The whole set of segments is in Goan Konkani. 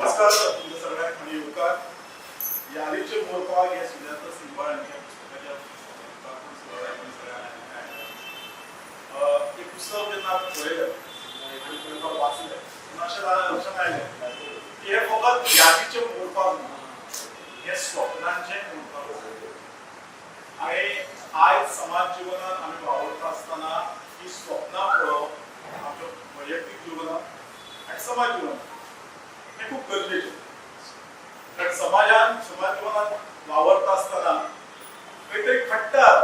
नमस्कार, तुमच्या सगळ्यांक आनी येवकार. यादीचे मोरपाक हे सुजाता सिंगबाळ हांच्या पुस्तकाच्या लोकार्पण सुवाळ्याक आमी सगळ्यांक आयिल्ले. हे पुस्तक जेन्ना आमी पळयलें, पयलीं वाचलें तेन्ना अशें लक्षांत आयलें की हे फकत यादीचे मोरपाक न्हू, हे स्वप्नांचे मोरपाक आसा. आणि आयज समाज जिवनात आमी वावुरता आसतना ही स्वप्नां पळोवप आमच्या वैयक्तीक जिवनात आनी समाज जिवनात हे खूप गरजेचे, कारण समाजान समाज जीवनात वावरता आसतना खंय तरी खट्टर,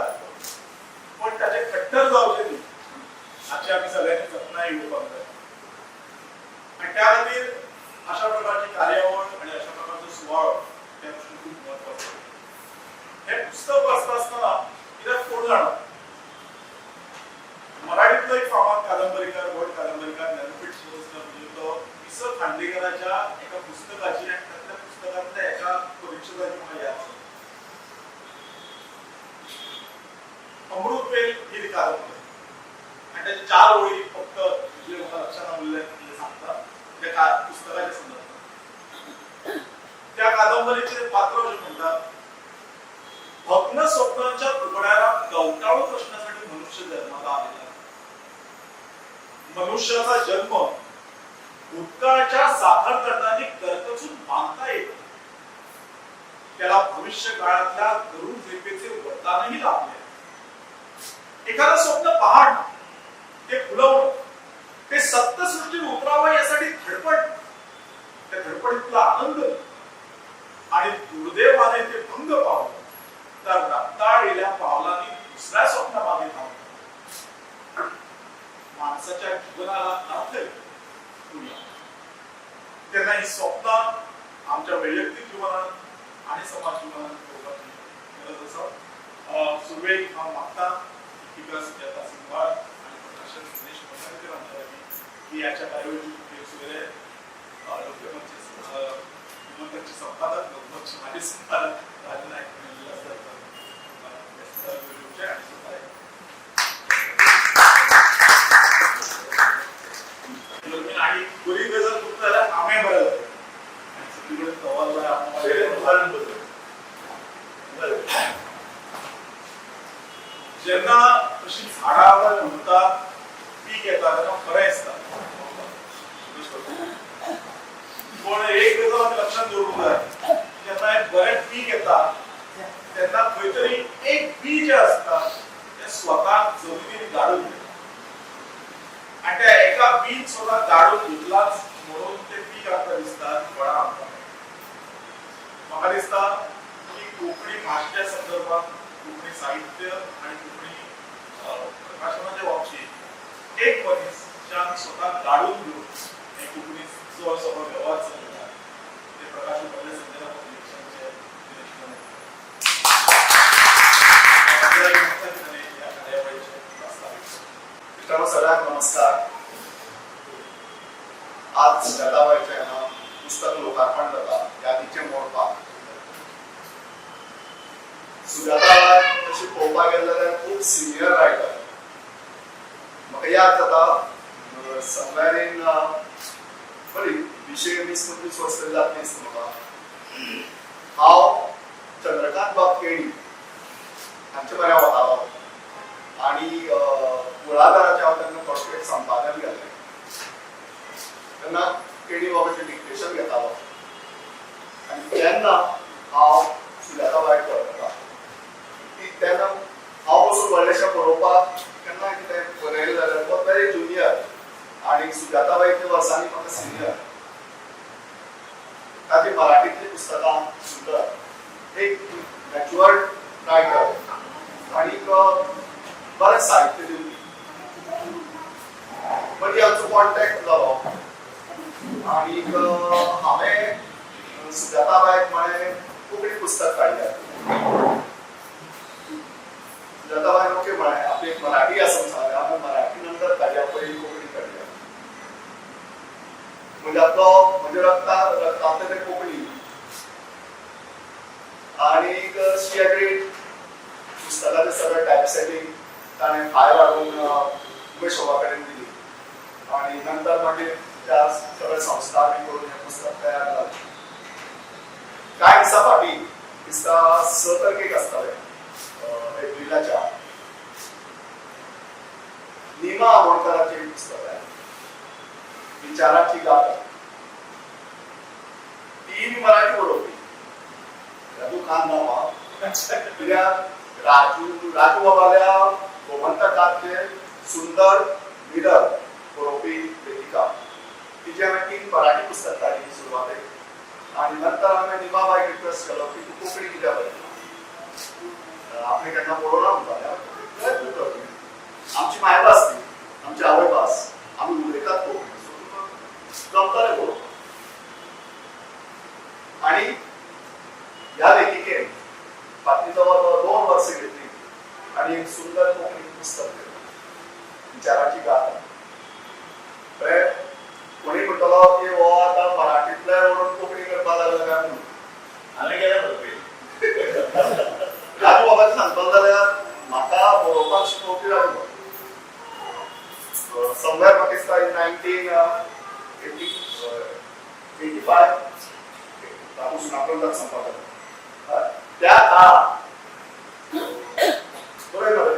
पण ताचे खट्टर जावचे न्ही हाची आमी सगळ्यांनी जतनाय घेवपाक जाय. आणि त्या खातीर अशा प्रकारची कार्यावळ आणि अशा प्रकारचो सुवाळो त्या दृश्टीन खूप म्हत्वाचो. हे पुस्तक वाचता आसतना कित्याक कोण जाणा, मराठीतलो एक फामाद कादंबरीकार, व्हड कादंबरीकार ज्ञानपीठ पुरस्कार तो वि स खांडेकराच्या एका पुस्तकाची आणि तातल्या पुस्तकांतल्या एका परिच्छेदाची म्हाका याद जाली. अमृतवेल ही ती कादंबरी आणि त्याचे चार ओळी फक्त जे म्हाका लक्षात उरले ते सांगता त्या पुस्तकाच्या संदर्भात. त्या कादंबरीचे पात्र अशें म्हणटात, भग्न स्वप्नांच्या तुकड्याला गवताळू प्रश्नासाठी मनुष्य जन्माला आलेला. मनुष्याचा जन्म भूतकाळाच्या साखरदंडाने करकचून बांधता येतो, त्याला भविष्य काळातल्या गरुड झेपेचे वरदानही लाभले. एखादं स्वप्न पाहणं, ते फुलवणं, ते सत्यसृष्टीत उतरावं यासाठी धडपड, त्या धडपडीतला आनंद आणि दुर्दैवाने ते भंग पावलं तर रक्ताळलेल्या पावलांनी दुसऱ्या स्वप्नामागे धावणं. माणसाच्या जीवनाला अर्थ येतो. त्यांना ही स्वप्न आमच्या वैयक्तिक जीवनात आणि समाज जीवनात पळोवपाची गरज आसा. सुरवेक हांव मागता दीपिका सुजाता सिंगबाळ आणि प्रकाशक दिनेश मंगळकर हांच्या लागीं की ह्याच्या कार्यावळीची सुवेरे लोकमतचे लोकमतचे संपादक, लोकमतचे माजी संपादक राजू नायक म्हणलेले आसात, आणि स्वतः आणि बरी गजाल खूप जाल्यार आंबे बरे जाता आणि सगळी कडेन तवाल जाय आंबो. जेन्ना अशी झाडां फुलतात, पीक येता तेन्ना बरें दिसता. पूण एक गजाल आमी लक्षांत दवरूंक जाय, जेन्ना एक बरें पीक येता तेन्ना खंय तरी एक बी जें आसता तें स्वताक जमनीर गाडून घेता आणि त्या एका बीन स्वतः गाडून घेतलाच म्हणून ते पीक आमकां दिसता फळां आमकां. म्हाका दिसता की कोंकणी भाशेच्या संदर्भात कोंकणी साहित्य आणि कोंकणी प्रकाशनाच्या बाबतीत एक मनीस स्वतः गाडून घेवन हे कोंकणीचो सगळो वेव्हार चलयता ते प्रकाशन पडले संजना पब्लिकेशनचे दिनेश नायक. ह्या कार्यावळीचे प्रास्ताविक. मित्रांनो, सगळ्यांक नमस्कार. आज सुजाताबाईच्या हांगा पुस्तक लोकार्पण जाता, यादीचे मोडपाक. सुजाताबाय तशी पळोवपाक गेले जाल्यार खूब सिनियर रायटर. म्हाका याद जाता, समवेर इन बरी 20-25 वर्सां तरी जातली दिसता म्हाका, हांव चंद्रकांत बाब केणी हांचे बऱ्या वतालो आणि कुळागराचें हांव तेन्ना कॉर्पोरेट संपादन केल्लें. तेन्ना केणी बाबाचें डिक्टेशन घेतालो आनी तेन्ना हांव सुजाताबायक वळखता ती. तेन्ना हांव पसून व्हडलेशें बरोवपाक केन्ना कितें बरयलें जाल्यार वॉज व्हेरी ज्युनियर आनी सुजाताबाई इतल्या वर्सांनी म्हाका सिनियर. ताची मराठीतली पुस्तकां सुंदर, एक मॅच्युअर्ड रायटर आनीक बरें साहित्य दिवपी. मागीर आमचो कॉन्टेक्ट जालो आनीक हांवें सुजाताबायक म्हळें, कोंकणी पुस्तक काडल्या. सुजाताबायन ओके म्हळें. आपली एक मराठी आसा म्हणून सांगलें. हांवें मराठी नंतर काडया, पयलीं कोंकणी काडया. म्हणजे आपलो म्हणजे रक्तांतलें तें कोंकणी. आनीक शी एग्रीड. पुस्तकाचें सगळें टायपसेटींग ताणें फायल हाडून उमेश बाबा कडेन दिली आणि नंतर मागीर त्या सगळे संस्कार बी करून हें पुस्तक तयार जालें. कांय दिसां फाटीं दिसता 6 तारखेक आसतालें एप्रिलाच्या, निमा आमोणकराचें एक पुस्तक आहे, विचाराची गाथा. ती बी मराठी बरोवपी. राजू खान नांव कित्याक राजू बाबाल्या गोमंतकाचे सुंदर मिडल बरोवपी लेखिका. तिची हांवें 3 मराठी पुस्तक काडली सुरवातेक आनी नंतर हांवें निमाबायक रिक्वेस्ट केलो की तूं कोंकणी कित्याक बरयना, आपणे केन्ना बरोवना म्हणटालें. प्रयत्न कर, आमची मायभास ती, आमची आवयभास, आमी उलयतात कोंकणी, सो तुका जमतलें बरोवपाक. आनी ह्या लेखिकेन फाटली जवळ जवळ 2 वर्सां घेतली आनी एक सुंदर कोंकणी पुस्तक दिलें, विचाराची गाथा. कोणी म्हणटलो की हो आतां मराठींतल्यान म्हणून कोंकणी करपाक लागला काय म्हणून. हांवें केल्या बरोवपी. राजू बाबाचें सांगतलो जाल्यार म्हाका बरोवपाक शिकोवपी राजू बाबा. समवेर म्हाका दिसता इन 1985 तातूंत सुनापरान्ताक संपादक त्या काळार बरय मरे,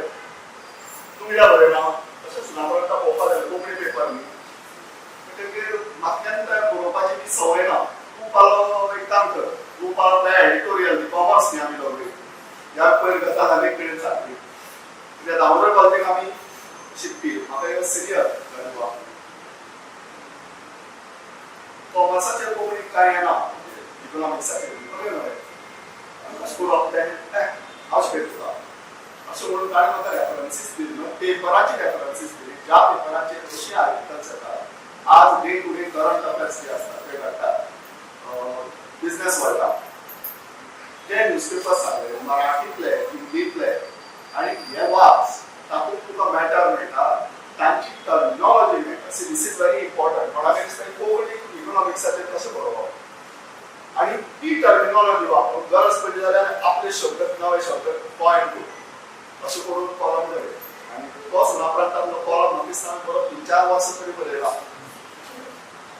तूं कित्याक बरयना अशें सुनापरान्ताक पळोवपाक जालें. कोंकणी पेपर न्ही म्हणटकीर म्हाका केन्ना बरोवपाची ती संवय ना. तूं पालो एक काम कर, तूं पालो त्या एडिटोरियल कॉमर्स न्ही आमी दोगूय ह्या पयर गजाल आनी एक कडेन सांगली कित्याक दामोदर कॉलेजीक आमी शिकपी. म्हाका एक सिनियर कॉमर्साचेर कोंकणी कांय येना, इकॉनॉमिक्साचेर बरें मरे, कशें बरोवप तें हांव शिकयता तुका अशें म्हणून ताणें म्हाका रेफरन्सीस दिली, पेपराची रेफरन्सीस दिली, ज्या पेपराचेर अशी आर्टिकल्स येतात आज day to day current affairs जे आसतात ते घडटात बिजनेस वर्ल्डाक, ते न्यूजपेपर सांगले मराठींतले, हिंदींतले, आनी हे वाच, तातूंत तुका मॅटर मेळटा, तांची टर्मिनॉलॉजी मेळटा. See, this is very important. कोणाक दिसता कोंकणी इकॉनॉमिक्साचेर कशें बरोवप आनी ती टर्मिनॉलॉजी वापरून गरज पडली जाल्यार आपले शब्द नवे शब्द कॉयन करून अशें करून कॉलम बरयले. आनी तो सुनापरान्तांतलो कॉलम म्हाका दिसता बरो 3-4 वर्सां तरी बरयला.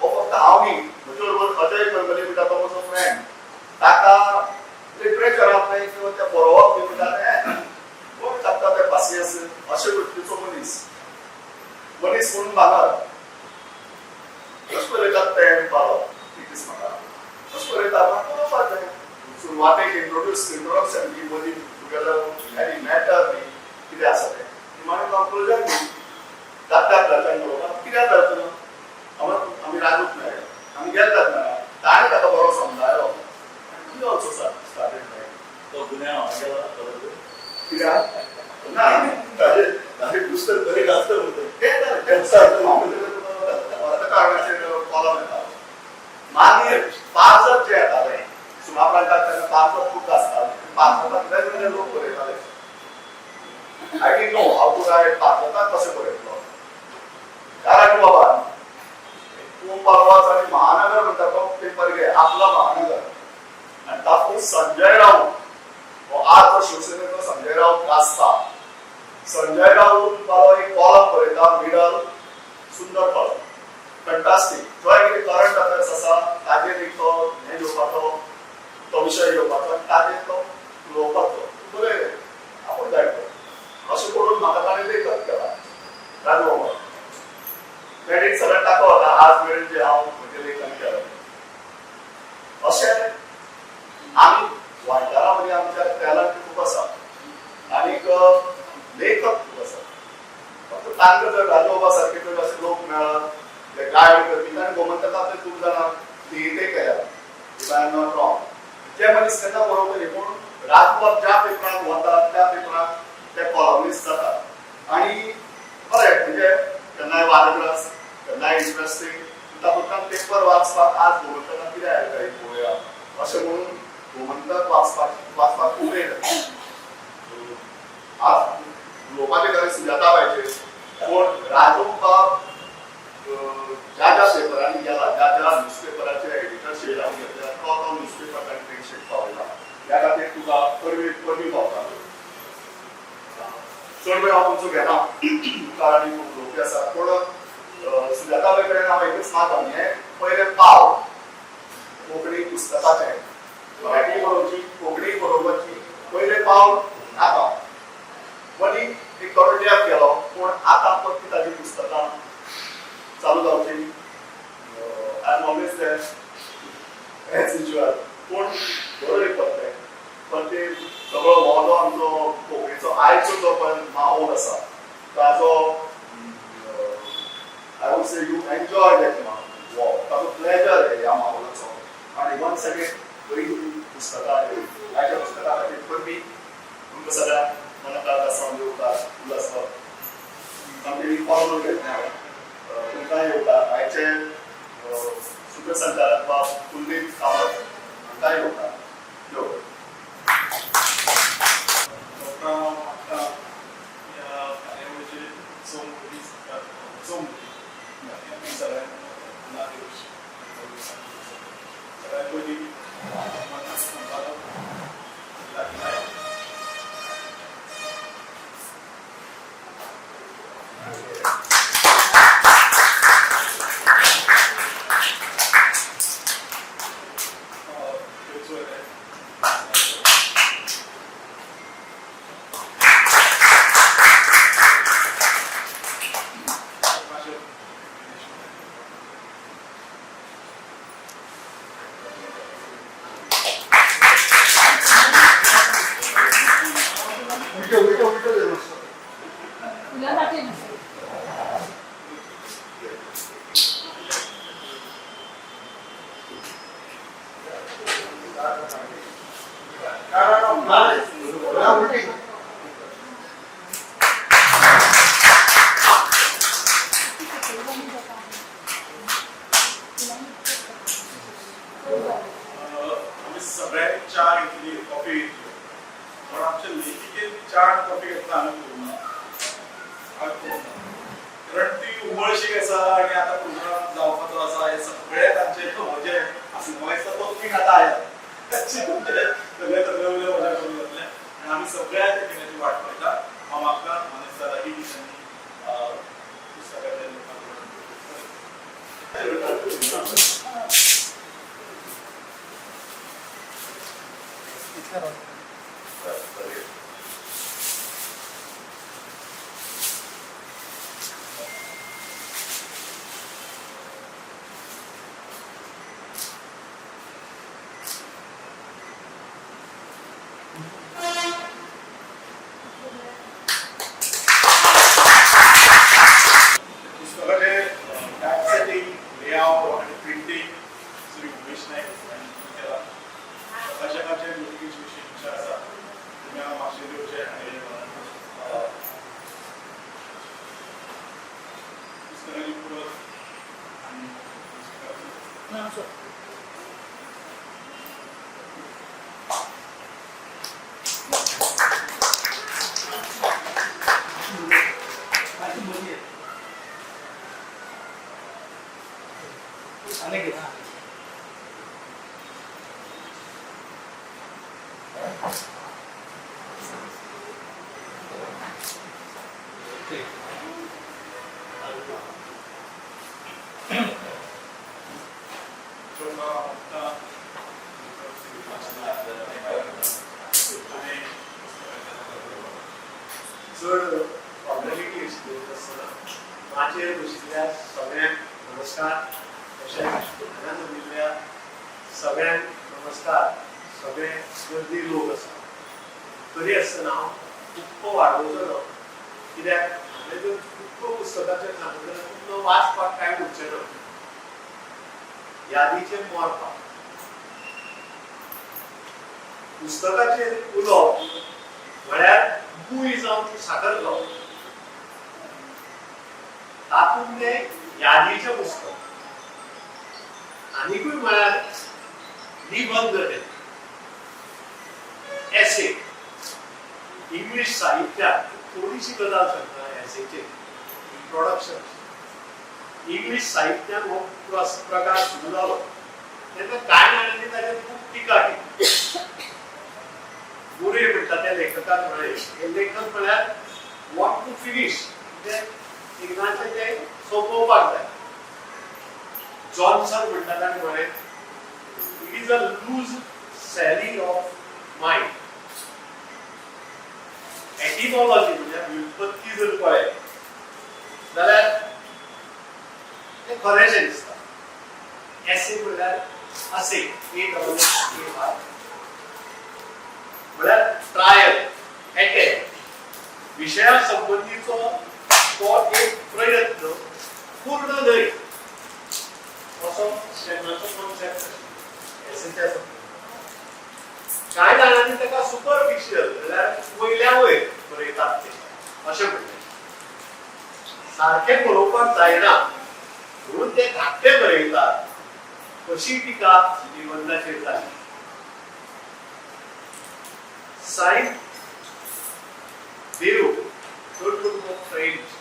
हो फक्त हांव न्ही, म्हजे बरोबर अजय करमली म्हणटा तो म्हजो फ्रेंड, ताका लिटरेचरांतलें किंवा त्या बरोवप बी म्हणटा तें कोण काडटा तें पासियेंस अशे वृत्तीचो मनीस, मनीस म्हणून भांगर. कशें बरयतात तें पालो it म्हाका कशें बरयता बरोवपाक जाय. सुरवातेक इंट्रोडक्शन दी, मदीं तुगेलो एनी मॅटर दी कितें आसा तें, निमाणें कंक्लुजन दी. जाता आपल्याच्यान बरोवपाक कित्याक जाता ना. आमी राजूक मेळ्ळे, आमी गेल्ले मेळ्ळा, ताणें ताका बरो समजायलो. He also started writing. तो गुन्यांव हांगा गेला बरोबर. कित्याक ना ताजें पुस्तक बरें गाजता म्हणटा. तें जालें. हांव अर्थकारणाचेर कॉलम येतालो. मागीर पारजत जे येताले सुनापरान्ताक तेन्ना पारजत खूब आसताले. पारजताक वेगवेगळे लोक बरयताले. I didn't know how to write. पारजताक कशें बरयतलो. ह्या राजू बाबान तूं परवाच आनी महानगर म्हणटा तो पेपर घे, आपला महानगर, आनी तातूंत संजय राऊत, हो आज जो शिवसेनेचो संजय राऊत गाजता, संजय राऊत बाबा एक कॉलम बरयता, मिडल, सुंदर कॉलम, फॅन्टास्टीक. जो कितें करंट अफेर्स आसा ताजेर एक तो हें घेवपाचो, तो विशय घेवपाचो आनी ताजेर तो उलोवपाचो. बरें आपूण गायड कर अशें करून म्हाका ताणें लेखक केला. राजू बाबा क्रेडीट सगळें ताका वता आज मेरेन जे हांव म्हजें लेखन केलें. अशें आमी गोंयकारां मदीं आमच्या टॅलंट खूब आसा आनीक लेखक खूब आसा. फक्त तांकां जर राजू बाबा सारके जर अशे लोक मेळत जे गायड करपी, आनी गोमंतकांतले खूब जाणां क्रिएटय केल्या, if I am not wrong. जे मनीस केन्ना बरोवपी पूण राजूबाब ज्या पेपरांत वतात त्या पेपरांत ते कॉलमिस्ट जातात आनी बरें म्हणजे केन्नाय वादग्रस्त, केन्नाय इंट्रस्टींग, तातूंतल्यान पेपर वाचपाक आज गोमंतकांत कितें आयलां काय पळोवया अशें म्हणून गोमंतक वाचपाक उमेद येता. आज उलोवपाचें खरें सुजाताबायचेर, पूण राजू बाब ज्या ज्या पेपरांनी गेला, ज्या ज्या न्यूजपेपराचे एडिटरशीप घेतल्या, तो तो न्यूजपेपर ताणें तेंगशेक पावयला. ह्या खातीर तुका परबी पावता. चड वेळ हांव तुमचो घेना, मुखार आनी खूब उलोवपी आसा, पूण सुजाता कडेन हांव एकूच मागता, हें पयलें पावल कोंकणी पुस्तकाचें, मराठी बरोवची, कोंकणी बरोवपाची पयलें पावल आतां मदीं एक थोडो गॅप गेलो, पूण आतां परती ताजी पुस्तकां चालू जावची. I am always there as usual, पूण बरो एक पत्ते पण ते सगळो हो जो आमचो कोंकणीचो आयचो जो पण माहोल आसा ताजो I would say you enjoy that walk, ताजो प्लेजर ह्या माहोलाचो. आनी वन्स अगेन बरी पुस्तकां आयच्या पुस्तकां खातीर परबी तुमकां सगळ्यांक मनाकाळजा सावन येवकार. उल्हास सामकें इनफॉर्मल घेतलें हांवें, तुमकां येवकार. आयचे सूत्रसंचालक बाब कुलदीप कामत हांकां येवकार. यो डॉक्टरां म्हाका ह्या कार्यावळीचेर चौमुखी चौमुखी आमी सगळ्यांक ना दिवची. सगळ्यात पयलीं संपादक लागी नायक, तुला नसेल. आमी सगळ्यांनी च्या घेतली, कॉफी घेतली, पण आमच्या लेखिकेन च्या आनी कॉफी घेतना हांवें पळोवंक ना, हांवें पळोवंक ना, कारण ती उमळशीक आसा आनी आतां प्रोग्राम जावपाचो आसा हे सगळे तांचे म्हजे आसले. म्हाका दिसता तो पीक आतां आयला, सगळे सगळे उले मजा करून जातले आनी आमी सगळ्या त्या खिणाची वाट पळयता. हांव म्हाका मानेस्ता लागीं की तांणी पुस्तकाचें लोकांक पुस्तकाचे टायपसेटिंग, लेआउट आनी प्रिंटींग श्री उमेश नायक हांणी केला. प्रकाशकाचे लेखिकेची विशीं इच्छा आसा, तुमी हांगा मातशें दिवचें आनी पुस्तकाची प्रत आनी पुस्तकाची चोपडा आमकां आनी चड फॉर्मेलिटी आसतना माचयेर बशिल्ल्या सगळ्यांक नमस्कार, तशेंच हांगा जमिल्ल्या सगळ्यांक नमस्कार. सगळे गर्दी लोक आसा तरी आसतना हांव खूब वाडोवचो ना, कित्याक हांवें जर खूब पुस्तकाचेर सांगलें जाल्यार तुमकां वाचपाक कांय उरचें ना. यादीचें मोरपाक पुस्तकाचेर उलोवप म्हळ्यार गुय जावन ती साकर खावप, तातूंत तें यादीचें पुस्तक. आनिकूय म्हळ्यार निबंद, ते एसे. इंग्लीश साहित्यात थोडीशी गजाल सांगता, एसेचेर इंट्रोडक्शन. इंग्लीश साहित्यात हो प्रकार सुरू जालो तेन्ना कांय जाणांनी ताचेर खूब टिका केली. मुरे म्हणटा त्या लेखकान म्हळें, हे लेखक म्हळ्यार वॉन्ट टू फिनीश, म्हणजे एकदांचें तें सोंपोवपाक जाय. जॉन्सन म्हणटा ताणें म्हळें, it is a loose sally of mind. Etymology म्हणजे व्युत्पत्ती जर पळयत जाल्यार तें खरेंशें दिसता. एसे म्हणल्यार असे, A double S A Y, म्हळ्यार ट्रायल, एटेम्प्ट, विशया संबंदीचो तो एक प्रयत्न, पूर्ण न्हय असो तेन्नाचो कॉन्सेप्ट एसेच्या संबंदी. कांय जाणांनी ताका सुपरफिशियल म्हणल्यार वयल्या वयर बरयतात ते अशें म्हणलें. सारकें बरोवपाक जायना म्हणून ते धाकटे बरयतात अशी टिका निबंधाचेर जाली. सायन देव चड करून फ्रेंच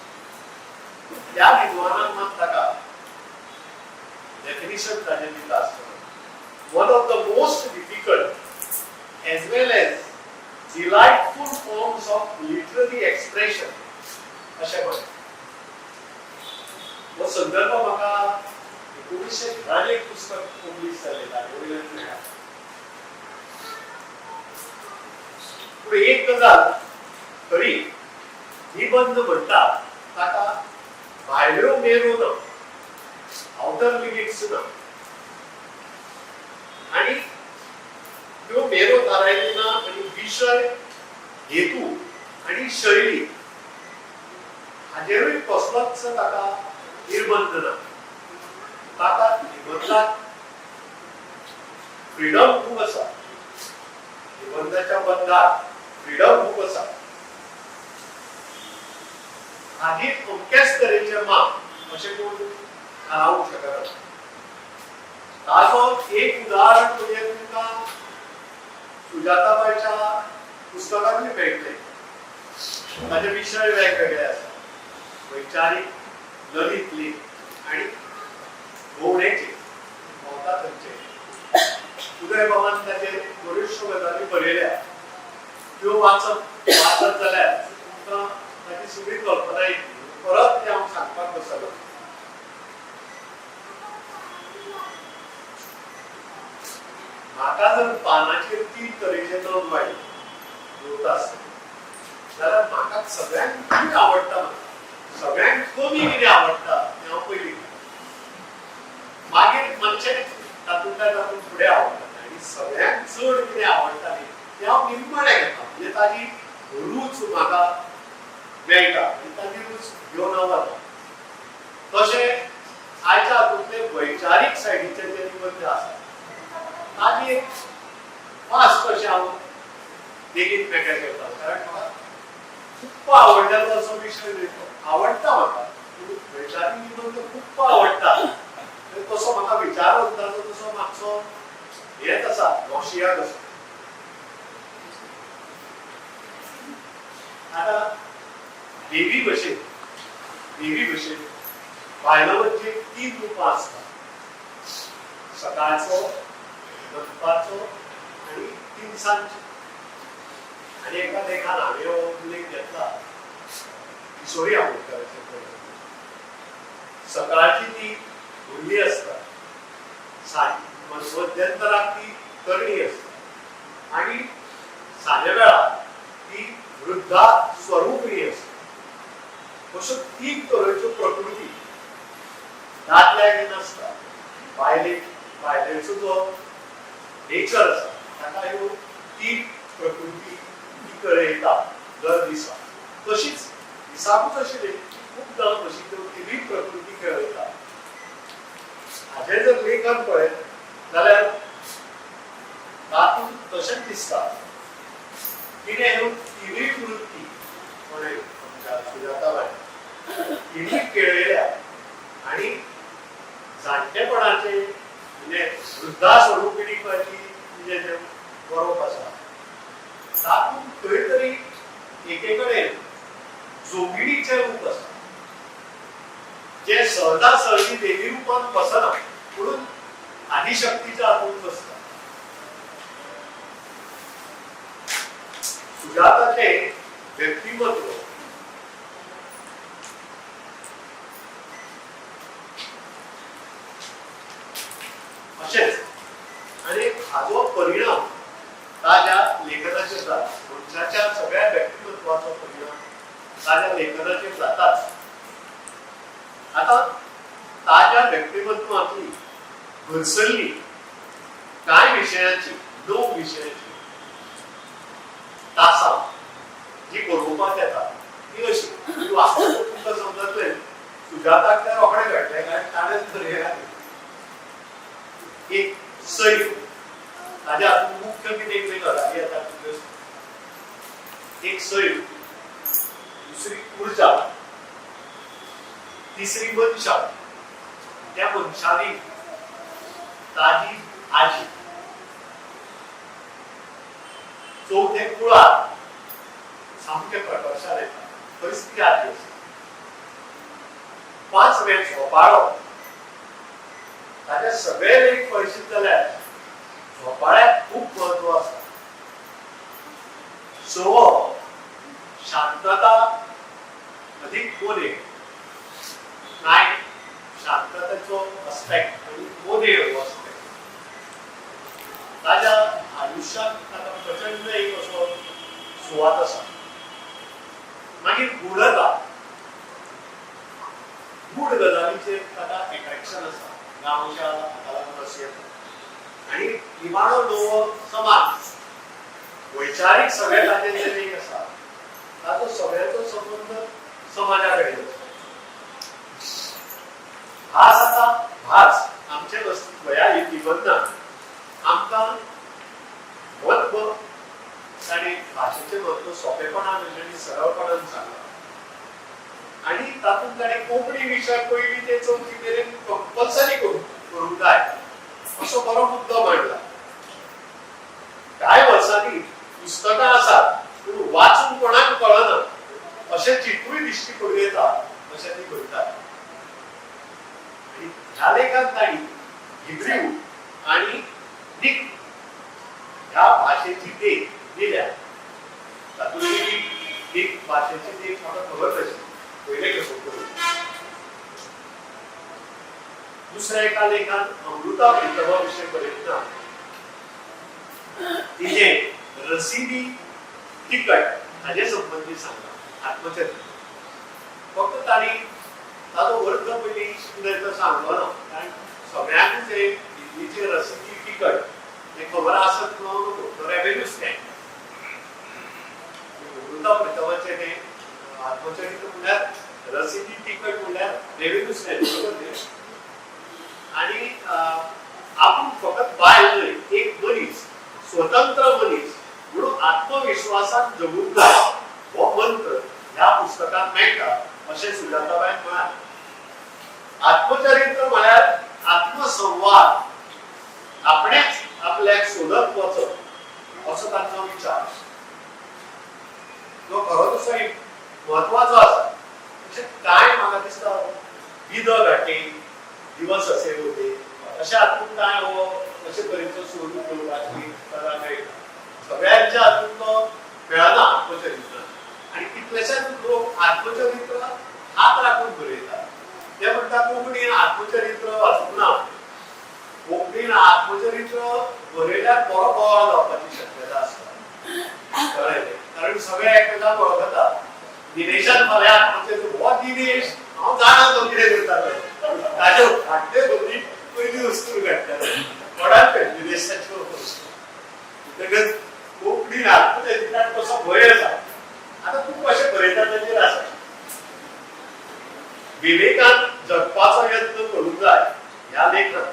त्या विद्वानान मात ताका डेफिनिशन ताजें दिता आसतना, one of the most difficult as well as delightful forms of literary expression अशें म्हणलें. हो संदर्भ म्हाका 1900 एक पुस्तक पब्लीश जालें ताजे वयल्यान मेळ्ळा. पूण एक गजाल खरी, निबंध म्हणटा ताका भायल्यो मेरो ना, आवटर लिमिट्स ना, आनी त्यो मेरो थारायल्यो ना आनी विशय, हेतू आनी शैली हाजेरूय कसलोच ताका निर्बंध ना. ताका निबंधाक फ्रिडम खूब आसा. निबंधाच्या बंधाक फ्रिडम खूब आसा. हाजीर अमकेच तरेचे माप अशें कोण थारावंक शकना. ताजो एक उदाहरण म्हणजे तुमकां सुजाताबायच्या पुस्तकांतूय मेळटलें. ताजे विशय वेगवेगळे आसा, वैचारीक, ललित लेख आनी भोंवडेचे, भोंवता थंयचे. उदय बाबान ताचेर बऱ्योचशो गजाली बरयल्या. त्यो वाचत जाल्यार तुमकां ताची सगळी कल्पना येतली. परत तें हांव सांगपाक बसना. म्हाका जर पानाचेर 3 तरेचे नग वाडले दवरता आसतना जाल्यार म्हाका सगळ्यांत कितें आवडटा, म्हाका सगळ्यांत कमी कितें आवडटा तें हांव पयलीं, मागीर मातशें तातूंतल्यान तातूंत फुडें आवडटा, आनी सगळ्यांत चड कितें आवडटा न्ही तें हांव निमणें घेता. म्हणजे ताजी रूच म्हाका मेळटा आनी ताजी रूच घेवन हांव वता. तशें आयच्या हातूंतले वैचारीक सायडीचे जे निबंध आसा ताजी एक फास्ट अशें हांव बेगीन मेकळें करता, कारण म्हाका खूब आवडलेलो असो विशय न्हय तो. आवडटा म्हाका वैचारीक निबंध खूब आवडटा. तसो म्हाका विचारवंताचो तसो मातसो हेच आसा, नोशिया कसो. आतां देवी भशेन बायलो म्हणजे 3 रुपां आसता, सकाळचो, दनपारचो आनी तिनसांजचो. आनी एका लेखान हांवें हो उल्लेख घेतला किशोरी आमोणकराचे. सकाळची ती भुरगी आसता, मध्यंतराक ती तरणी आसता आनी सांजे वेळार ती वृद्धा स्वरूपिणी आसता. अश्यो 3 तरेच्यो प्रकृती दादल्याक नासता. बायलेचो जो नेचर आसा ताका ह्यो 3 प्रकृती ती कळयता दर दिसा. तशीच दिसाकूच अशी न्ही, खूबदां अशी त्यो तिनूय प्रकृती खेळयता. हाजें जर लेखन पळयत जाल्यार तातूंत तशेंच दिसता. तिणें ह्यो तिनूय वृत्ती कोणें आमच्या सुजाताबाय तिनूय केळयल्या आनी जाणटेपणाचे म्हणजे वृद्धा स्वरूपिणीची म्हणजे जें बरोवप आसा तातूंत खंय तरी एके कडेन जोगिणीचें रूप आसा, जें सहजा सहजी देवी रुपान बसना म्हणून आदिशक्तीच्या हातूंत बसता. सुजाताचें व्यक्तिमत्व अशेंच. आनी हाजो परिणाम ताज्या लेखनाचेर जाता. मनशाच्या सगळ्या व्यक्तिमत्वाचो परिणाम ताज्या लेखनाचेर जाताच. आतां ताज्या व्यक्तिमत्वांतली भरसल्ली कांय विशयांची, 9 विशयांची तासां जी बरोवपाक येता ती अशी. ती वाचतना तुमकां समजतलें. सुजाताक तें रोखडें कळटलें, कारण ताणेंच बरयलां. एक सैम, ताज्या हातूंत मुख्य कितें कितें गजाली येतात तितल्योच. एक सैम, दुसरी उर्जा, तिसरी मनशां, त्या मनशांनी ताजी आजी, चवथें कुळार, सामकें प्रकर्शान येता, थंयच ती आजी आसा. पांचवें झोपाळो, ताज्या सगळे लेख पळयशीत जाल्यार झोपाळ्याक खूब म्हत्व आसा. सवो शांतता अधिक मोने, कांय शांततेचो अस्पेक्ट आनी मोने हो अस्पेक्ट ताज्या आयुश्यांत ताका प्रचंड एक असो सुवात आसा. मागीर गूढता, गूढ गजालीचेर ताका एट्रेक्शन आसा, गांवच्या हाका लागून अशें येता. आनी निमाणो नवो समाज, वैचारीक सगळे ताजे जे लेख आसा ताचो सगळ्याचो संबंद समाजा कडेन आसा. भास आतां भास आमचें अस्तित्व ह्या निबंधान आमकां म्हत्व ताणें भाशेचें म्हत्व सोंपेपणान आनी सरळपणान सांगलां. आनी तातूंत ताणें कोंकणी विशय पयली ते चवथी मेरेन कंपल्सरी करूंक जाय असो बरो मुद्दो मांडला. कांय वर्सांनी पुस्तकां आसात पूण वाचूंक कोणाक कळना अशें चिंतूय दिश्टी पडूं येता अशें ती करतात. आनी ह्या लेखांत तांणी हिब्रू आनी निक ह्या भाशेची देख दिल्या. तातूंतली निक भाशेची देख म्हाका खबर नाशिल्ली, पयले खेपो करून. दुसऱ्या एका लेखान अमृता प्रितमा विशीं बरयतना तिजें रसिदी तिकट हाजे संबंदी सांगलां, आत्मचरित्र. फक्त तांणी ताजो अर्थ पयलीं सुद्दां सांगलो ना, कारण सगळ्यांकूच हे दिल्लीचें रसिदी तिकट हें खबर आसत म्हणून नको, तो रेवेन्यू स्टॅम्प. अमृता प्रितमाचें हें आत्मचरित्र म्हणल्यार रसिदी तिकट म्हणल्यार रेवेन्यू स्टॅम्प, बरोबर न्ही? आनी आपूण फकत बायल न्हय, एक मनीस, स्वतंत्र मनीस म्हणून आत्मविश्वासान जगूंक जाय हो मंत्र ह्या पुस्तकांत मेळटा अशें सुजाताबायन म्हळां. आत्मचरित्र म्हळ्यार आत्मसंवाद, आपणेच आपल्याक सोदत वचप असो तांचो विचार, जो खरो तसो एक म्हत्वाचो आसा. अशें कांय म्हाका दिसता विद घाटे दिवस असे होते अशें हातूंत कांय हो अशे तरेचो सोद घेवपाची तरा मेळटा. सगळ्यांच्या हातूंत तो मेळना आत्मचरित्र. आनी कितलेशेच लोक आत्मचरित्र हात राखून बरयतात. ते म्हणटा कोंकणीन आत्मचरित्र वाचूंक ना. कोंकणीन आत्मचरित्र बरयल्यार बरो बोवाळ जावपाची शक्यता आसता, कळ्ळें? कारण सगळे एकमेकांक वळखता. दिनेशान फाल्यां आत्मचरित्र, हो दिनेश हांव जाणा तो कितें करता तें, ताचे फाटले बदली पयली वस्तू काडटा कोणाक दिनेशाच्यो. म्हणटकच कोंकणीन आत्मचरित्राक तसो भंय आसा. आतां तूं कशें बरयता ताचेर आसा. विवेकान जगपाचो यत्न करूंक जाय ह्या लेखान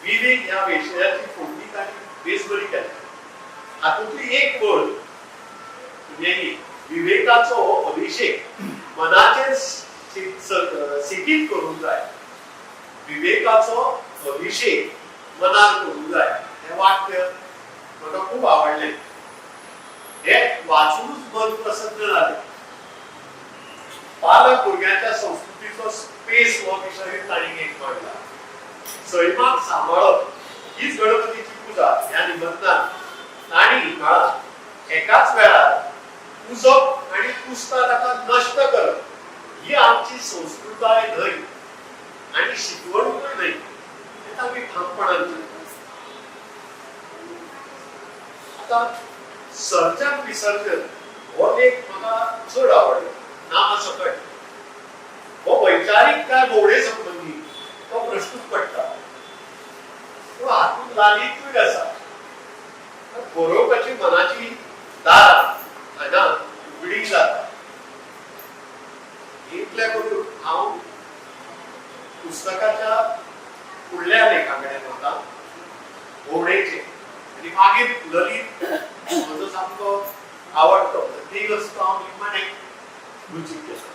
विवेक ह्या विशयाची फोडणी तांणी बेस बरी केल्या. हातूंतली एक वळ म्हणजे विवेकाचो अभिषेक मनाचेर सिटीत करूंक जाय, विवेकाचो अभिषेक मनार करूंक जाय हें वाक्य म्हाका खूब आवडलें. हें वाचूनच मन प्रसन्न जालें. पालक भुरग्यांच्या संस्कृतीचो स्पेस हो विशय तांणी एक मांडला. सैमाक सांबाळप हीच गणपतीची पुजा ह्या निबंधान तांणी म्हळां, एकाच वेळार पुजप आनी पुजता ताका नश्ट करप ही आमची संस्कृताय न्हय आनी शिकवणूय न्हय, हें तांणी ठामपणान सांगलें. आतां सर्जन विसर्जन हो लेख म्हाका चड आवडलो. नामा सकट हो वैचारीक काय भोवडे संबंदी तो प्रश्नूच पडटा. पूण हातूंत लालित्यूय आसा. बरोवपाची मनाची दारां हांगा उगडी जाता. इतलें करून हांव पुस्तकाच्या फुडल्या लेखा कडेन वता, भोवडेचे. आनी मागीर ललित म्हजो सामको आवडटो ती वस्तू हांव निमाणें रुचीक घेता.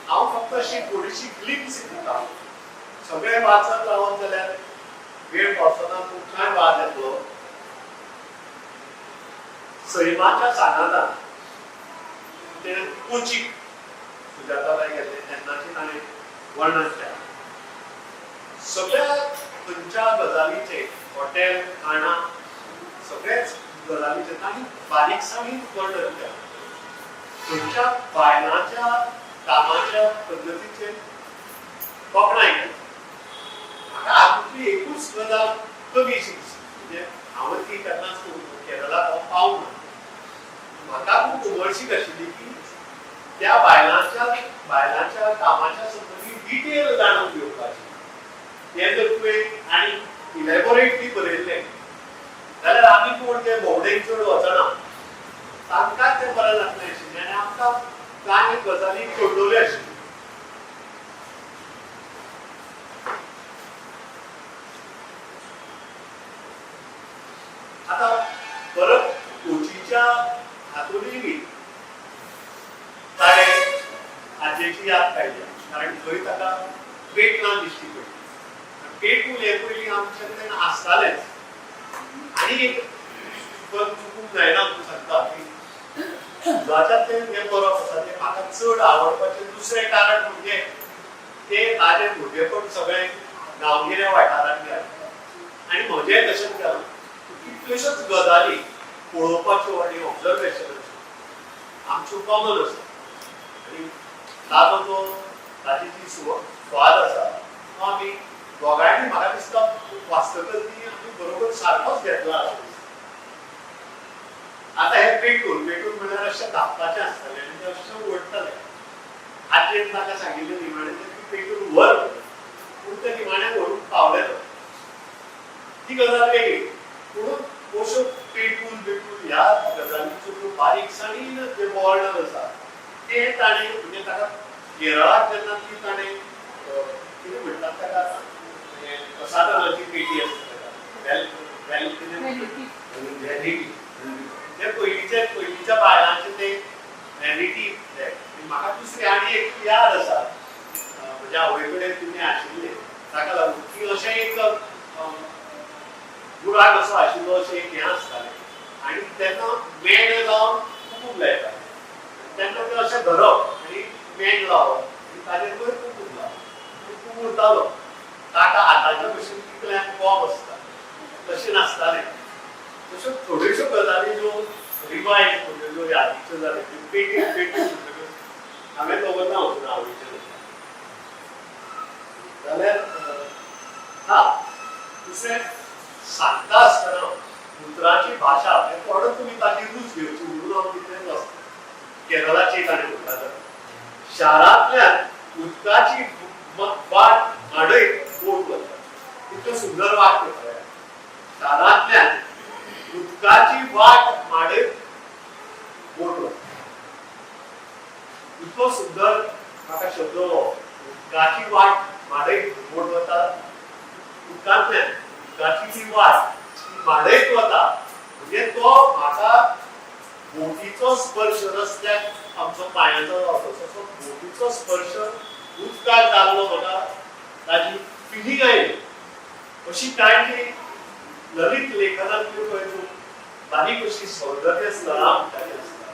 हांव फक्त अशी थोडीशी ग्लिम्स दिता. सगळें वाचत रावत जाल्यार वेळ पावसना, तुमकांय वाज येतलो. सैमाच्या सांगातान ते कोचीक सुजाताबाय गेल्ले तेन्नाचे ताणें वर्णन केलां. सगळ्या खंयच्या गजालीचे हॉटेल, खाणां, सगळेच गजालीचे तांणी बारीकसाणीन वर्णन केलां. खंयच्या बायलांच्या कामाच्या पद्दतीचेर तोखणाय केली. म्हाका हातूंतली एकूच गजाल कमी शी दिसली, म्हणजे हांव ती केन्नाच केरळाक हांव पावूंक ना. म्हाका खूब उमळशीक आशिल्ली की त्या बायलांच्या कामाच्या संबंदी डिटेल जाणून घेवपाची. हें जर तुवें आनी इलेबोरेटली बरयल्लें जाल्यार आमी कोण ते भोंवडेक चड वचना, तांकांच तें बरें जातलें आशिल्लें आनी आमकां कांय गजाली कळटल्यो आशिल्ल्यो. आतां परत कोचीच्या हातूनय बी ताणें आजयेची याद काडल्या, कारण थंय ताका पेटलां दिश्टी पडली. पेटूल हें पयलीं आमचे कडेन आसतालेंच. आनी एक चुकूंक जायना म्हणून सांगता की सुजाच्यातलें जें बरोवप आसा तें म्हाका चड आवडपाचें दुसरें कारण म्हणजे तें ताजें भुरगेपण सगळें गांवगिऱ्या वाठारांत गेलें आनी म्हजेंय तशेंच गेलां. कितल्योश्योच गजाली पळोवपाच्यो आनी ऑब्जर्वेशनाच्यो आमच्यो कॉमन आसा आनी ताजो जो ताजी जी स्वाद आसा तो आमी दोगांयनी म्हाका दिसता वाचतकच ती आमी बरोबर सारकोच घेतला अशें दिसता. आतां हें पेटूल पेटूल म्हणल्यार अशें धांपपाचें आसतालें आनी तें अशें उडटलें. आजयेन ताका सांगिल्लें निमाणें तूं पेटूल व्हर, पूण तें निमाणें व्हरूंक पावलें ना. ती गजाल वेगळी. पूण अश्यो पेटूल बिटूल ह्या गजालींच्यो ज्यो बारीकसाणीन जें वर्णन आसा तें ताणें म्हणजे ताका केरळाक जेन्ना ती ताणें कितें म्हणटात ताका आतां प्रसादनाची पेटी आसता ताका व्हॅनिटी, ते पयलींच्या बायलांचे ते व्हॅनिटी बॅग. म्हाका दुसरी आनी एक याद आसा, म्हज्या आवय कडेन तुमी आशिल्ले ताका लागून की अशें एक गुराक असो आशिल्लो अशें एक हें आसतालें आनी तेन्ना मेण लावन कुकूम लायताले. तेन्ना तें अशें धरप आनी मेण लावप आनी ताजेर वयर कुकूम लावप आनी कुकूम उरतालो. ताका आतांच्या भशेन कितल्यांक कोम आसता तशें नासतालें. तश्यो थोड्योश्यो गजाली ज्यो रिवायज म्हणजे ज्यो यादीच्यो जाल्यो त्यो पेटी पेटी म्हणटकच हांवें दवरना वचून आवयचें जाल्यार. हा, दुसरें सांगता आसतना उतरांची भाशा हें थोडो तुमी ताची रूच घेवची म्हणून हांव तितलेंच वाचता. केरळाची ताणें म्हणटा तर शारांतल्यान उदकाची वाट माडयत बोट वता. इतलें सुंदर वाक्य पळयात, शारांतल्यान उदकाची वाट माडयत बोट वता. इतलो सुंदर म्हाका शब्द हो, उदकाची वाट माडयत बोट वता. उदकांतल्यान उदकाची ती वाट ती माडयत वता म्हणजे तो म्हाका बोटीचो स्पर्श रस्त्याक आमचो पांयांचो जावचो तसो बोटीचो स्पर्श उदकाक जाल्लो म्हाका ताजी फिलींग आयली. अशी कांय ती ललित लेखनांतल्यो पळय तूं बारीक अशी सौंदर्य स्थळां म्हणटा ती आसता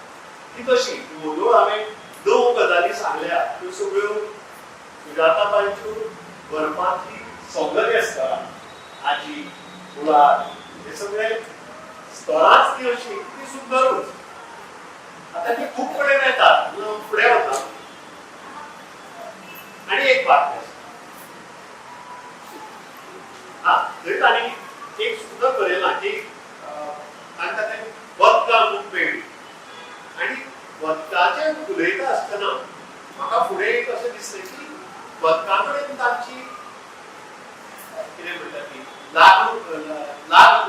ती तशी. वोदोळ हांवें 9 गजाली सांगल्या त्यो सगळ्यो सुजाताबायच्यो बरपांतली सौंदर्य स्थळां, आजी, कुळार, हे सगळे स्थळांच ती अशी ती सुंदरूच. आतां ती खूब कडेन येतात म्हणून फुडें वता. आनी एक वाक्य आसा, हा थंय तांणी एक सुंदर बरयलां की तांकां तें बदकां खूब मेळ्ळी आनी बदकाचें उलयता आसतना म्हाका फुडें एक अशें दिसलें की बदकां कडेन तांची कितें म्हणटा ती लागणूक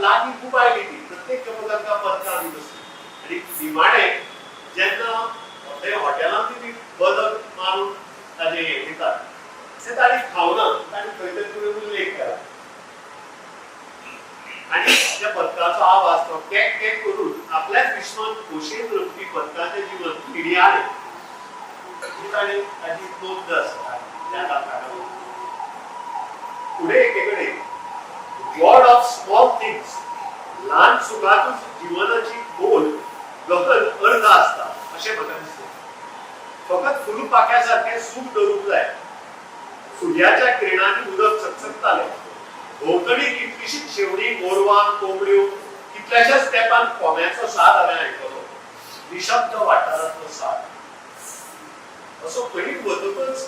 लागीं खूब आयली ती प्रत्येक खेपो तांकां बदकां बी बसली आनी निमाणें जेन्ना थंय हॉटेलांत ती बदक मारून ताजें हें दितात तें तांणी खावना, तांणी खंय तरी तुवें उल्लेख केला आनी त्या बदकाचो आवाज तो कॅक कॅक करून आपल्याच विश्वान खोशयेन रमपी बदकाचें जिवन खिणयाळें ही ताणें ताची नोंद आसा त्या दाखला. फुडें एके कडेन गॉड ऑफ स्मॉल थिंग्स, ल्हान सुखातूच जिवनाची खोल गहन अर्थ आसता अशें म्हाका दिसलें. फकत फुलपाख्या सारकें सूख धरूंक जाय. सुर्याच्या किरणांनी उदक चकचकतालें. भोंवतणी कितलीशीच शेवणीं, गोरवां, कोंबड्यो, कितल्याशाच तेंपान कोंब्याचो साद हांवें आयकलो. निशब्द वाठारांतलो साद असो खंय वतकच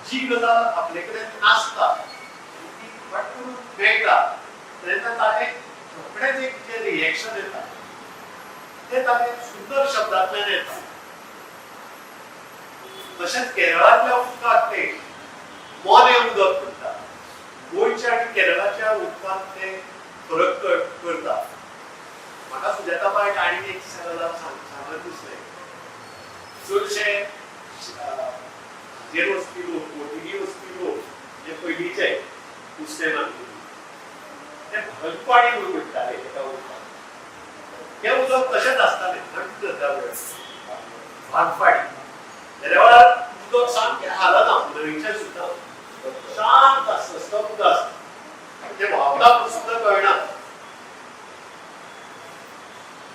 जी गजाल आपले कडेन नासता ती फट करून मेळटा तेन्ना ताणें रोखडेंच एक जें रिएक्शन येता तें ताणें सुंदर शब्दांतल्यान येता. तशेंच केरळांतल्या उदकाक ते मोनें उदक म्हणटा. गोंयच्या आनी केरळाच्या उदकांत ते फरक करता. म्हाका सुजाता बायक आनी एक गजाल सांगत दिसलें. चडशे हाजेर वचपी लोक, बोटींनी वचपी लोक जे पयलींचे नुस्तें मारपी ते भलपाणी म्हणून म्हणटाले एका उदकाक. तें उदक तशेंच आसतालें थंड त्या वेळार भागपाणी. तेन्ना वेळार उदक सामकें हालना, न्हंयचें सुद्दां शांत आसता, स्तब्ध आसता, तें व्हांवता म्हूण सुद्दां कळना.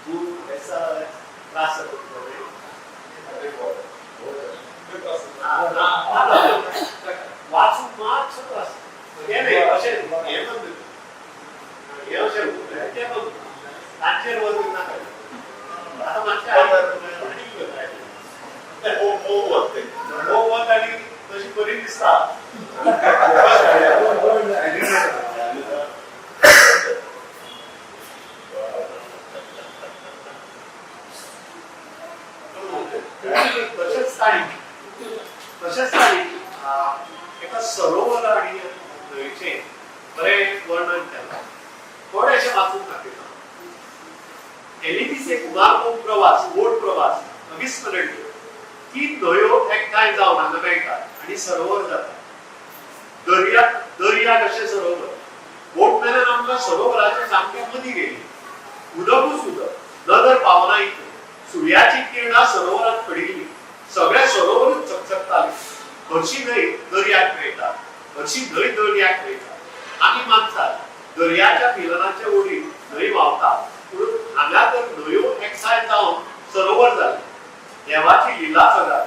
तूं ऐसा त्रास जाता तुका. वाचूंक मातसो त्रास. हें न्हय अशें हें बंद, हें अशें तें बंद, तांचेर वचूंक नाका. आतां मातशें मोग आनी तशी बरी दिसता. तशेंच तांणी एका सरोवर आनी न्हंयचें बरें वर्णन केलां. थोडेशें वाचून दाखयता. एलिबीस एक उमागमोग प्रवास, बोट प्रवास अविस्मरणीय. 3 न्हंयो एकठांय जावन हांगा मेळटात आनी सरोवर जाता. दर्या दर्या कशें सरोवर. बोटमॅनान आमकां सरोवराच्या सामकें मदीं गेली. उदकूच उदक, नदर पावना इतलें. सुर्याची किरणां सरोवरांत पडिल्लीं. सगळें सरोवरूच चकचकतालें. हरशी न्हंय दर्याक मेळटा, हरशी न्हंय दर्याक मेळटा. आमी मानतात दर्याच्या मिलनाचे ओडीन न्हंय व्हांवता, पूण हांगा तर न्हंयो एकठांय जावन सरोवर जालें. देवाची लिला सगळ्या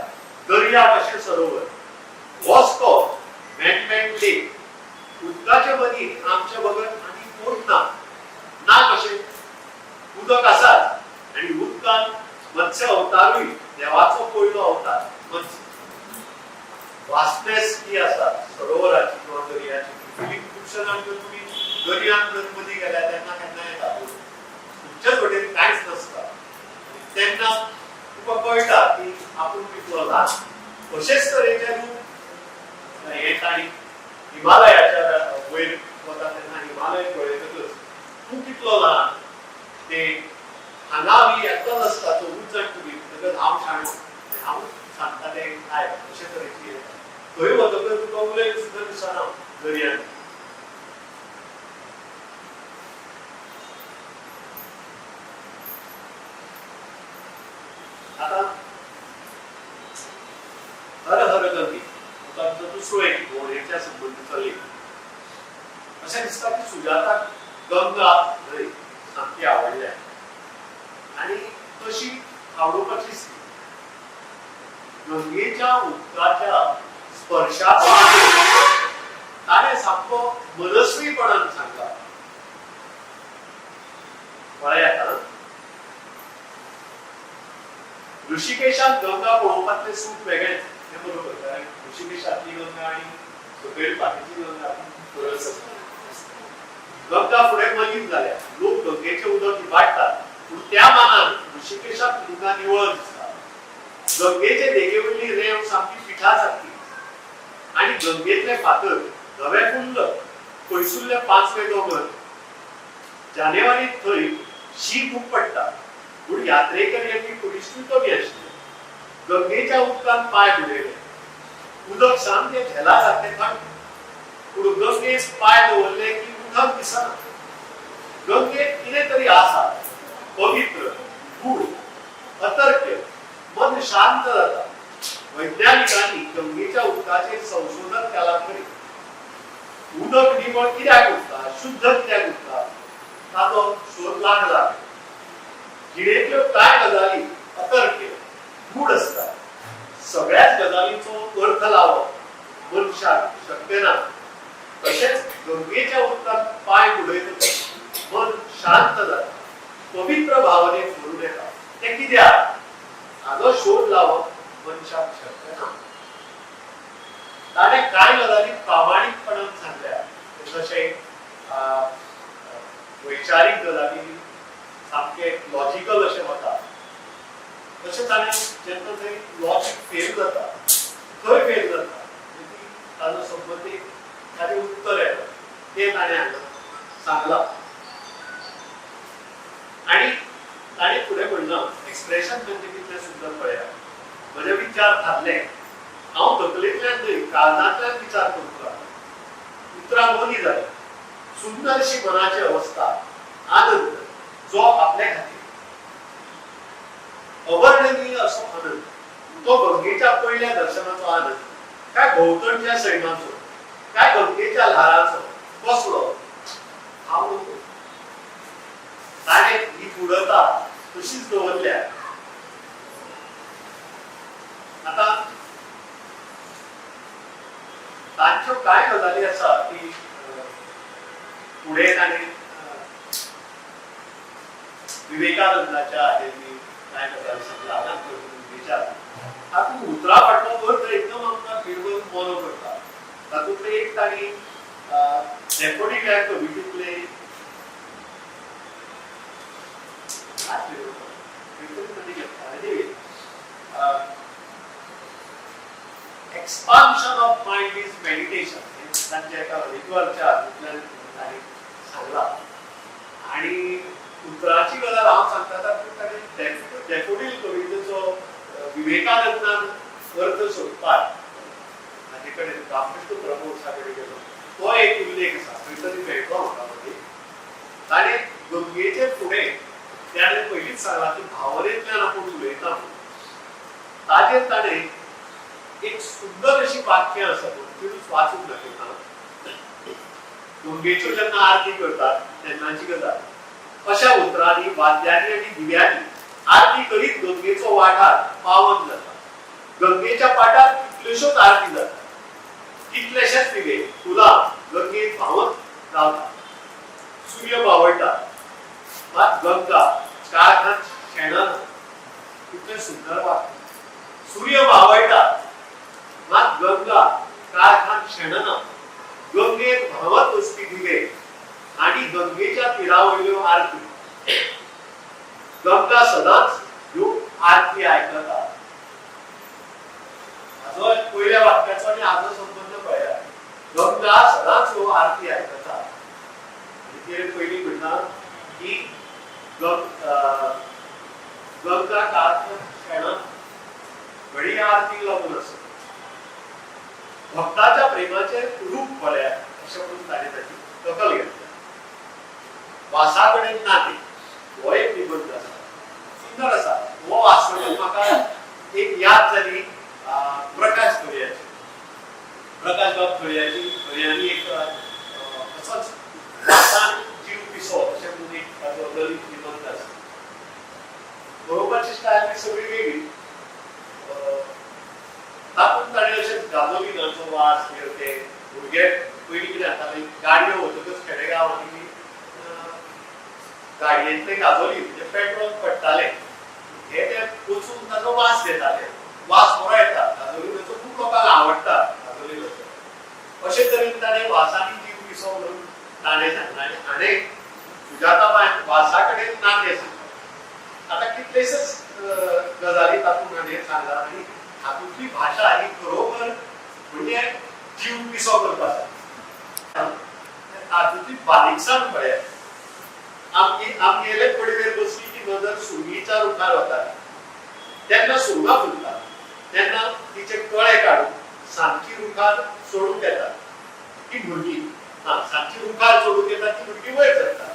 दर्या कशें सरोवर. होच तो मॅनमेड लेक. उदकाचे मदीं आमचे बगर आनी कोण ना ना कशें उदक आसाच आनी उदकांत मत्स्य अवतारूय देवाचो पयलो अवतार मत्स्य. वास्टनेस जी आसा सरोवराची किंवा दर्याची फिलिंग खुबशे जाण जर तुमी दर्यांत जर मदीं गेल्या तेन्ना केन्ना येता तुमच्याच वटेन कांयच नासता तेन्ना तुका कळटा की आपूण कितलो ल्हान. अशेच तरेचें रूप हें तांणी हिमालयाच्या वयर वता तेन्ना हिमालय पळयतकच तूं कितलो ल्हान ते हांगा आमी एकटोच आसता चौगूच जाण तुमी म्हणटकच हांव शाणो हांव सांगता तें आयक अशे तरेची येता. थंय वतकच तुका उलयन सुद्दां दिसना दर्यान. आतां हर हर गंगे तांचो दुसरो एक भोंवडेच्या संबंदीचो लेख. अशें दिसता की सुजाताक गंगा न्हंय सामकी आवडल्या आनी तशी आवडोवपाचीच ती. गंगेच्या उदकाच्या स्पर्शाचो ताणें सामको मनस्वीपणान सांगला. पळयात ऋषिकेशात गंगा पळोवपातलें सूख वेगळेंच, हें बरोबर, कारण ऋषिकेशांतली गंगा आनी सकयल बाकीची गंगा फरक आसता. गंगा फुडें मलीन जाल्या. लोक गंगेचें उदक इबाडटात, पूण त्या मानान ऋषिकेशाक गंगा निवळ दिसता. गंगेचे देगेवयली रेंव सामकी पिठा सारकी आनी गंगेतले फातर धवे फुल्ल. पयसुल्ले पांचवे दोंगर. जानेवारीत थंय शीं खूब पडटा, पूण यात्रेकरी आनी टुरिस्टूय कमी आशिल्ले. गंगेच्या उदकांत पांय बुडयले. उदक सामकें झेला सारकें थंड, पूण गंगेत पांय दवरले की उदक दिसना. गंगेत कितें तरी आसा पवित्र, गूढ, अतर्क्य. मन शांत जाता. वैज्ञानिकांनी गंगेच्या उदकाचेर संशोधन केलां खरें. उदक निवळ कित्याक उरता, शुद्ध कित्याक उरता, ताचो शोध लागला. जिणेंतल्यो कांय गजाली अतर्क्य, गूढ आसता. सगळ्याच गजालींचो अर्थ लावप मनशाक शक्य ना. तशेंच गंगेच्या उदकांत पांय बुडयतकच मन शांत जाता, पवित्र भावनेत भरून येता. तें कित्याक, हाजो शोध लावप मनशाक शक्य ना. ताणें कांय गजाली प्रामाणीकपणान सांगल्या. जशें वैचारीक गजाली सामकें लॉजिकल अशें वता, तशें ताणें जेन्ना थंय लॉजीक फेल जाता, थंय फेल जाता, ताजो संबंद एक ताजें उत्तर येता, तें ताणें हांगा सांगलां. आनी ताणें फुडें म्हणलां, एक्सप्रेशन म्हणजे कितलें सुंदर पळयात. म्हजे विचार थारले. हांव तकलेंतल्यान न्हय, काळजांतल्यान विचार करूंक लागलो. उतरां मोनी जाली. सुंदरशी मनाची अवस्था, आनंद जो आपले खातीर अवर्णनीय असो आनंद. तो गंगेच्या पयल्या दर्शनाचो आनंद काय भोंवतणच्या सैमाचो काय गंगेच्या ल्हाराचो, कसलो हांव नको. ताणें ही गूढता तशीच दवरल्या. आतां तांच्यो कांय गजाली आसा की फुडें ताणें विवेकानंदाच्या हाजेर बी कांय गजाली सांगला. गंगेच्या तातूंत उतरां फाटलो अर्थ एकदम आमकां खीणभर मोनो करता. तातूंतलें एक तांणी डॅफोडील ह्या कवितेंतले expansion of mind is meditation, तांच्या एका हरिद्वारच्या हातूंतल्यान तांणी सांगला. आनी उतराची गजाल हांव सांगता, तातूंत ताणें डॅफोडील कवितेचो विवेकानंदान अर्थ सोदपाक ताचे कडेन रामकृष्ण परमहंसा कडेन गेलो, तो एक उल्लेख आसा. खंय तरी मेळटलो म्हाका मागीर. ताणें गंगेचे फुडें ताणें पयलींच सांगलां की भावनेंतल्यान आपूण उलयता म्हणून. ताजेर ताणें एक सुंदर अशी वाक्य आसा, तितूच वाचून दाखयता. गंगेच्यो जेन्ना आरती करतात तेन्नाची गजाल. अशा उतरांनी, वाद्यांनी आनी दिव्यांनी आरती करीत गंगेचो वाठार पावन जाता. गंगेच्या पाटार कितल्योश्योच आरती जातात. कितलेशेच दिवे, फुलां गंगेत व्हांवत रावता. सूर्य मावळटा, मात गंगा काळखांत शेणना. कितलें सुंदर वाक्य. सूर्य मावळटा, मात गंगा काळखांत शेणना. गंगेत व्हांवत वचपी दिवे आणि गंगेच्या तिरावयल्यो आरती, गंगा सदांच ह्यो आरती आयकता. हाजो पयल्या वाक्याचो आनी हाजो संबंध पळयात. गंगा सदांच ह्यो आरती आयकता. आनी तिणें पयलीं म्हणलां की गंगा काळखांत शेणना, घडये आरती लागून आसत. भक्ताच्या प्रेमाचे रूप पळयात अशें म्हणून ताणें ताची दखल घेतल्या. वासा कडेन नातें हो एक निबंद आसा, सुंदर आसा. हो वाचतकच म्हाका एक याद जाली प्रकाश थळयाची. प्रकाश बाब थळयाची थळयांनी एक असोच वासान जीव पिसो अशें म्हणून एक ताचो ललित निबंद आसा. बरोवपाची स्टायल बी सगळी वेगळी. तातूंत ताणें अशें गाजोलिनाचो वास हे ते भुरगे पयलीं कितें जातालें, गाडयो वतकच खेडेगांवांनी गाडयेंतले गाजोलीन म्हणजे पेट्रोल पडटालें, हे ते वचून ताचो वास घेताले. वास बरो येता गाजोलिनाचो, खूब लोकांक आवडटा गाजोलिनाचो. अशे तरेन ताणें वासांनी जीव पिसो म्हणून ताणें सांगलां आनी हाणें सुजाताबायन वासा कडेन नातें सांगलां. आतां कितलेशेच गजाली तातूंत हाणें सांगलां आनी हातूंतली भाशा ही खरोखर म्हणजे जीव पिसो करपा सारकी. तातूंतली बारीकसाण पळयात. आमगेले पडवेर बसली की नदर सुंगीच्या रुखार वताली. तेन्ना सुंगां फुलतात तेन्ना तिचे कळे काडून सांजची रुखार सोडूंक येतात ती भुरगीं. सांजची रुखार सोडूंक येतात ती भुरगीं वयर सरतात.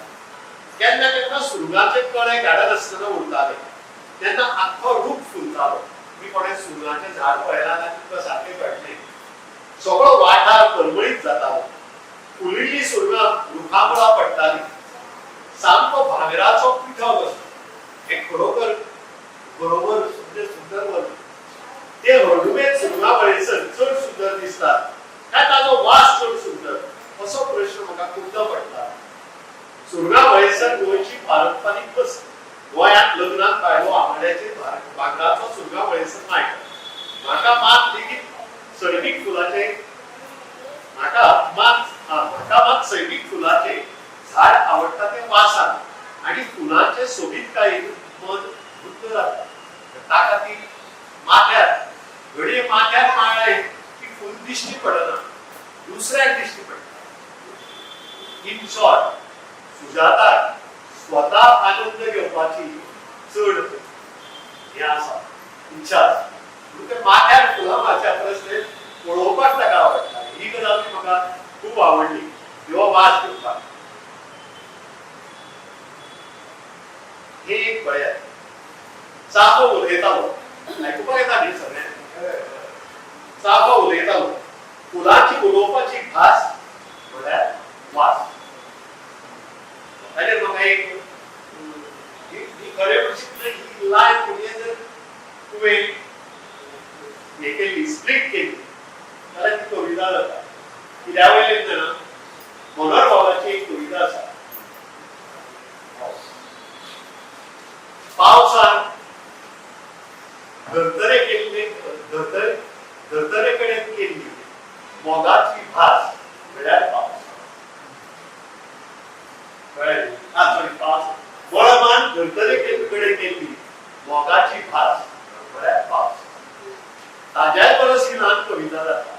केन्ना केन्ना सुंगाचे कळे काडनासतना उरताले तेन्ना आख्खो रूख फुलतालो. मी कोणें सुंगाचें झाड पळयलां जाल्यार तुमकां सारकें कळटलें. सगळो वाठार परमळीत जातालो. फुलिल्लीं सुरगां रुखामुळां पडटालीं. सामको भांगराचो पिठो कसो. हें खरोखर बरोबर सुंदर सुंदर वर्णन. ते हळडुवेच सुरगां पळयसर चड सुंदर दिसतात काय ताजो वास चड सुंदर असो प्रश्न म्हाका खूबदां पडटा. सुरगां पळयसर गोंयची पारंपारीक वस्त. गोंयांत लग्नाक बायलो आंबाड्याचेर भांगराचो सुरगां पळयसर माळटा. म्हाका मात लेगीत सैमीक फुलाचे म्हाका मात सैमीक फुलाचे झाड आवडटा तें वासान आनी फुलांचे सोबीतकायेन मन वृद्ध जाता. ताका ती माथ्यार घडये माथ्यार माळ्ळें की फूल दिश्टी पडना, दुसऱ्याक दिश्टी पडटा. इन शॉर्ट, सुजाताक स्वता आनंद घेवपाची चड हें आसा, इच्छा आसा. म्हणून ते माथ्यार फुलां मारच्या परस ते पळोवपाक ताका आवडटा. ही गजाल म्हाका खूब आवडली, किंवा वास घेवपाक. हे एक पळयात, चाफो उलयतालो, आयकुपाक येता न्ही सगळ्यांक? चाफो उलयतालो. फुलांची उलोवपाची भास म्हळ्यार वास. ताचेर म्हाका एक ही खरें म्हणशीत ही लायन म्हणजे जर तुवें हे केली, स्प्लीट केली जाल्यार ती कविता जाता. कित्या वयल्यान जाणा, मनोहर बाबाची एक कविता आसा, पावसान धर्तरे केल्ले धर्तरे कडेन केल्ली मोगाची भास म्हळ्यार पावस. कळ्ळें? सॉरी, पावस मळबान धर्तरे कडेन केल्ली मोगाची भास म्हळ्यार पावस. ताज्याय परस ही ल्हान कविता जाता.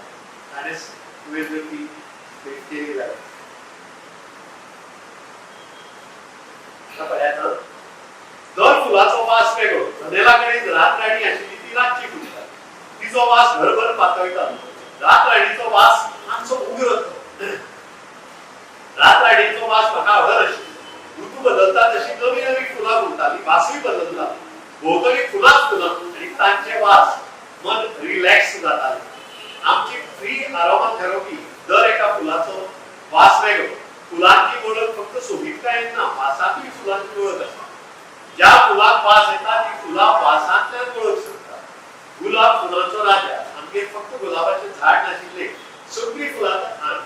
ताणें तुवें जर ती केली जाल्यार पळयात, दर फुलाचो वास वेगळो. जनेला कडेन रातराणी आशिल्ली ती रातची फुलता, तिचो वास घरभर पातळटा. रातराणीचो वास मातसो उग्र. रातराणीचो वास म्हाका आवडनाशिल्लो. ऋतू बदलता तशी नवी नवी फुलां फुलताली, वासूय बदलता. भोंवतणी फुलांच फुलां आनी तांचे वास मन रिलॅक्स जातालें. आमची फ्री आरोमा थेरपी. दर एका फुलाचो वास वेगळो. फुलांची वळख फक्त सोबीतकायेन ना, वासांतूय फुलांची वळख आसा. ज्या फुलाक वास येता ती फुलां वासांतल्यान वळख शकता. गुलाब फुलांचो राजा. आमगेर फक्त गुलाबाचें झाड नाशिल्लें, सगळीं फुलां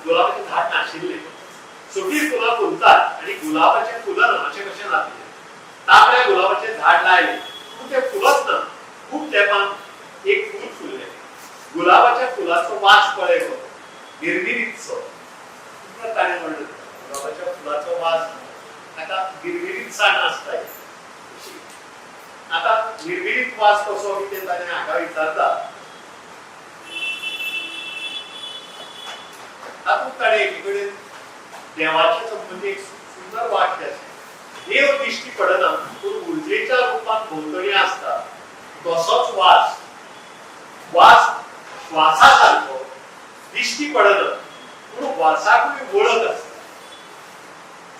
गुलाबाचें झाड नाशिल्लें, सगळीं फुलां फुलतात आनी गुलाबाचें फुलां ना अशें कशें जातलें? तांबड्या गुलाबाचें झाड लायलें पूण तें फुलच ना. खूब तेंपान एक फूल फुल्लें. गुलाबाच्या फुलाचो वास पळय गो, मिरमिरीतसो. तुमकां ताणें म्हणलें गुलाबाच्या फुलाचो वास ताका मिरमिरीत साण आसता. आतां मिरमिरीत वास कसो कितें ताणें हाका विचारता. तातूंत ताणें एकी कडेन देवाचे संबंदी एक सुंदर वाक्य आसा. देव दिश्टी पडना पूण उर्जेच्या रुपान भोंवतणी आसता तसोच वास. वास श्वासा सारको दिश्टी पडना पूण वासाकूय वळख आसता.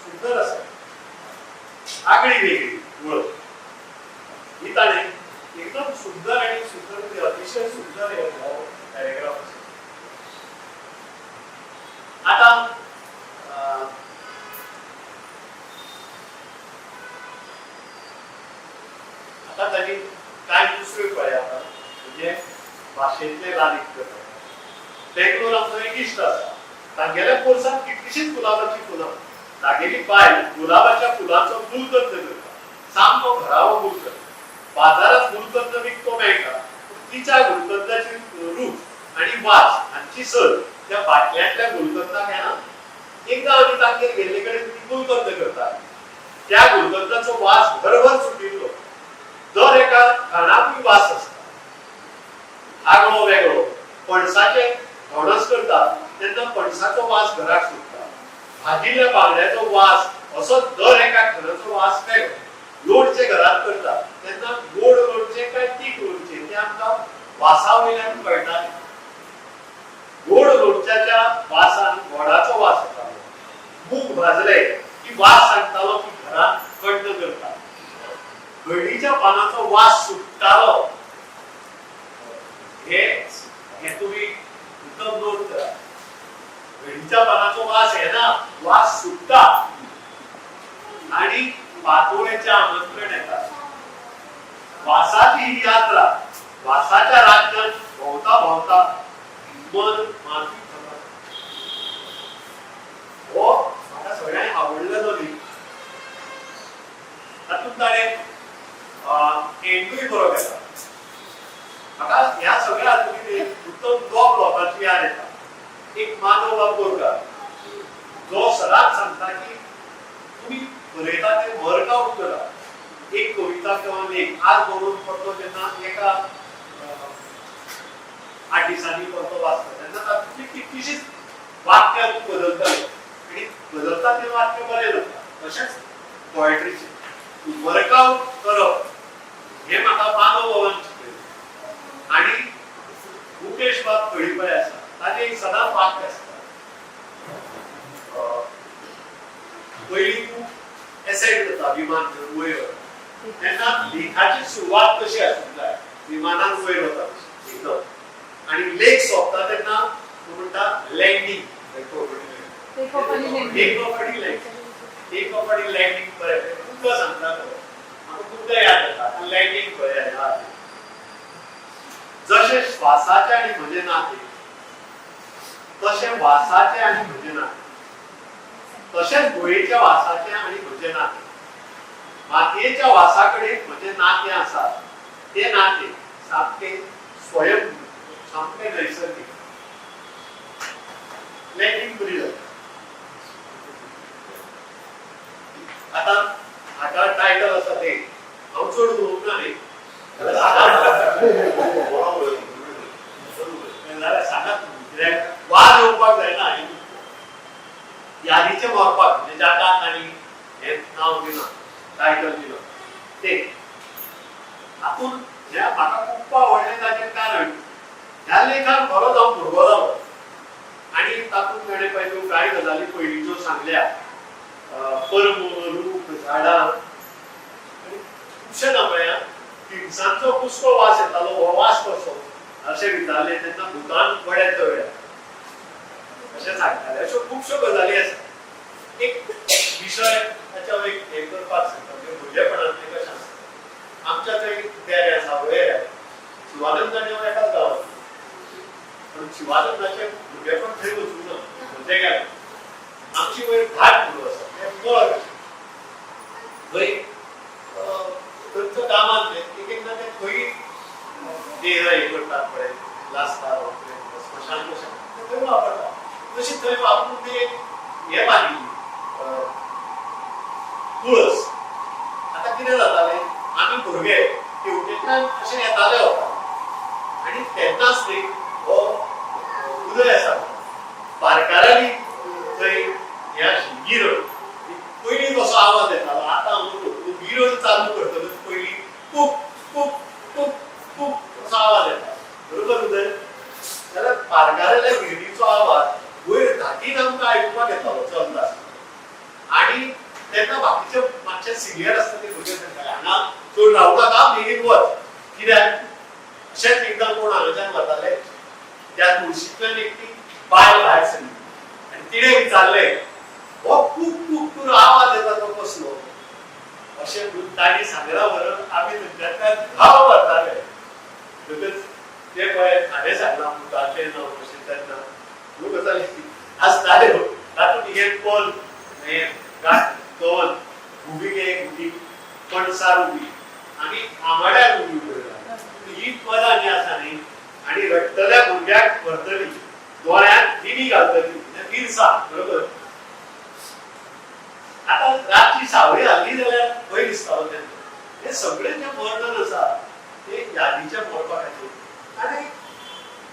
सुंदर आसा, आगळी वेगळी वळख. ही ताणें एकदम सुंदर आनी सुंदर म्हणजे अतिशय सुंदर हो पॅरेग्राफ आसा. आतां आतां ताणी कांय दुसऱ्यो पळया म्हणजे भाशेंतले लालित्य. बेंगलोर आमचो एक इश्ट आसा, तागेल्या पोरसांत कितलीशींच गुलाबाचीं फुलां. तागेली बायल गुलाबाच्या फुलांचो गुलकंद करता, सामको घरावो गुलकंद. बाजारांत गुलकंद विकतो मेळटा, पूण तिच्या गुलकंदाची रूच आनी वास हांची सर त्या बाटल्यांतल्या गुलकंदाक येना. एकदां आमी तांगेर गेल्ले कडेन ती गुलकंद करतात. त्या गुलकंदाचो वास घरभर सुटिल्लो. दर एका खाणाकूय वास आसता आगळो वेगळो. पणसाचे धोणस करतात तेन्ना पणसाचो वास घराक सुटता. भाजिल्ल्या बांगड्याचो वास, असो दर एका खाणाचो वास वेगळो. लोणचें घरांत करतात तेन्ना गोड लोणचें काय तीख लोणचें तें आमकां वासा वयल्यान कळटालें. गोड लोणच्याच्या वासान गोडाचो वास येतालो. मूग भाजले की वास सांगतालो की घरांत कण्ण करतात. हळदीच्या पानाचो वास सुट्टालो. हे हे तुमी उत्तम नोट करा. हळदीच्या पानाचो वास येना, वास सुट्टा. आणि पातोळेचे आमंत्रण येता. वासाची ही यात्रा, वासाच्या राज्यात भोवता भोवता मन माती थकता. हो म्हाका सगळ्यांक आवडलेलो लेख. तातूंत ताणें एंडूय बरो केला. म्हाका ह्या सगळ्या हातूंत एक उत्तम दोग लोकांची याद येता. एक माधव बाब बोरकार, जो सदांच सांगता की तुमी बरयता तें वर्कआउट करा. एक कविता किंवा लेख आज बरोवन परतो जेन्ना एका 8 दिसांनी परतो वाचता तेन्ना तातूंतली कितलीशीच वाक्यां तूं बदलताले आनी बदलता तें वाक्य बरें जाता. तशेंच पोएट्रीचें वर्कआउट करप हें म्हाका माधव बाबान शिकयलें. आनी मुकेश बाब खडीपळे आसा, ताचें एक सदांच वाक्य आसता, पयलीं तूं एसेंट जाता, विमान घेवन वयर वता तेन्ना लेखाची सुरवात कशी आसूंक जाय, विमानान वयर वता तशी एकदम. आनी लेख सोंपता तेन्ना तूं म्हणटा लँडींग, Take off आणि landing. Take off आणि लँडिंग, टेक ऑफ आणि लँडिंग बरें खूबदां सांगता तो, म्हाका खूबदां याद येता लँडिंग खंय आसा. जशें श्वासाचें आनी म्हजें नातें, तशें वासाचें आनी म्हजें नातें, तशेंच गोयेच्या वासाचें आनी म्हजें नातें. मातयेच्या वासा कडेन म्हजें नातें आसा, तें नातें सामकें स्वयं, सामकें नैसर्गिक. लँडिंग बरी जाता. आतां हाका टायटल आसा तें हांव चड उलोवंक ना न्ही, जाल्यार सांगात तुमी, कित्याक वाद येवपाक जायना. यादीचें मरपाक म्हणजे जाका तांणी हें नांव दिलां, टायटल दिलां तें हातूंत हें म्हाका खूब आवडलें. ताचें कारण ह्या लेखान खरोच हांव भुरगो जालो आनी तातूंत ताणें पळय त्यो कांय गजाली पयलींच्यो सांगल्या, पर्व, रूख, झाडां आनी खुबशें ना पळया. तिनसांजचो कुसको वास येतालो, हो वास कसो अशें विचारलें तेन्ना भुतान वड्यात तळ्या अशें सांगताले. अश्यो खुबश्यो गजाली आसा. एक विशय ताच्या एक हें करपाक सांगता, म्हणजे भुरगेपणांतलें कशें आसता. आमच्या थंय देरे आसा, वयर आसा, शिवानंद आनी हांव एकाच गांवांत, पूण शिवानंदाचें भुरगेपण थंय वचूंक ना, म्हणजे गेलें. आमची वयर घाट म्हणून आसा, तें मळ कशें, थंय थंयच्या गांवांत एक एकदां ते खंय देह हे करतात पळय, लासतात, स्मशान कशें ते थंय वापरतात. तशी थंय वापरून ते हें बांदिल्ली तुळस. आतां कितें जातालें, आमी भुरगे तेवटेंतल्यान अशें येताले वता आनी तेन्नाच न्ही हो उदय आसा पारकारांनी थंय हें आशिल्ली गिरण. पयलीं कसो आवाज येतालो, आतां हांव गिरण चालू करतकच पयलीं कूक कूक कूक कूक असो आवाज येता, बरोबर उदय? जाल्यार पारकाराल्या गिरणीचो आवाज वयर धाटीन आमकां आयकुपाक येतालो चलता आसतना. आनी तेन्ना बाकीचे मातशे सिनियर आसता ते भुरगे सांगताले, हांगा चड रावूं नाका, बेगीन वच. कित्याक अशेंच एकदां कोण हांगाच्यान वताले, त्या तुळशींतल्यान एक ती बायल भायर सरली आनी तिणें विचारलें, हो कूक कूक करून आवाज येता तो कसलो अशें म्हणून तांणी सांगला बरोबर आमी थंयच्यान धांव मारताले. म्हणटकच ते पळय हांवें सांगलां भुताचें नांव कशें तेन्ना ह्यो गजाली आसताल्यो. तातूंत हें पल हें गाठ कवन उबी गे उबी पणसार उबी आनी आंबाड्यार उबी उडयला, ही पदां जी आसा न्ही, आनी रडटल्या भुरग्याक व्हरतली, दोळ्यांत दिमी घालतली, मिरसांग, बरोबर. सगळें जें वर्णन आसा ते यादीच्या मोरपाखाचेर आनी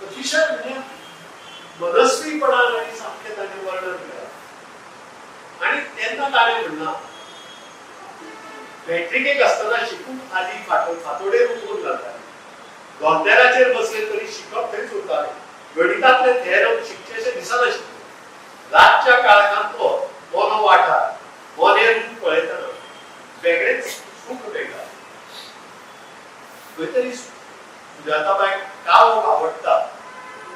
अतिशय म्हणजे मनस्वीपणान आनी सामकें ताणें वर्णन केलां. आनी तेन्ना ताणें म्हणलां, मॅट्रिकेक आसतना शिकूंक आदी फांतोडेर उठून घालताले, धोंतेराचेर बसले तरी शिकप थंयच उरतालें, गणितांतले थेरम शिकचेशें दिसनाशिल्लें. रातच्या काळखांतलो मोनो वाठार मोने रूप पळयतना वेगळेंच सूख मेळटा. खंय तरी सुजाताबायक काळोख आवडटा,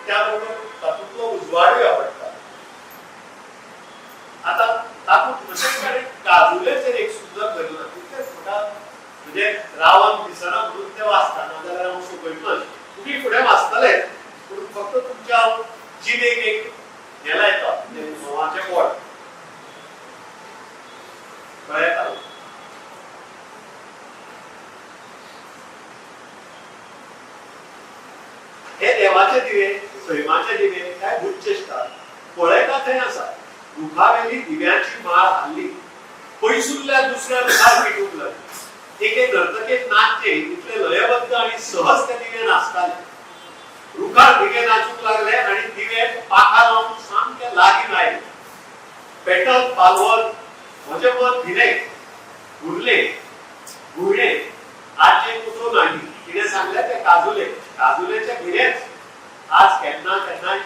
त्या बरोबर तातूंतलो उजवाडूय आवडटा. आतां तातूंत तशेंच ताणें काजुलेचेर एक सुंदर बरयलां, तितलेंच म्हाका म्हणजे रावन दिसना म्हणून तें वाचता, नाजाल्यार हांव सोंपयतलो. तुमी फुडें वाचतले, पूण फक्त तुमच्या जिणेक एक हें लायता, म्हणजे म्होंवाचें बोट कळयता. हे देवाचे दिवे, सैमाचे दिवे काय भूतचेश्टा पळयता थंय आसा. रुखावेली दिव्याची माळ हाल्ली, पयसुल्ल्या दुसऱ्या रुखार पेटूंक लागली. एके नर्तकेक नाचचे इतले लयबद्ध आनी सहज ते दिवे नाचताले. रुखार दिवे नाचूंक लागले आनी दिवे पाखां लावन सामके लागीं आयले. पेटत पालवत म्हजें मन भिलें, उरलें, घुंवळें. आजचें उतरून हाडली, तिणें सांगलें ते काजुले, काजुलेचे भिरेंच. आज केन्ना केन्नाय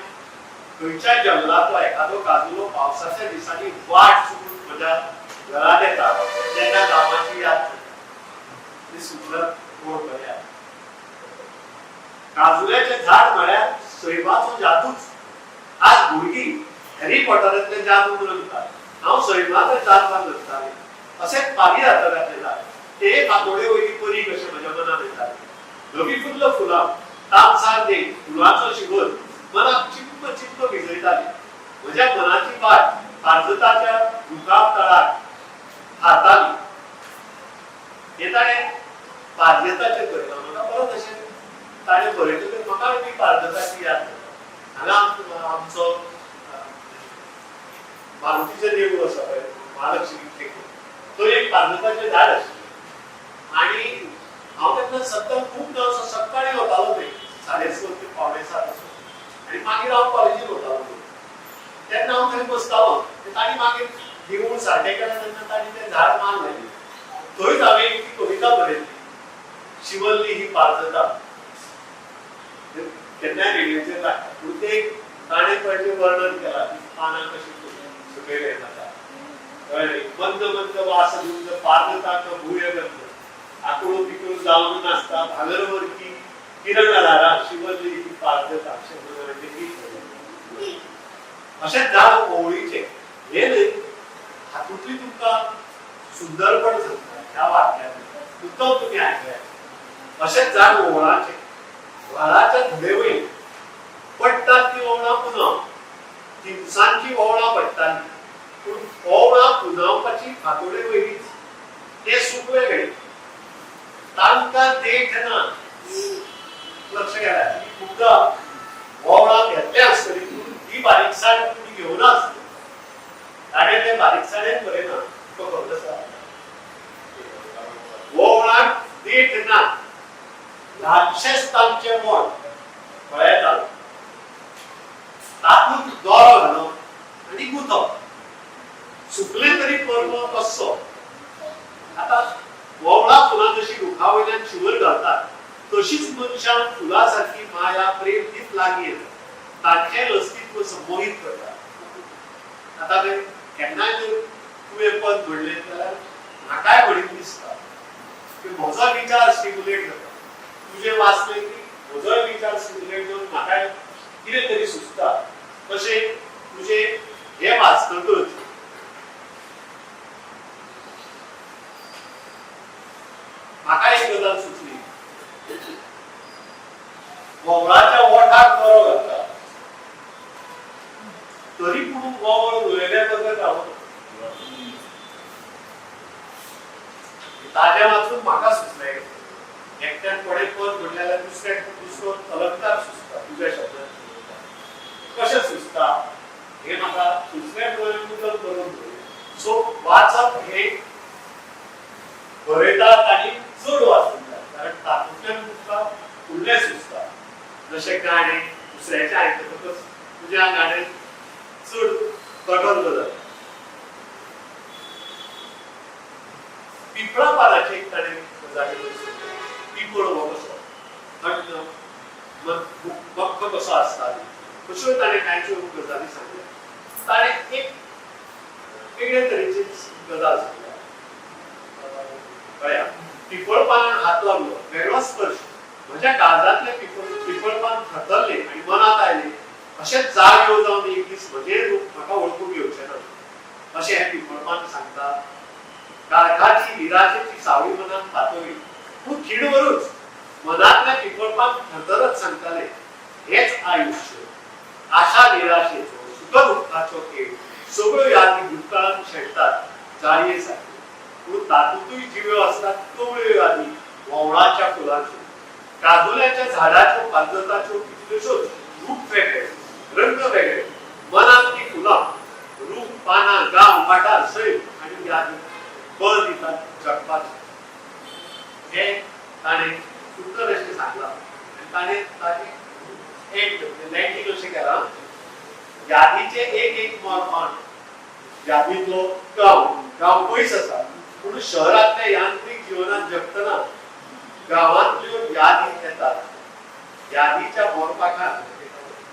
खंयच्या जंगलांतलो एखादो काजुलो पावसाच्या दिसांनी वाट चुकून म्हज्या घरांत येता तेन्ना गांवाची याद जाता. ती सुंदर गोड बऱ्या. काजुल्याचें झाड म्हळ्यार सैमाचो जादूच. आज भुरगीं हॅरी पॉटरांतले जादू रंगतात, हांव सैमाच्या जादवान रंगतालें. अशेंच पारिजातकाचें झाड ते फांतोडे वयली परी कशें म्हज्या मनांत येतालें. नवी फुल्ल फुलां, तामसार देख, फुलांचो शिवर मनाक चिप्प चिप्प भिजयताली. म्हज्या मनाची वाट पारजताच्या रुखा तळाक हाताली. हे ताणें पारजताचेर बरयलां. म्हाका परत अशें ताणें बरयतकच म्हाकाय बी पारजताची याद जाता. हांगा आमचो मारुतीचें देवूळ आसा पळय, महालक्ष्मी टेकून, थंय एक पारजताचें झाड आशिल्लें. आनी हांव तेन्ना सद्दां खूब असो सकाळीं वतालो थंय, 6:30 ते 6:45 असो. आनी मागीर हांव कॉलेजीन वतालो तेन्ना हांव थंय बसतालो. तांणी मागीर देवूळ सारकें केलें तेन्ना तांणी तें झाड मारलें. थंयच हांवें एक ती कविता बरयली, शिवल्ली ही पारजता. केन्नाय रेडियोचेर लागता, पूण ते ताणें पळय वर्णन केलां की पानां कशीं सकयल येता. कळ्ळें? मंद मंद वास धुंद पारजताक भूयगंध, आकुळो पिकूळ जावन नासता भांगरवरकी किरण आधारा शिवल्ली ही पारजता. अशें म्हणून हांवें तें गीत बरयलें. अशें झाड ओवळीचें हें न्हय, हातूंतली तुमकां सुंदरपण सांगता ह्या वाक्यांतलें, मुद्दम तुमी आयकया. अशेंच झाड ओवळाचें, व्हाळाच्या धडे वयर पडटात ती ओवळां पुनव, तिनसांजची ओवळां पडटाली, पूण ओवळां पुनवपाची फांतोडे वयलीच तें सूख वेगळें. तांकां देख ना. लक्ष गेल्या खुबदां ओवळां घेतल्या आसतली, पूण ही बारीकसाण तुमी घेवना आसतली. ताणें तें बारीकसाणेन बरयना, तुका खबर आसा. ओवळांक देख ना, ल्हानशेंच तांचें मोड पळयता, तातूंत दोरो घालप आनी गुंतप, सुकलें तरी पर्व कसो. आतां वोवळां फुलां जशी रुखा वयल्यान शिंवर घालतात तशीच मनशां फुलां सारकी माया प्रेम दीत लागीं येता, तांचें अस्तित्व संमोहीत करता. आतां तें केन्नाय जर तुवें पद म्हणलें जाल्यार म्हाकाय म्हणीन दिसता की म्हजो विचार स्टिम्युलेट जाता. तुजें वाचलें की म्हजोय विचार स्टिम्युलेट जावन म्हाकाय कितें तरी सुचता. तशें तुजें हें वाचतकच म्हाका एक गजाल सुचली. वोवळाच्या ओठाक दोरो घालता तरी पूण वोवळ उलयल्या बगर रावना. ताजें वाचून म्हाका सुचलें. एकट्यान कोणें पद म्हणलें जाल्यार दुसऱ्याक दुसरो अलंकार सुचता. तुज्या शब्दान कशें सुचता हें म्हाका सुचलें म्हणून मुद्दम बरोवन दवरलें. सो वाचप हें बरयतात आनी चड वाचूंक जाय, कारण तातूंतल्यान तुमकां फुडलें सुचता. जशें गाणें दुसऱ्याचें आयकतकच तुज्या गाणें चड कठोर जाता. पिपळा पानाची एक ताणें गजाली पिपळ हो कसो थंड मक्क कसो आसता अश्यो ताणें कांयच्यो गजाली सांगल्या. ताणें एक वेगळे तरेची गजाल सांगल्या. कळ्या पिपळ पानाक हात लागलो, वेगळो स्पर्श, म्हज्या काळजांतलें पिपळपान थरथरलें आनी मनांत आयलें अशेंच जाग येव जावन एक दीस म्हजें रूप म्हाका वळखूंक येवचें ना अशें हें पिपळपान सांगता. काळखाची निराशेची सावळी मनांत पातळ्ळी, पूण खीणभरूच मनांतल्या पिपळपान थरथरत सांगताले हेच आयुश्य, आशा निराशेचो सुख दुःखाचो खेळ, सगळ्यो यादी भूतकाळांत शेणटात जाळये सारक्यो, पूण तातूंतूय जिव्यो आसतात कवळ्यो यादी वोंवळाच्या फुलांच्यो, काजुल्याच्या झाडाच्यो, पालजताच्यो, कितल्योश्योच, रूप वेगळे, रंग वेगळे, मनांत ती फुलां, रूप, पानां, गांव, वाठार, सैम आनी यादी बळ दितात जगपाचें. हें ताणें सुंदर अशें सांगलां आनी ताणें ताची एक लँडींग अशें केलां, यादीचें एक एक मोरपान, यादींतलो गांव, गांव पयस आसा पूण शहरांतल्या यांत्रीक जिवनांत जगतना गांवांतल्यो यादी येतात. यादीच्या मोरपाखान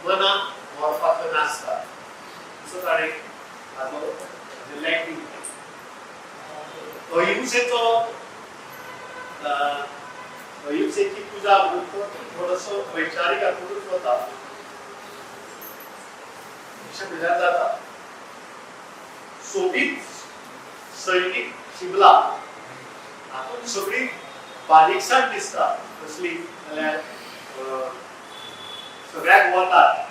मनांत मोरपाख नासता असो ताणें ताजो लँडींग. अहिंसेचो अहिंसेची पुजा म्हणून तो थोडोसो वैचारीक हातूनच वता अशें म्हणल्यार जाता. सोबीत सैनीक शिमला हातूंत सगळी बारीकसाण दिसता कसली जाल्यार सगळ्याक वतात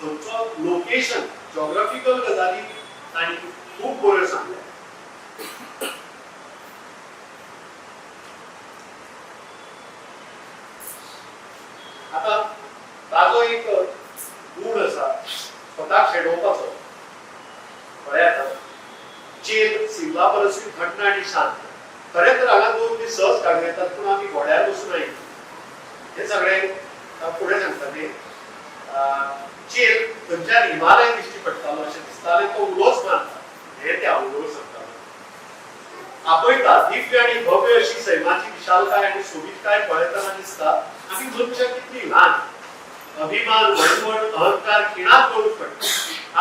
थंयचो लोकेशन, जॉग्राफिकल गजाली तांणी खूब बऱ्यो सांगल्या. आतां ताजो एक गूण आसा स्वताक शेडोवपाचो. पळयात चेल सिमला परसूय थंड आनी शांत. खरें तर हांगा 2 दीस सहज काडूं येतात, पूण आमी घोड्यार बसून आयिल्ली. हें सगळें फुडें सांगता ते. चेल थंयच्यान हिमालय दिश्टी पडटालो अशें दिसतालें, तो उलोच मारता हें ते आवडो सांगतालो. आपयता दिव्य आनी भव्य अशी सैमाची विशालकाय आनी सोबीतकाय पळयतना दिसता आमी मनशां कितली ल्हान. अभिमान, वणवण, अहंकार खिणांत गळून पडटा.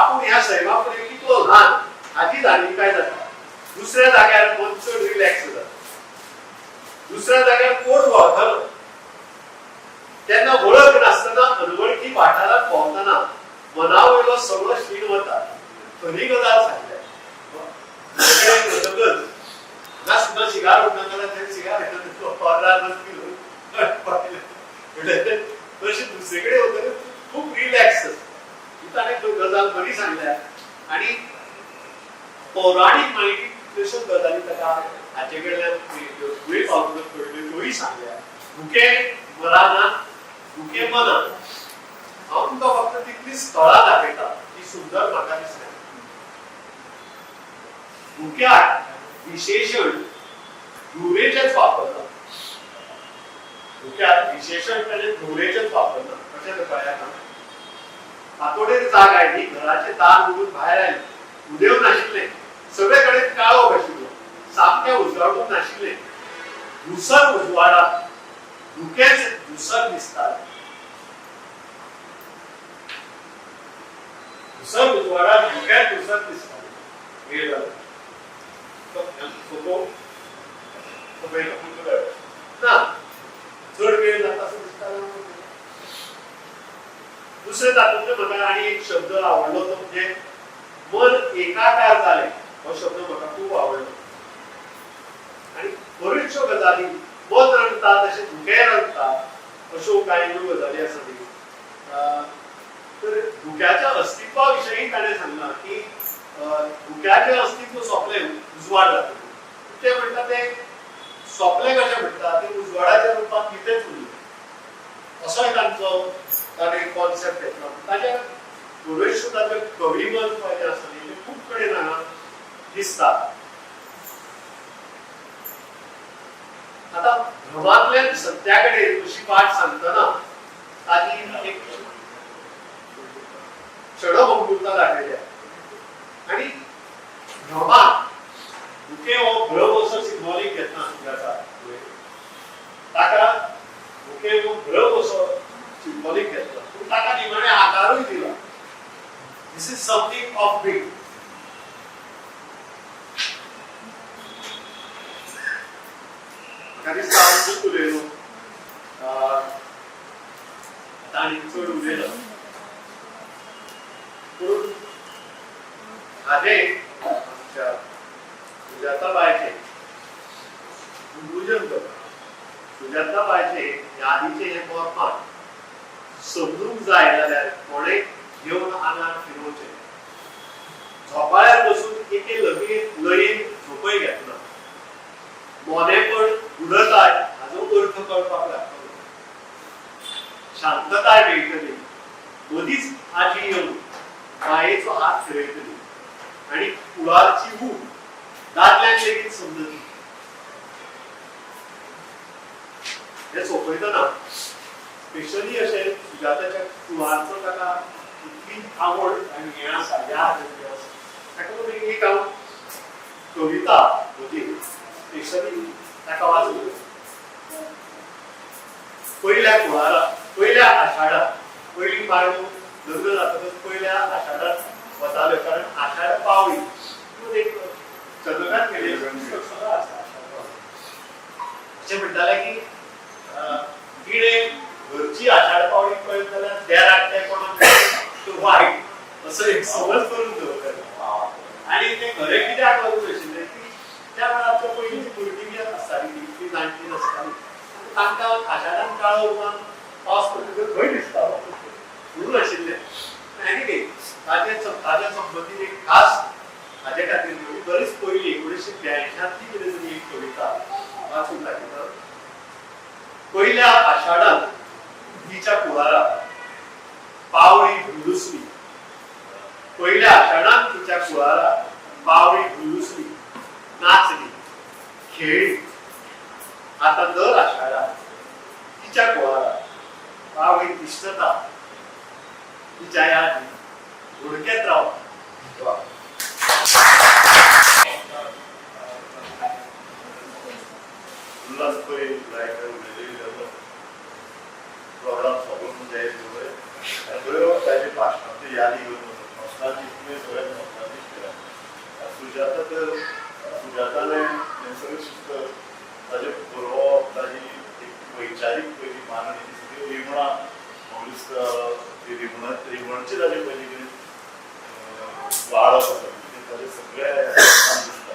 आपूण ह्या सैमा फुडें कितलो ल्हान हाची जाणविकाय जाता. दुसऱ्या जाग्यार मन चड रिलॅक्स जाता. दुसऱ्या जाग्यार कोण वळखना तेन्ना वळख नासतना अनवळखी वाठारांत भोंवतना मना वयलो सगळो शीण वता. खरी गजाल सांगल्या. वतकच हांगा सुद्दां सिगार उडना जाल्यार थंय सिगार तशें दुसरे कडेन वतकच खूब रिलॅक्स आसता. ही ताणें गजाल बरी सांगल्या आनी पौराणीक माहिती कितल्योश्योच गजाली ताका हाचे कडल्यान मेळ्ळ्यो, फुडें पावतकच कळ्ळ्यो त्योय सांगल्या. धुकें मराना, धुकें मना. हांव तुमकां फक्त तितली स्थळां दाखयता ती सुंदर म्हाका दिसल्या. धुक्याक विशेशण धुवेचेच वापरला. धुक्याक विशेशण ताणें धुवेचेच वापरला. कशें तें पळयात. फांतोडेर जाग आयली, घराचें दार उगडून भायर आयलें. उदेव नाशिल्लें, सगळे कडेन काळोख आशिल्लो, सामकें उजवाडून नाशिल्लें. धुसर उजवाडात धुकेंच धुसर दिसतालें. धुसर उजवाडात धुकेंच धुसर दिसतालें. वेळ जालो सोपो ना, चड वेळ जाता असो दिसतालो. दुसरें तातूंतलें म्हाका आनी एक शब्द आवडलो तो म्हणजे मन एकाकार जालें. हो शब्द म्हाका खूब आवडलो. आनी बऱ्योचश्यो गजाली मन रंगता तशें धुकें रंगता अश्यो कांय न्यू गजाली आसा न्ही. तर धुक्याच्या अस्तित्वा विशयी ताणें सांगलां की धुक्याचें अस्तित्व सोंपलें उजवाड जातकच. ते म्हणटा तें सोंपलें कशें म्हणटा तें उजवाडाच्या रुपान कितेंच उरलें असोय तांचो ताणें कॉन्सेप्ट घेतला. ताच्या बऱ्योचश्यो ताच्यो कविमन जें आसा न्ही तें खूब कडेन हांगा दिसता. आतां भ्रमांतल्यान सत्या कडेन अशी वाट सांगतना ताजी एक क्षणभंगुरता दाखयल्या आनी भ्रमात धुकें हो भ्रम असो सिंबॉलीक घेतना जाता, ताका धुकें हो भ्रम असो सिंबॉलीक घेतला पूण ताका निमाणे आकारूय दिला. This is something of big. म्हाका दिसता हांव खूब उलयलो, आतां आनी चड उलयलो, पूण हाजें आमच्या सुजाताबायचें पूजन करता. सुजाताबायचें यादीचें हें मोरपान समजूंक जाय जाल्यार कोणें घेवन आंगार फिरोवचें. झोपाळ्यार बसून एके लयेन झोपय घेतना मोनेपण उडताय हाजो अर्थ कळपाक लागतलो, शांतताय मेळटली. मदींच आजी येवन मायेचो हात फिरयतली आनी कुळारची ऊब दादल्यांक लेगीत समजतली. हें सोंपयतना स्पेशली अशें सुजाताच्या कुळारचो ताका इतली आवड आनी हें आसा, याद हें आसा, ताका लागून एक हांव कविता म्हजी स्पेशली ताका वाचूंक. पयल्या कुळारा, पयल्या आषाढात, पयली बायलो लग्न जातकच पयल्या आषाढात वताल्यो, कारण आषाढ पावळी एक चंद्रकांत केले सगळं आसा. अशें म्हणटाले की तिणें घरची आषाढ पावळी पळयत जाल्यार देराक ते कोणाक वायट असो एक समज करून दवरताले. आनी तें घरे कित्याक लागून आशिल्लें की त्या वेळार आमच्या पयलींची भुरगीं बी आसताली, ती इतली जाणटी नासताली, तांकां आषाढान काळो उरपान पावस पडटकच खंय दिसतालो म्हणून आशिल्लें. एनिवे ताज्या संबंदीत एक खास हाजे खातीर म्हणजे बरीच पयली 1982 कितें तरी एक कविता वाचूंक दाखयता. पयल्या आषाढान तिच्या कुळारा पावळी भुलुसली, पयल्या आषाढान तिच्या कुळारा पावळी भुलुसली, नाचली, खेळली. आता दर आषाढात तिच्या कुळारा पावळी तिश्ठता, तिच्या यादी हुडकेत रावता. उल्हास पै रायटर उलयले प्रोग्राम सोंपून जायत पळय आनी बऱ्यो ताजे भाशणाची यादी घेवन वचता, नॉस्ताल्जीक तुवें सगळ्यात नॉस्ताल्जीक केला. सुजाता तर सुजातालें हें सगळें शिस्त, ताजें बरोवप, ताजी एक वैचारीक पयली मांडणी ती सगळी रिमणां ती रिमणची ताजे पयली कितें वाळप आसा तें ताजें सगळें दिसता.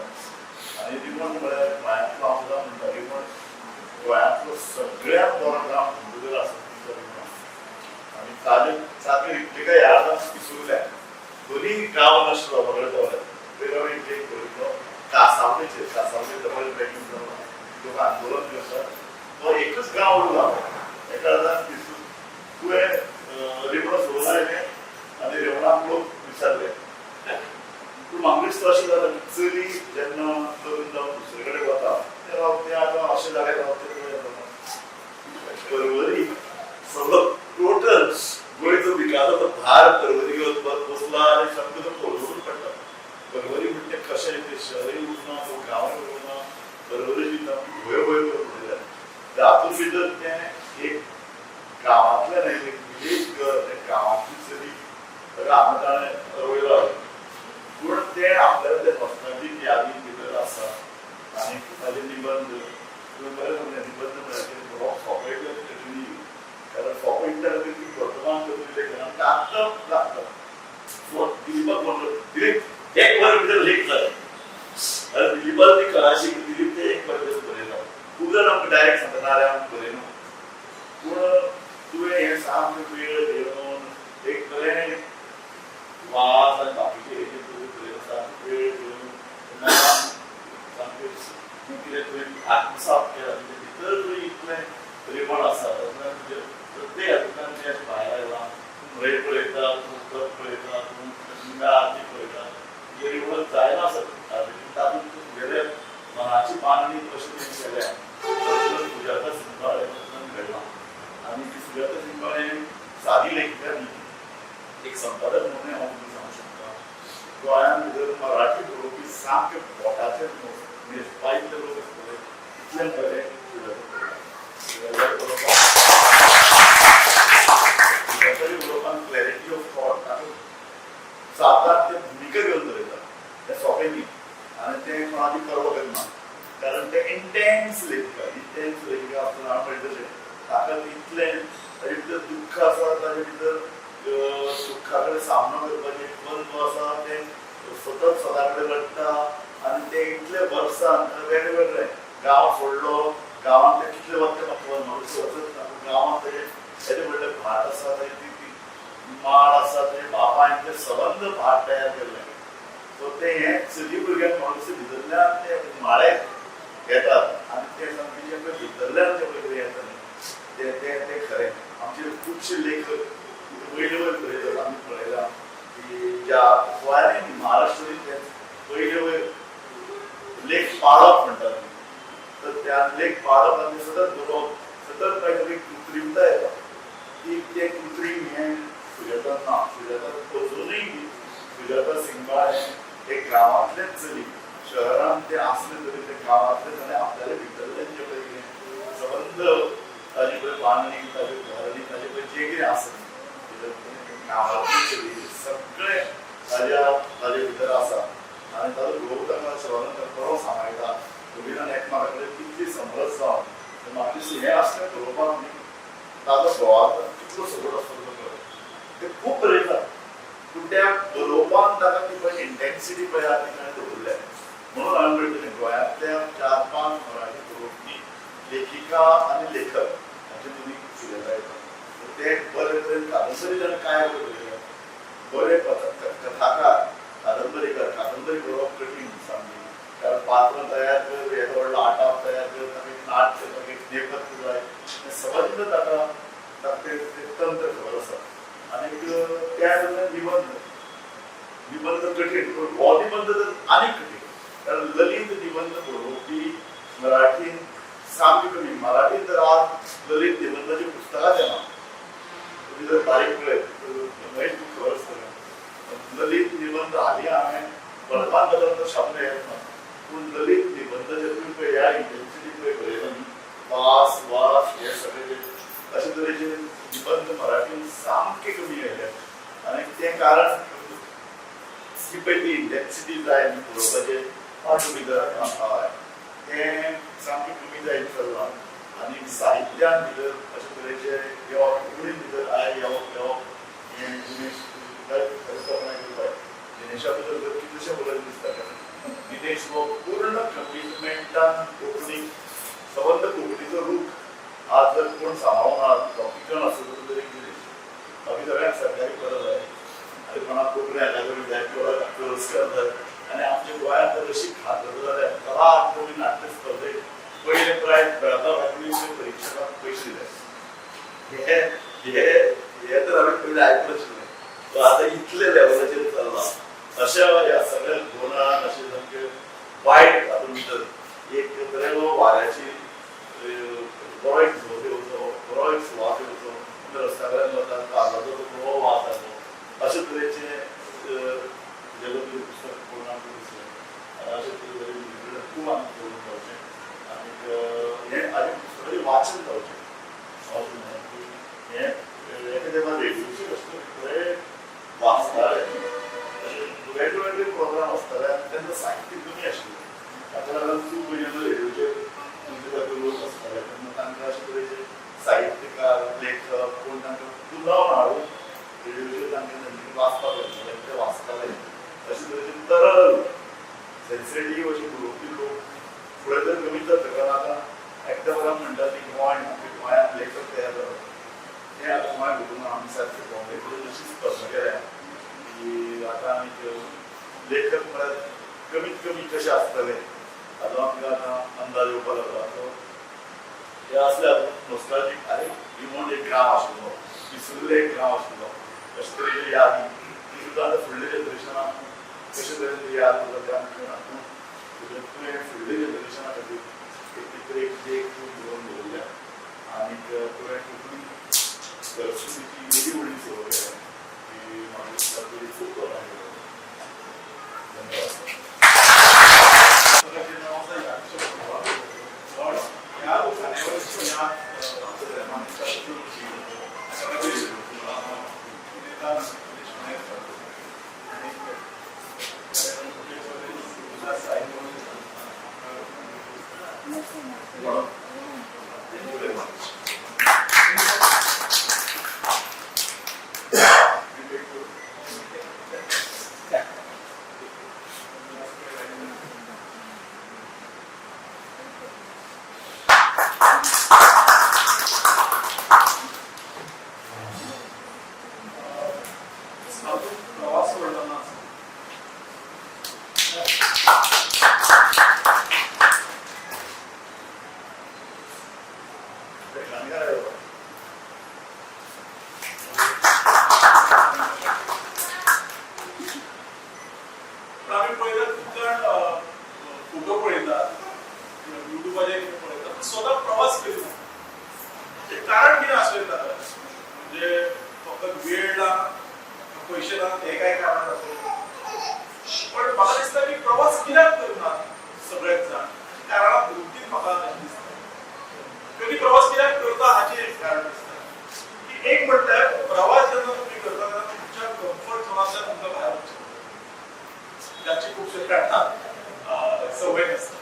आनी रिमण म्हळ्यार गोंयांतलो हांव सदां म्हणटा, रिमण गोंयांतलो सगळ्यांत बरो गांव म्हणटा आसा तितलो रिमण. आनी ताजे सारके रिप्लिका ह्या आतां पिसुर्ल्या दोनी गांव नश्ट जावपा कडेन पावल्यात. पयलो एक एक बरयलो कासावलेचेर, कासावले डबल ट्रॅकिंग जावन लोक आंदोलन करतात, तो एकच गांव उरला. एका अर्दान पिसूर तुवें रिमणा सोडून आयलें आनी रिमणाक लोक विचारले. पूण म्हाका दिसता अशें जालें, चली जेन्ना लग्न जावन दुसरे कडेन वता ते राव ते आतां अशे जाग्यार रावता ते परवरी सगळो टोटल गोंयचो विकासाचो भार परवरी घेवन बसला आनी सामको तो परवरून पडटा. परवरी म्हणजे कशें तें शहरय उरना, तो गांवय उरना, परवरी सामकी भंय भंय करून उडयल्या. तातूंत भितर तें एक गांवांतल्यान एक विलेज गर्ल, तें गांवांतली चली ताका हांगा ताणें रोयला, पूण तें आपल्याला तें नॉस्ताल्जीक यादी भितर आसा. आनी ताजे निबंद तुवें बरें सांगलें, निबंद म्हळ्यार तें बरोवप सोंपें न्ही, कारण सोंपें इतल्या खातीर की वर्तमान पत्र लेखन आमकां आत्तां लागता. सो दिलीपाक म्हणलो, दिलीप एक वर भितर लेख जालें. आनी दिलीपाक ती कळाशी, दिलीप तें एक वर भितर बरयलो. खूब जाण आमकां डायरेक्ट सांगता ना रे आमकां बरयना, पूण तुवें हें सामकें वेळ घेवन एक बरें वास आनी बाकीचे हेजेर तुवें बरयलां, सामकें वेळ घेवन मनान सामकें कितें तुवें आत्मसात केलां, तुजें भितर तुवें इतलें रिमण आसा, तातूंतल्यान तुजें प्रत्येक हातूंतल्यान तुजें अशें भायर आयलां. तूं न्हंय पळयता, तूं उदक पळयता, तूं गंगा आरती पळयता, तुजें रिमण जायना आसत तातूंत तुगेले मनाची मांडणी कशी तुवें केल्या. सुजाता सिंगबाळ गोंयांत भितर मराठी बरोवपी सामके बोटाचेर मेजपा इतले लोक आसतले, इतलें बरें सुजाताच्या उलोवपान क्लॅरिटी ऑफ थॉट आनी जाता ते भुमिका घेवन बरयता, तें सोंपें न्ही आनी तें कोणाची पर्वा करना, कारण तें इंटेन्स लेखिका, इंटेन्स लेखिका आसतना हांव म्हणटा तशें ताका इतलें ताजे भितर दुख्ख आसा, ताजे भितर दुख्खा कडेन सामनो करपाचें द्वंद्व आसा, तें सतत स्वता कडेन लडटा आनी तें इतले वर्सान वेगळे वेगळे गांव सोडलो, गांवांत ते कितले वता म्हाका खबर ना, वचत ना, पूण गांवांत तेजें येदें व्हडलें भाट आसा, तेजें ती माड आसा, तेजें बापायन तें सबंद भाट तयार केल्लें. सो तें हें चली भुरग्यांक म्हणून भितरल्यान ते माळे घेतात आनी ते सामकें जें पळय भितरल्यान जें पळय कितें येता न्ही तें तें तें खरें. आमचे खुबशे लेखक वयले वयर बरयतात, आमी पळयलां की ज्या गोंयांनी न्ही महाराष्ट्रांनी ते वयले वयर लेख पाळप म्हणटात, तर त्या लेख पाळप आनी सतत बरोवप, सतत कांय तरी कृत्रिमता येता, ती तें कृत्रीम हें सुजाता ना. सुजाता अजुनूय बी सुजाता सिंगबाळ हें एक गांवांतलेंच चली, शहरांत तें आसलें तरी तें गांवांतलेंच आनी आपल्याले भितरलें जें पळय कितें सबंद ताजी पळय बांदणी, ताजी उदाहरणी, ताजे पळय जें कितें आसा गांवांतली चली सगळें ताज्या ताजे भितर आसा आनी ताजो घोव ताका शहरांत बरो सांबाळटा. रवीन्द्र एकमेका कडेन कितली समरस जावन म्हाका दिसता हें आसलें बरोवपाक न्ही ताजो घोवाक कितलो सपोर्ट आसतलो तो कळटा, ते खूब बरयतात, पूण त्या बरोवपान ताका ती पळय इंटेन्सिटी पळय आहा ती ताणें दवरल्या. म्हणून हांवें म्हणटलें गोंयांतल्या 4-5 मराठी बरोवपी लेखिका आनी लेखक हांचे मदीं सुजाता येता. ते बरे तरेन कादंबरी जाणें काय बरयलें, बरे कथाकार, कादंबरीकार, कादंबरी बरोवप कठीण सामकी, कारण पात्र तयार कर, येदो व्हडलो आटाप तयार कर, ताका एक नाट्य, ताका एक नेपथ्य जाय, तें सबंद ताका ताका तें तंत्र खबर आसा. आनीक त्या बदल्यान निबंद, निबंद कठीण, पूण हो निबंद तर आनीक कठीण, कारण ललित निबंद बरोवपी मराठीन सामकी कमी. मराठीन तर आज ललित निबंदाची पुस्तकांच येना, तुमी जर बारीक पळयत महेश तुका खबर आसतलें, ललित निबंद हालीं हांवें बरपान बदल तर शब्द येत ना, पूण ललित निबंदाचे तुमी पळय ह्या इंटेन्सिटी पळय बरयला न्ही, वास वास हे सगळे अशे तरेचे निबंद मराठीन सामके कमी आयले आनी तें कारण ती पळय ती इंटेन्सिटी जाय न्ही बरोवपाचें तातूंत भितर हय तें सामकें कमी जायत चल्लां. आनी साहित्यान भितर अशे तरेचे येवप, कोंकणीन भितर आय येवप येवप हें दिनेश खरेंच तोखणाय करपाक. दिनेशा बद्दल तर कितलेशें बरयलें दिसता, कारण दिनेश हो पूर्ण कमिटमेंटान कोंकणी सबंद कोंकणीचो रूख आज जर कोण सांबाळूंक ना पिकण आसत तर एक दिनेश, बाकी सगळ्यांक सरकारी पदां जाय आनी कोणाक कोंकणी अकादमी जाय, कोणाक पुरस्कार जाय. आनी आमच्या गोंयांत तर अशी खात्र जाल्या कला अकादमी नाट्य स्पर्धेक पयलें प्रायज मेळपा खातीर परिक्षकांक पयशे दिले, हे हे हे तर हांवें पयलीं आयकूंक नाशिल्लें. सो आतां इतले लेवलाचेर चल्लां. अशा ह्या सगळ्या गोंदळान अशें सामकें वायट हातूंत भितर एक बरें वाऱ्याची बरो एक झोत येवचो, बरो एक सुवास येवचो, तुमी रस्त्या वयल्यान वतात कागदाचो तो बरो वास येतलो, अशे तरेचें तुजें पुस्तक पळोवन आमकां दिसलें. अशे तरेचे खूब आमकां पळोवंक गावचें आनीक हें हाजें पुस्तकाचें वाचन जावचें. अशें न्हय की हें एका तेंपार रेडियोचेर अशें बरें वाचताले, अशे वेगळे वेगळे प्रोग्राम आसताले आनी तेन्ना साहित्य कमी आशिल्लें. ताका लागून खूब जेन्ना रेडियोचेर तुमचे सारके लोक आसताले तेन्ना तांकां अशे तरेचे साहित्यकार, लेखक कोण तांकां पुलावन हाडून रेडियोचेर तांकां तेंच्यांनी वाचपाक येतालें, ते वाचताले. अशे तरेचे तरल सेन्सिटीव अशे बरोवपी लोक फुडें तर कमीच जाता, कारण आतां एकदां बरें म्हणटात ती गोंय आमच्या गोंयांत लेखक तयार जाता, तें आतां गोंय बरोवन आमी सारकें बॉम्बे कडेन अशी स्पर्धा केल्या की आतां आमी लेखक म्हळ्यार कमीत कमी कशे आसतले हाजो आमकां आतां अंदाज येवपाक लागला. सो हे आसले हातूंत नॉस्टाल्जीक, आरे रिमोट एक गांव आशिल्लो, विसरिल्लो एक गांव आशिल्लो, अशे तरेची यादी ती सुद्दां आतां फुडल्या जनरेशनाक कशे तरेन ती याद उरता तें आमकां कळना. पूण तुवें फुडल्या जनरेशना खातीर एक ती एक देख तूं बरोवन दवरल्या आनीक तुवें कोंकणी संस्कृतीची एदी व्हडली सेवा केल्या की म्हाका दिसता तुजी खूब तोखणाय करता. म्हणून thank you very much. प्रवास वर्णन आसा. पण आमी पळयतात खूब जाण फोटो पळयतात, युट्यूबाचेर कितें पळयतात, पूण स्वता प्रवास करिना. कारण कितें आसूं येता, म्हणजे फकत वेळ ना, पयशे ना, हे कांय कारण आसूं येता. पण म्हाका दिसता की प्रवास कित्याक करना सगळेच जाण, कारणां दोन तीन म्हाका अशें दिसता. कधी प्रवास कित्याक करता हाचें एक कारण दिसता की एक म्हणल्यार प्रवास जेन्ना तुमी करता तेन्ना तुमच्या कम्फर्ट झोनांतल्यान तुमकां भायर वचचें पडटा, जाची खुबशे जाणांक संवय नासता.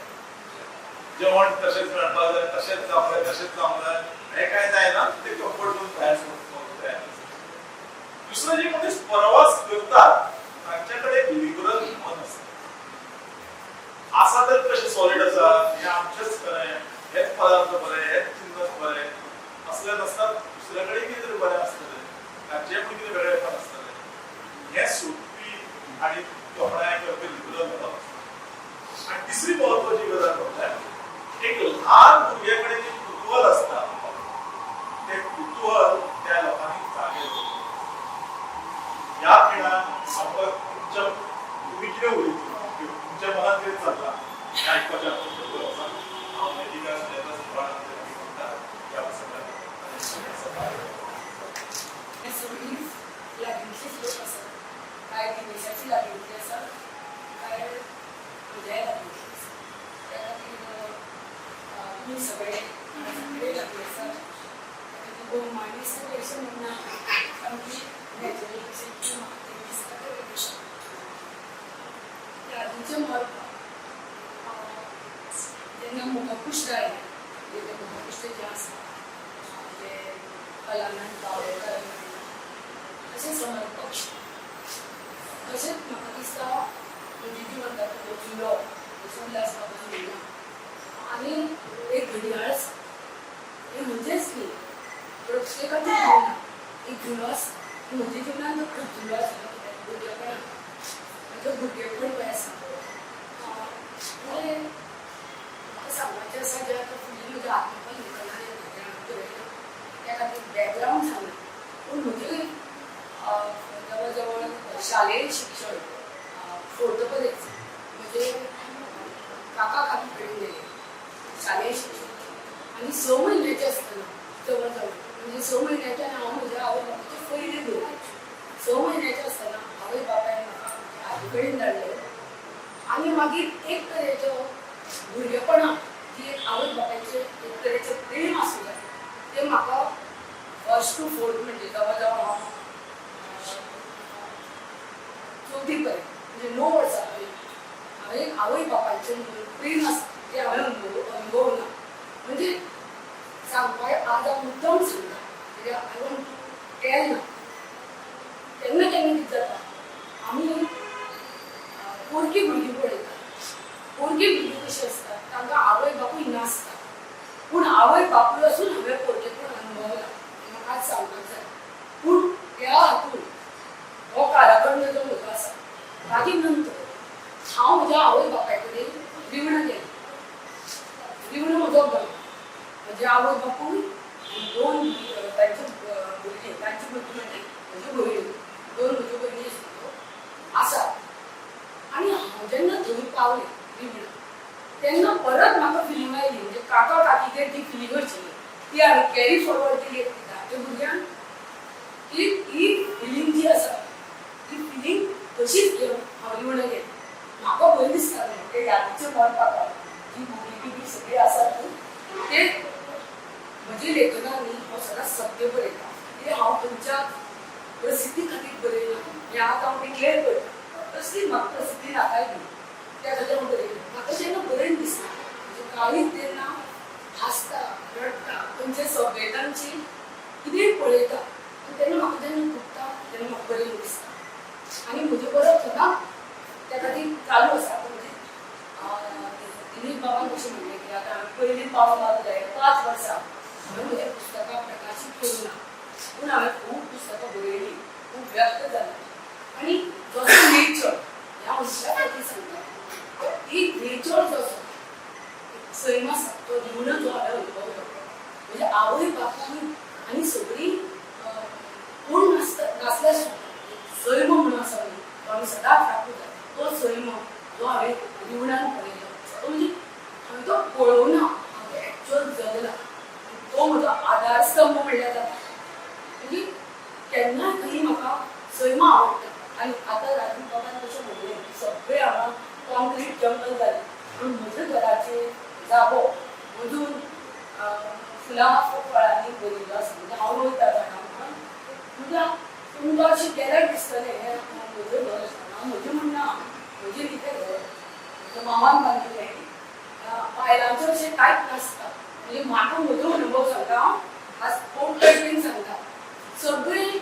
जेवण तशेंच मेळपाक जाय, तशेंच जावंक जाय, तशेंच जावंक जाय, हें कांय जायना, ते कम्फर्ट झोन भायर सोडूंक तयार आसता. दुसरें, जे मनीस प्रवास करतात तांचे कडेन लिबरल मन आसता. आसा तर कशें सॉलीड आसा, हें आमचेंच खरें, हेच पदार्थ बरे, हेच जिन्नस बरे, असले नासता. दुसऱ्या कडेन कितें तरी बरें आसतलें, तांचें पूण कितें वेगळेपण आसतलें, हें सोदपी आनी तोखणाय करपी लिबरल लोक आसता. आनी तिसरी म्हत्वाची गजाल म्हळ्यार एक ल्हान भुरग्या कडेन जें कुतूहल आसता तें कुतूहल त्या लोकांनी जागें दवरलें. ह्या खिणाक आमकां तुमच्या तुमी कितें उलयतली किंवा तुमच्या मनात कितें चल्लां हें आयकपाचें आमचें कर्तव्य आसा. हांव लेखिका सुजाता सिंगबाळ हांचे म्हणटा ह्या प्रसंगार. सगळींच लागींचीच लोक आसात, कांय दिनेशाची लागींची आसात, कांय म्हज्याय लागींची आसात. त्या खातीर तुमी सगळे सगळे लागीं आसात. त्या खातीर भोवमानेस्त अशें म्हणना, सामकी नॅचरल कशें की म्हाका तें दिसता तें तशें. यादीचें मरपाक जेन्ना मुखपृश्ठ आयलें, म्हणजे तें मुखपृश्ठ जें आसा जें कलानंद बावडेकर तशें समर्पक, तशेंच म्हाका दिसता म्हणजे ती म्हणटा तो जुलो जसो उल्हास बाबू जुळना आनी एक घडयाळ आसा, हें म्हणजेच न्ही प्रत्येकाचें जीवन एक जुलो आसा. म्हज्या जिवनान तो खूब जुलो आसलो कित्याक भुरगेपणान म्हजें भुरगेपण पळय आसा. म्हणजे म्हाका सांगपाचें आसा जें आतां फुडलें म्हज्या आत्मकथन लेखनान येता तें हांवें बरयलां, त्या खातीर बॅकग्रावंड सांगलां. पूण म्हजें जवळ जवळ शालेय शिक्षण फोर्थ पर्यंत म्हजे काका काकी कडेन गेलें शालेय शिक्षण. आनी 6 म्हयन्याचें आसतना जवळ जवळ म्हणजे 6 म्हयन्याच्यान हांव म्हज्या आवय बापायचें पयलें भुरगें. 6 म्हयन्याचें आसतना आवय बापायन म्हाका म्हज्या आजी कडेन धाडलें आनी मागीर एक तरेचो भुरगेपणान जी एक आवय बापायचें एक तरेचें प्रेम आसूं जाय तें म्हाका फर्स्ट टू फोर्थ म्हणजे जवळ जवळ हांव चवथी पर्यंत म्हणजे 9 वर्सां पर्यंत हांवें आवय बापायचें प्रेम आसता तें हांवें अनुभवना. म्हणजे सांगपाक आज हांव मुद्दम सांगता कित्याक I want to tell ना. केन्ना केन्ना कितें जाता, आमी पोरकी भुरगीं पळयता, पोरकी भुरगीं कशीं आसता, तांकां आवय बापूय नासता, पूण आवय बापूय आसून हांवें पोरकेपण अनुभवलां, म्हाका आज सांगपाक जाय. पूण त्या हातून हो काराखंड जो म्हजो आसा, मागीर नंतर हांव म्हज्या आवय बापाय कडेन रिवणां गेलें. रिवणां म्हजो गांव, म्हजे आवय बापूय आनी 2 तांचे भुरगीं, तांची भुरगीं म्हणजे म्हज्यो भयणी, 2 म्हज्यो भयणी आशिल्ल्यो आसात. आनी हांव जेन्ना थंय पावलें रिवणां तेन्ना परत म्हाका फिलींग आयली, म्हणजे काका काकीगेर जी फिलींग आशिल्ली ती हांवें कॅरी फॉरवर्ड केली धाकट्या भुरग्यांक. ती ही फिलींग जी आसा ती फिलींग तशीच घेवन हांव रिवणां गेलें. म्हाका भंय दिसतालें ते यादीचें मरपाक जी भुरगीं बिरगीं सगळीं आसात न्हू ते म्हजे लेखनांनी हांव सदांच सत्य बरयतां, कित्याक हांव खंयच्या प्रसिद्धी खातीर बरयना, हें आतां हांव डिक्लेर करता. तसली म्हाका प्रसिद्धी नाकाय बी, त्या खातीर हांव बरयना. म्हाका जेन्ना बरयन दिसता म्हणजे काळीज तेन्ना हांसता, रडटा, खंयचे संवेदनशील कितेंय पळयता आनी तेन्ना म्हाका जेन्ना दुखता तेन्ना म्हाका बरें दिसता. आनी म्हजें बरप सदांच त्या खातीर चालू आसा. म्हणजे दिलीप बाबान कशें म्हणलें की आतां हांवें पयलीं पावल मारूंक जाय. 5 वर्सां हांवें म्हजें पुस्तकां प्रकाशीत करूंक ना, पूण हांवें खूब पुस्तकां बरयलीं, खूब व्यक्त जालें. आनी जसो नेचर ह्या मनशा खातीर सांगता की नेचर जसो सैम आसा तो दिवनच जो हांवें अनुभवलो, म्हणजे आवय बापूय आनी सगळीं कोण नासता नासल्यार सैम म्हणून आसा न्ही, तो आमी सदांच राखूंक जाय. तो सैम जो हांवें रिवणान पळयलो तो म्हणजे हांवें तो पळोवना, हांवें एक्चुअल जगला. तो म्हजो आधारस्तंभ म्हणल्यार जाता. म्हणजे केन्नाय खंय म्हाका सैम आवडटा. आनी आतां राजू बाबान कशें म्हणलें सगळें हांगा कॉन्क्रीट जंगल जालें, पूण म्हज्या घराचेर जागो अजून फुलां फळांनी भरिल्लो आसा. म्हणजे हांव रोयता झाडां, म्हणजे तुमकां अशें गेल्यार दिसतलें हें म्हजें घर आसा. हांव म्हजें म्हणना, म्हजें न्ही तें घर, म्हज्या मामान बांदिल्लें. बायलांचें अशें कांयच नासता. म्हणजे म्हाका म्हजो अनुभव सांगता हांव, आज पोटतडकेन सांगता, सगळीं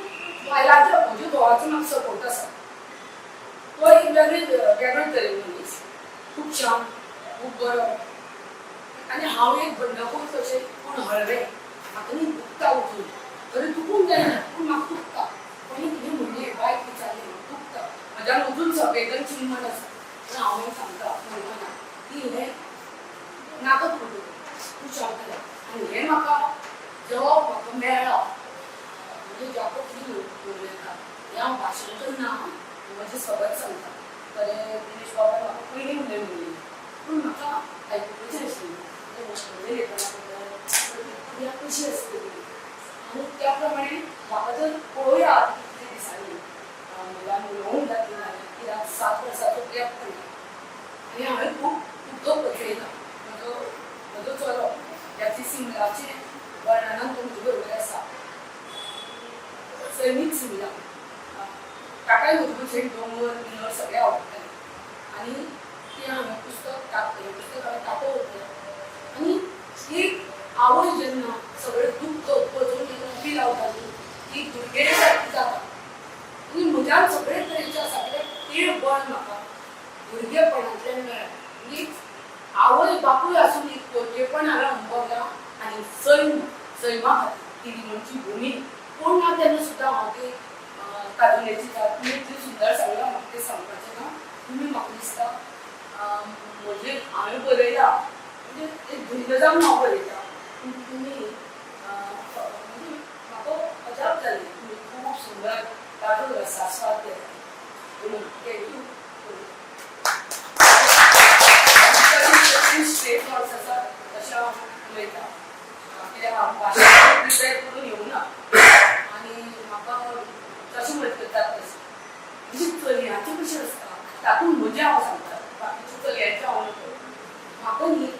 बायलांच्या म्हज्या घोवाचो म्हाका सपोर्ट आसा. तो एक वेगळे वेगळे तरेन मनीस, खूब शांत, खूब बरो. आनी हांव एक बंडखोर कशें, पूण हळवें. म्हाका न्ही दुखता उठून, तरी दुखूंक जायना पूण म्हाका दुखता. कोणी कितें म्हणलें वायट विचारलें म्हाका दुखता. म्हज्यान अजून संवेदनशील मन आसा, पूण हांव मागीर सांगता म्हणटा की हें नाका तुका, तूं शांत जा. आनी हें म्हाका जेवप म्हाका मेळ्ळां, म्हणजे जाको कितें उलयता हें हांव भाशण करना, म्हजें सबद सांगता. बरें दिनेश बाबान म्हाका पयलीं उलय म्हणली, पूण म्हाका आयकुपाचें आशिल्लें. म्हजें लेखना बद्दल कशी आसतली आनी त्या प्रमाणे म्हाका जर पळोवया कितले दिसांनी म्हज्यान उलोवंक जातलें जाल्यार, कित्याक 7 वर्सांचो गॅप पडला आनी हांवें खूब उदक पचयला. म्हजो म्हजो चलो ह्याची सिमलाचें वर्णनान तो म्हजे बरोबर आसा, सैमीक सिमला. ताकाय म्हजे भशेन दोंगर बिंगर सगळें आवडटालें. आनी तें हांवें पुस्तक हें पुस्तक हांवें तातो. आनी एक आवय जेन्ना सगळें दुख्ख पचोवन जेन्ना उबी रावता न्ही, ती दुर्गे सारकी जाता. आनी म्हज्यान सगळे तरेचें आसा, कित्याक तें बळ म्हाका भुरगेपणांतल्यान मेळ्ळें. म्हणजे आवय बापूय आसून एक पोरकेपण हांवें अनुभवलां. आनी सैम, सैमा खातीर ती रिवणची भुमी कोण ना तेन्ना सुद्दां हांव ते काजुल्याची जात. तुमी इतलें सुंदर सांगलां, म्हाका तें सांगपाचें ना. तुमी म्हाका दिसता म्हजें हांवें बरयलां म्हणजे एक धुंद जावन हांव बरयतां, पूण तुमी म्हणजे म्हाका अजाप जालें, तुमी खूब सुंदर ताजो रसास्वाद घेतला. म्हणून thank you. Straight words आसा तशें हांव उलयतां, कित्याक हांव भाशा प्रिपेर करून येवना आनी म्हाका तशें म्हणटात तशें. म्हणजे चलयांचें कशें आसता तातूंत म्हजें हांव सांगता, बाकीच्या चलयांचें हांव न्हय. म्हाका न्ही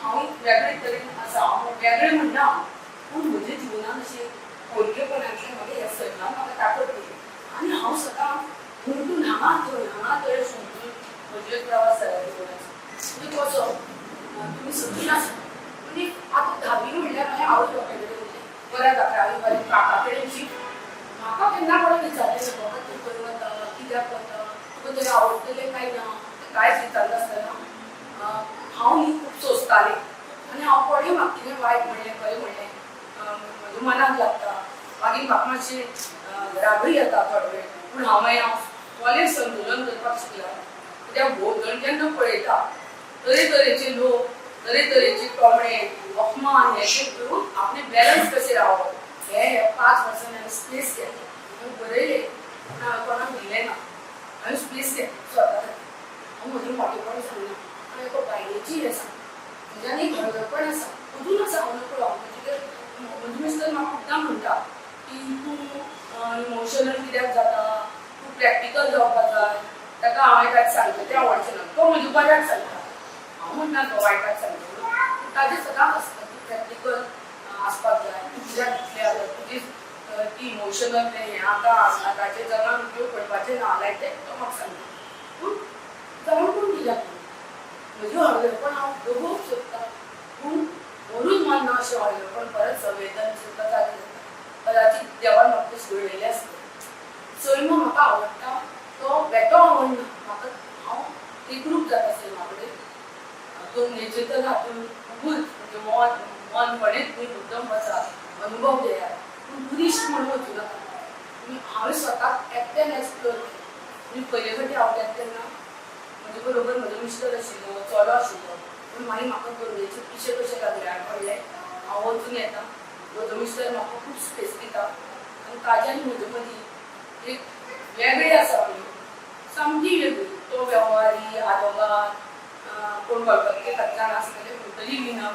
हांव एक वेगळे तरेन आसा, हांव वेगळें म्हणना, पूण म्हज्या जिवनान अशें पोरकेपणांतल्यान म्हाका ह्या सैमान म्हाका ताकद दिली. आनी हांव सदां हुमटून हांगा थंय हांगा थंय हुमटून म्हजे प्रवास जाला जिवनाचो. म्हणजे कसो तुमी सगळीं आसा, म्हणजे आतां धावी म्हणल्यार हांवें आवय बापाय कडेन उरलें, परत अकरावी बारावी काका कडेन शीक. म्हाका केन्ना कोणें विचारलें ना, बाबा तूं खंय वता, कित्याक वता, तुका थंय आवडटलें काय ना, तें कांयच विचारनासतना हांव न्ही खूब सोंसतालें. आनी हांव कोणें म्हाका कितें वायट म्हणलें बरें म्हणलें म्हज्या मनाक लागता. मागीर म्हाका मातशें रागूय येता थोडो वेळ, पूण हांव मागीर हांव कॉलेज संतुलन करपाक शिकलां. कित्याक भोंवतण जेन्ना पळयता तरेतरेचे लोक, तरेतरेचे टोमणे, अपमान हे ते करून आपणें बॅलन्स कशें रावप हे 5 वर्सांनी हांवें स्पेस केलें. हांवें बरयलें पूण हांवें कोणाक दिलें ना. हांवें स्पेस केलें स्वता खातीर. हांव म्हजें मोटेपण सांगना, हांवें एका बायलेची हें सांगता. म्हज्यान एक हळवेपण आसा, अजून आसा. हांव नकळो. म्हणजे म्हजें मिस्टर म्हाका खूबदां म्हणटा की तूं इमोशनल कित्याक जाता, तूं प्रॅक्टिकल जावपाक जाय. ताका हांवें कांय सांगलें तें आवडचें ना. तो म्हज्या बऱ्याक सांगता, हांव म्हणना तो वायटाक सांगता. पूण ताजें सदांच आसता तूं प्रॅक्टिकल आसपाक जाय, तूं कित्याक इतलें आसा, तुजी ती इमोशनल तें हें आतां आतांच्या जगान उपयोग पडपाचें ना लायक तें तो म्हाका सांगता. पूण जाणून कोण कित्याक म्हजें हळवेपण हांव दवरूंक सोदता, पूण वरून मन ना अशें व्हडलें पण परत संवेदनशीलता जागी जाता. कदाचित देवान म्हाका तशें घडयलें आसतलें. सैम म्हाका आवडटा, तो बेटो आवडना म्हाका. हांव एकरूप जाता सैमा कडेन. गंगेचे तर हातून खुबूच म्हणजे मन मन पणेच तुमी मुद्दम वचात, अनुभव घेयात, पूण टुरिस्ट म्हणून वचूं नाका तुमी. हांवें स्वताक एकट्यान एक्सप्लोर केलें. म्हणजे पयले फावटी हांव गेलें तेन्ना म्हजे बरोबर म्हजो मिस्टर आशिल्लो, चलो आशिल्लो, पूण मागीर म्हाका गंगेचे पिशे कशें लागले, हांवें म्हणलें हांव वचून येता. म्हजो मिस्टर म्हाका खूब स्पेस दिता आनी ताज्या आनी म्हजे मदीं एक वेगळी आसा, आमी सामकी वेगळी. तो वेव्हारी आदोगाद, कोण वळखते खातीर आसतले, पूण तरी विना.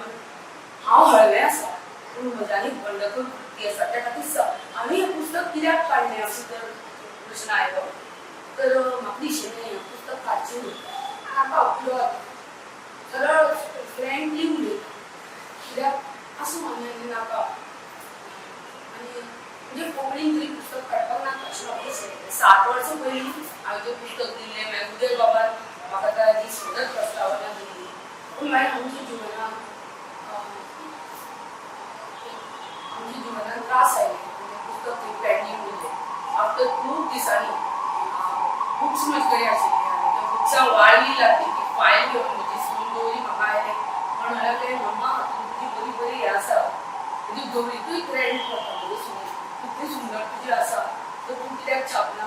हांव हळवें आसा, पूण म्हज्यानी बंडखोर वृत्ती आसा. त्या खातीर हांवें हें पुस्तक कित्याक काडलें असो जर प्रश्न आयलो तर म्हाका दिशिल्लें हें पुस्तक काडचें न्हय. नाका, पुरो जाता. सरळ फ्रेंकली उलयता, कित्याक आसूं आनी आनी नाका. आनी म्हणजे कोंकणीन तरी पुस्तक काडपाक नाका अशें म्हाका दिसलें. 7 वर्सां पयलीं हांवें तें पुस्तक दिल्लें. मागीर उदय बाबान म्हाका ताजी सुंदर प्रस्तावना दिल्ली. पूण मागीर आमच्या जिवनान त्रास आयले, म्हणजे पुस्तक थंय पेंडींग उरलें. आफ्टर खूब दिसांनी बुक्स म्हजे कडेन आशिल्ले आनी त्या बुक्सां वाळी लागली. ती फायल घेवन म्हजी सून गौरी म्हाका आयलें, म्हणून लागलें, मम्मा, तुजी बरी बरी हें आसा, म्हणजे गौरीकूय क्रेडीट पडटा. म्हजे सून कितली सुंदर तुजी आसा, तर तूं कित्याक छापना?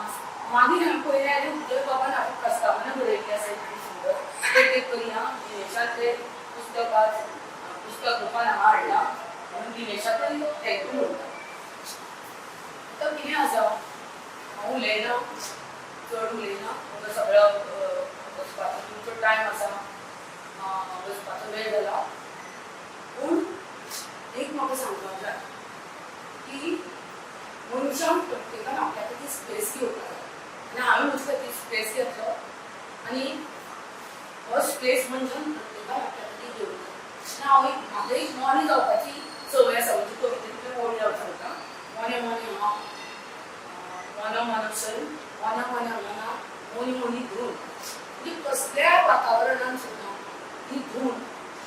मागीर हांवें पळयलें आनी उदय बाबान हाका प्रस्तावना बरयल्ली आसा इतली सुंदर. ते करुया दिनेशान ते पुस्तक आज पुस्तक रुपान हांगा हाडलां म्हणून दिनेशाकूय thank you म्हणटा. आतां कितें आसा, हांव उलयना, चड उलयना. तुमकां सगळो बसपाचो तुमचो टायम आसा, बसपाचो वेळ जाला. पूण एक म्हाका सांगपाक जाय की मनशान प्रत्येकान आपल्या खातीर स्पेस घेवपाक जाय आनी हांवें म्हजे खातीर स्पेस घेतलो आनी हो स्पेस मनशान प्रत्येकान आपल्या खातीर घेवंक जाय. आनी हांव एक म्हाका एक मोनी जावपाची संवय आसा. म्हणजे कवितेंतले ओळी हांव सांगता. मोने मोने हांव, मोनो मोनो सैम, मोन्या मोन्या मना, मोनी मोनी धून. म्हणजे कसल्याय वातावरणान सुद्दां ही धून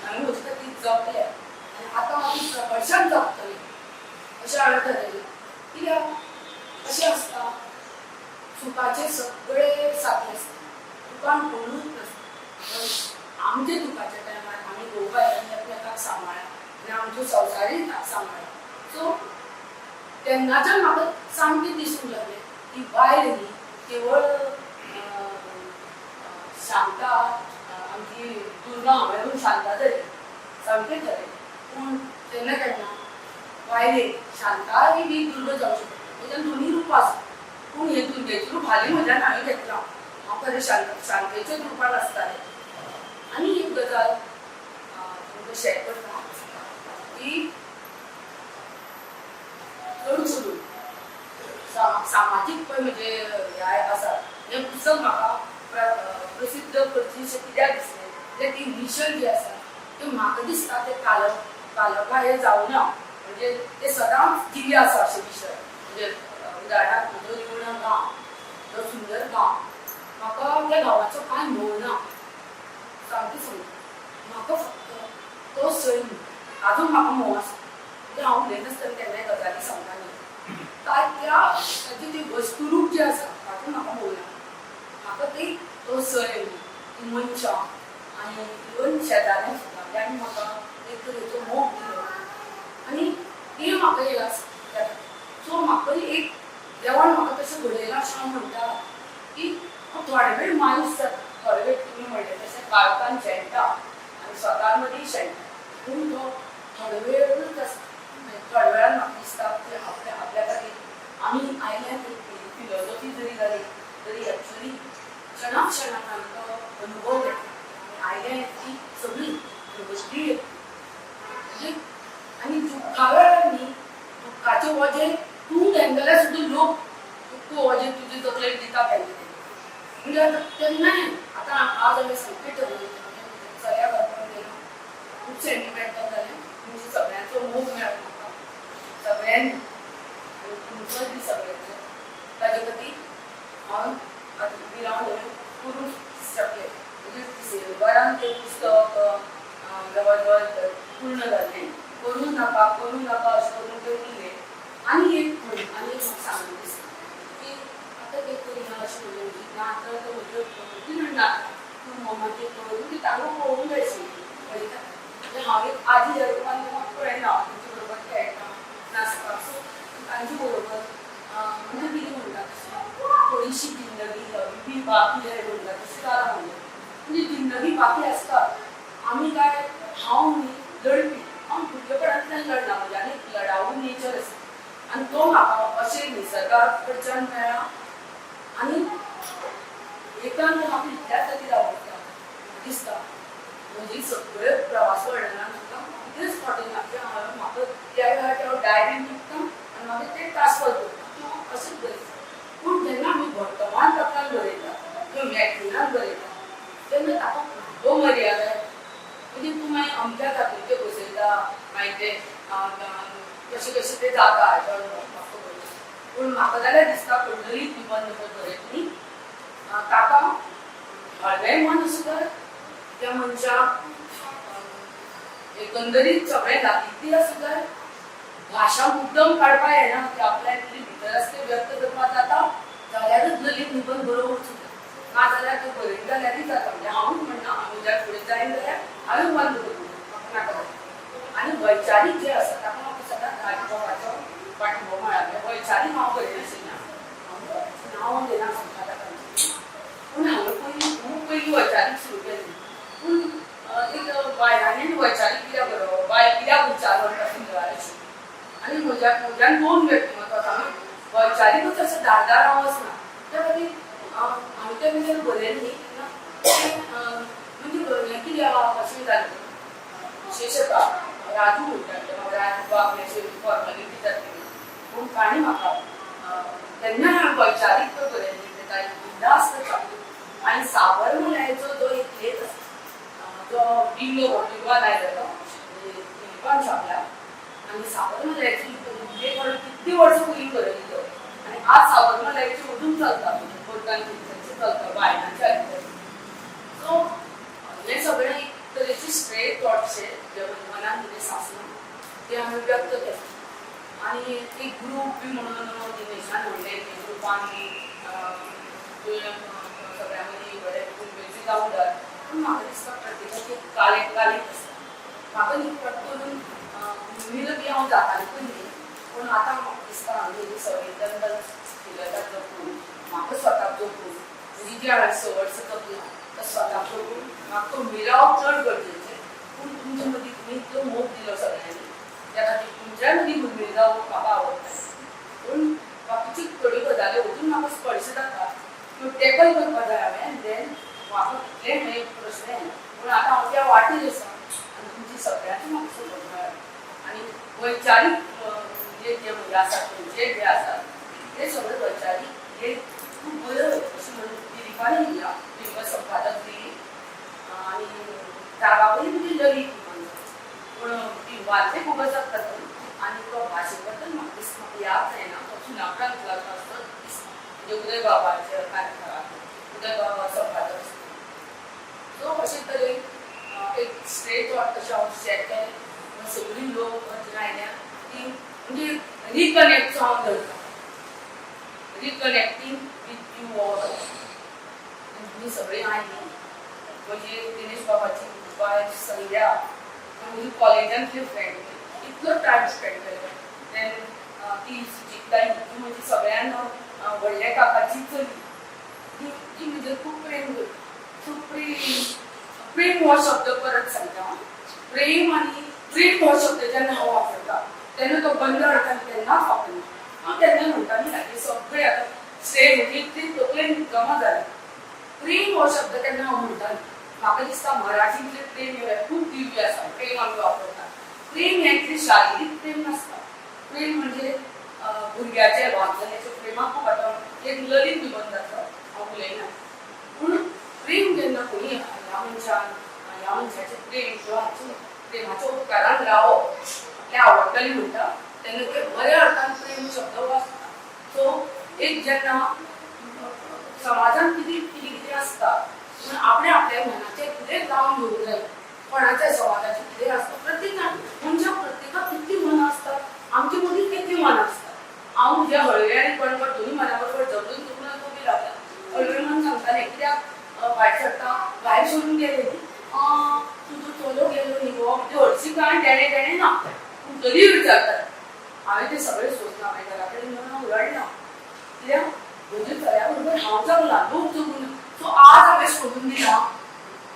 हांवें म्हजे खातीर जपल्या आनी आतां हांव ती प्रकर्शान जपतलें अशें हांवें ठरयलें. कित्याक अशें आसता, सुखाचे सगळे साथी आसता, दुकान कोणूच नासता. पण आमच्या दुखाच्या टायमार आमी घोव बायलांनी एकमेकाक सांबाळ्ळा आनी आमच्यो संवसारीय सांबाळ्ळा. सो तेन्नाच्यान म्हाका सामकें दिसूंक लागलें की बायल न्ही केवळ शांता, आमची दुर्गा हांवें शांता जाली, सामकें खरें. पूण केन्ना केन्ना बायलेक शांता ही बी दुर्गा जावं शकता. म्हज्यान दोनूय रुपां आसा, पूण हे दुर्गेचें रूप हालीं म्हज्यान हांवें घेतलां. हांव खरें शांतेच्याच रुपान आसतालें. आनी एक गजाल तुमकां शेअर करता की चड करून सामाजीक पळय म्हणजे हें आसा, हें पुस्तक म्हाका प्रसिद्ध करचें अशें कित्याक दिसलें जाल्यार ती मिशन जें आसा तें म्हाका दिसता तें कालबाह्य जावना, म्हणजे ते सदांच जिवें आसा अशें मिशन. म्हणजे उदाहरणार्थ म्हजो रिवणा गांव, तो सुंदर गांव, म्हाका त्या गांवाचो कांय मोह ना, सामकें सांगता. म्हाका फक्त तो सैम आजून म्हाका मोह आसा. म्हणजे हांव उलयनासतना केन्नाय गजाली सांगता न्ही, त्या ताची ती वस्तुरूप जें आसा तातूंत म्हाका मोह ना. म्हाका ती तो सैम, ती मनशां आनी इवन शेजाऱ्यां सुद्दां तांणी म्हाका एक तरेचो मोग दिलो आनी ती म्हाका हे आसा. सो म्हाका एक देवान म्हाका तशें घडयलां अशें हांव म्हणटा की हांव थोडे वेळ मायूस जाता, थोडे वेळ तुमी म्हणलें तशें काळखान शेणटा आनी स्वता मदीं शेणटा, पूण तो थोडो वेळूच आसता. थोड्या वेळान म्हाका दिसता की आपल्या आपल्या खातीर आमी आयल्या. फिलॉसॉफी जरी जाली तरी एक्चुअली क्षणा क्षणाक आमी तो अनुभव घेतला आनी आयल्या ती सगळी बसली. म्हणजे आनी दुख्खा वेळार न्ही, दुख्खाचें वजें तूं घेना जाल्यार सुद्दां लोक तुका वजें तुजे तकलेर दिता केन्ना केन्ना. म्हणजे आतां तेन्नाय आतां आज हांवें सामकें ठरयलें, म्हणजे चल्या घरपण गेलो, खूब सेंटिमेंटल जालें. तुमच्या सगळ्यांचो मोग मेळ्ळो म्हाका सगळ्यांनी आनी तुमचोय बी सगळ्यांचो. ताजे खातीर हांव आतां विराम करूंक शकलें. म्हणजे डिसेंबरान तें पुस्तक जवळ जवळ पूर्ण जाल्लें. करूं नाका करूं नाका अशें करून ते उरले. आनी एक म्हण आनी एक म्हाका सांगून दिसता की आतां ते करिना अशें म्हणलें ना, आतां ते म्हज्यो कितें म्हणना तूं मम्मा तें कर, म्हणजे तांकां पळोवंक जाय आशिल्ली. म्हणजे हांव एक आजी जाल्या उपरांत म्हाका पळयना, तांचे बरोबर खेळटा नाचता, सो तांचे बरोबर म्हणजे कितें म्हणटा तशें थोडीशी जिंदगी अभी भी बाकी है म्हणटा तशें जालां म्हणजे. म्हणजे जिंदगी बाकी आसता. आमी काय हांव न्ही लढपी, हांव भुरगेपणांतल्यान लडना, म्हणजे आनी लढाऊ नेचर आसा आनी तो म्हाका अशें निसर्गा कडच्यान मेळ्ळा आनी एकांत म्हाका इतल्या खातीर आवडटा दिसता. म्हणजे सगळे प्रवास वर्णनान म्हाका कितेंच फाटीं ना की हांवें म्हाका त्या वेळार हांव डायरीन टिपता आनी मागीर तें ट्रान्सफर करता किंवा अशेंच बरयता. पूण जेन्ना आमी वर्तमानपत्रान बरयता किंवा मॅगझिनान बरयता तेन्ना ताका खूब मर्यादा येता. म्हणजे तूं मागीर अमक्या जातीचें बसयता, मागीर तें कशें कशें तें जाता म्हाका खबर ना. पूण म्हाका जाल्यार दिसता ललित निबंद बरयत न्ही ताका हळवें मन आसूं जाय, त्या मनशाक एकंदरीत सगळें लागिल्ली आसूं जाय, भाशा मुद्दम काडपा येना ती आपल्या इतली भितर आसता ते व्यक्त करपाक जाता जाल्यारच ललित निबंद बरोवंक जाय, ना जाल्यार ते बरयत जाल्यारय जाता. म्हणजे हांवूच म्हणना, म्हज्या फुडें जायन जाल्यार हांवें बंद करूं म्हाका नाका जाता. आनी वैचारीक जें आसा ताका म्हाका सदांच राजबाबाचो पाठिंबो मेळ्ळा. वैचारीक हांव बरयनाशिल्लें, हांव नांव घेना संपादकांचें, पूण हांवें पयलीं खूब पयलीं वैचारीक सुरू केल्ली. पूण एक बायलांनी वैचारीक कित्याक बरोवप, बायल कित्याक उच्चारप अशें आशिल्लें. आनी म्हज्यान दोन व्यक्तिमत्व आसा, वैचारीकूच अशें धारदार हांव वचना, त्या खातीर हांवें तें जेन्ना बरयलें न्ही तेन्ना म्हणजे कितें आहा अशें जालें. विशेशता राजू म्हणटा, राजू बाब अशें फॉर्मेलिटी जातली, पूण ताणें म्हाका तेन्ना हांवें वैचारीक तो बरयलें ताणें बिंदास्त छापली. आनी साबरमलायचो जो एक लेख आसा जो बिंगो बिंगवान आयलो तो दिलीपान छापला आनी साबरमलायची लेख हांवें कितलीं वर्सां पयलीं बरयल्लो आनी आज साबरमलायची अजून चलता, म्हणजे कोर्टान चलता बायलांच्या. सो हें सगळें एक तरेची स्ट्रेट थॉट्स जे मनान कितें सासना तें हांवें व्यक्त केलें. आनी एक ग्रूप बी म्हणून दिनेशान म्हणलें की ग्रुपान सगळ्यां मदीं बरें उमेदी जावंक जाय, पूण म्हाका दिसता प्रत्येकाची एक कालेक कालेक आसता. म्हाका न्ही फट करून उमेद बी हांव जातालें पयलीं, पूण आतां म्हाका दिसता हांवें संवेदन शिलता जपून म्हाका स्वताक जपून, म्हणजे जी हांवें 6 वर्सां जपलां तो स्वताक जपून म्हाका मिरावप चड गरजेचें. पूण तुमचे मदीं तुमी इतलो मोग दिलो सगळ्यांनी, त्या खातीर तुमच्याय मदीं गुरमेल जावप म्हाका आवडटा. पूण बाकीच्यो थोड्यो गजाली अजून म्हाका स्पर्श जाता, त्यो टॅकल करपाक जाय हांवें आनी देन म्हाका कितलें हें प्रश्न येना. पूण आतां हांव त्या वाटेर आसा आनी तुमची सगळ्यांची म्हाका सपोर्ट मेळ्ळा. आनी वैचारीक जे जे म्हजे आसा तुमचे जे आसा ते सगळे वैचारीक हे खूब बरो अशें म्हणून दिलीपान दिला, दिलीपा संपादक दिली आनी जागावरी म्हणजे ललित निबंद, पूण बिंबांतले खूब आसात तातूंत आनी तो भाशे बद्दल म्हाका दिसता म्हाका याद जायना, तो सुनापरांतलो आसता दिसता, म्हणजे उदय बाबाच्या कार्यकाळांत उदय बाबा संपादक आसता. सो अशे तरेन एक स्ट्रेट थॉट कशें हांव शेअर केलें, सगळीं लोक आयल्या ती म्हणजे रिकनेक्ट हांव धरता, रिकनेक्टींग विथ you all. तुमी सगळीं आयलीं, म्हजी दिनेश बाबाची बायल संध्या म्हजी कॉलेजांतली फ्रेंड, इतलो टायम स्पेंड केलो. देन ती सुचिताई ती म्हजी सगळ्यान व्हडल्या काकाची चली, ती म्हजेर खूब प्रेम करता. सो प्रेम प्रेम हो शब्द परत सांगता, प्रेम आनी प्रेम हो शब्द जेन्ना हांव वापरता तेन्ना तो बंद अर्थान केन्नाच वापरना. हांव तेन्ना म्हणटा न्ही लागीं सगळे आतां स्टेज म्हणजे इतली तकलेन जमा जाली. प्रेम हो शब्द केन्ना हांव म्हणटा न्ही, म्हाका दिसता मराठींतलें प्रेम हें खूब दिव्य आसा, प्रेम आमी वापरता. प्रेम हें इतलें शारिरीक प्रेम नासता, प्रेम म्हणजे भुरग्याचें वाचल्याचें प्रेमाक खूब आतां एक ललित निबंद आसा हांव उलयना, पूण प्रेम जेन्ना कोणी ह्या मनशान ह्या मनशाचें प्रेम किंवा हाचें प्रेमाच्या उपकारान रावप आपल्या आवडटलें म्हणटा तेन्ना ते बऱ्या अर्थान प्रेम शब्द वाचता. सो एक जेन्ना समाजान कितें कितें कितें आसता पूण आपणें आपल्या मनाचें कितें लावन घेवंक जाय, कोणाच्या समाजाचें कितें आसता, प्रत्येक मनशाक प्रत्येकाक हांव म्हज्या हळवे आनी कणकण दोनूय मना बरोबर जबरून करून उबी रावता. हळवे मन सांगतालें कित्याक भायर सरता, भायर सरून गेले न्ही, तुजो चलो गेलो न्ही गो, म्हणजे हरशीं कांय देणें देणें ना, पूण तरी विचारतात. हांवें तें सगळें सोंसलां. हांवें घरा कडेन येवन हांव रडलां, कित्याक म्हज्या चल्या बरोबर हांव जगलां, लोक जगूं ना. सो आज हांवें सोडून दिलां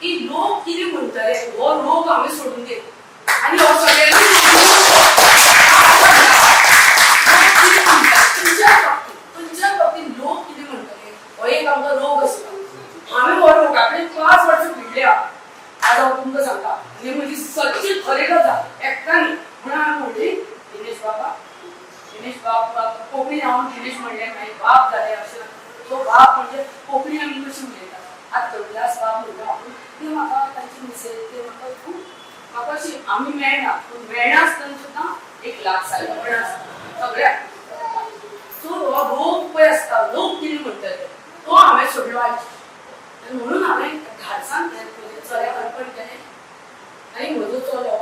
की लोक कितें म्हणटले हो रोग हांवें सोडून दिला. आनी हो सगळ्यांनी खंयच्याय बाबतींत लोक कितें म्हणटले हो एक आमकां रोग आसता. हांवें हो रोगा कडेन 5 वर्सां भिडल्या. आज हांव तुमकां सांगता, ही म्हजी सच्ची खरी गजाल, एकटा न्ही. म्हणून हांवें म्हणली दिनेश बाबा, दिनेश बाब, कोंकणी हांव दिनेश म्हणलें मागीर बाब जालें अशें. सो बाब म्हणजे कोंकणी आमी कशी उलयता, आतां कविदास बाब म्हणटा आपूण, ते म्हाका तांची मिसेज ते म्हाका खूब म्हाका अशी आमी मेळना, पूण मेळनासतना सुद्दां एक लागसारपण आसता सगळ्याक. सो हो रोग पळय आसता, लोक कितें म्हणटले तो हांवें सोडलो आयज. आनी म्हणून हांवें धाडसान म्हज्या चल्याक अर्पण केलें. आनी म्हजो चलो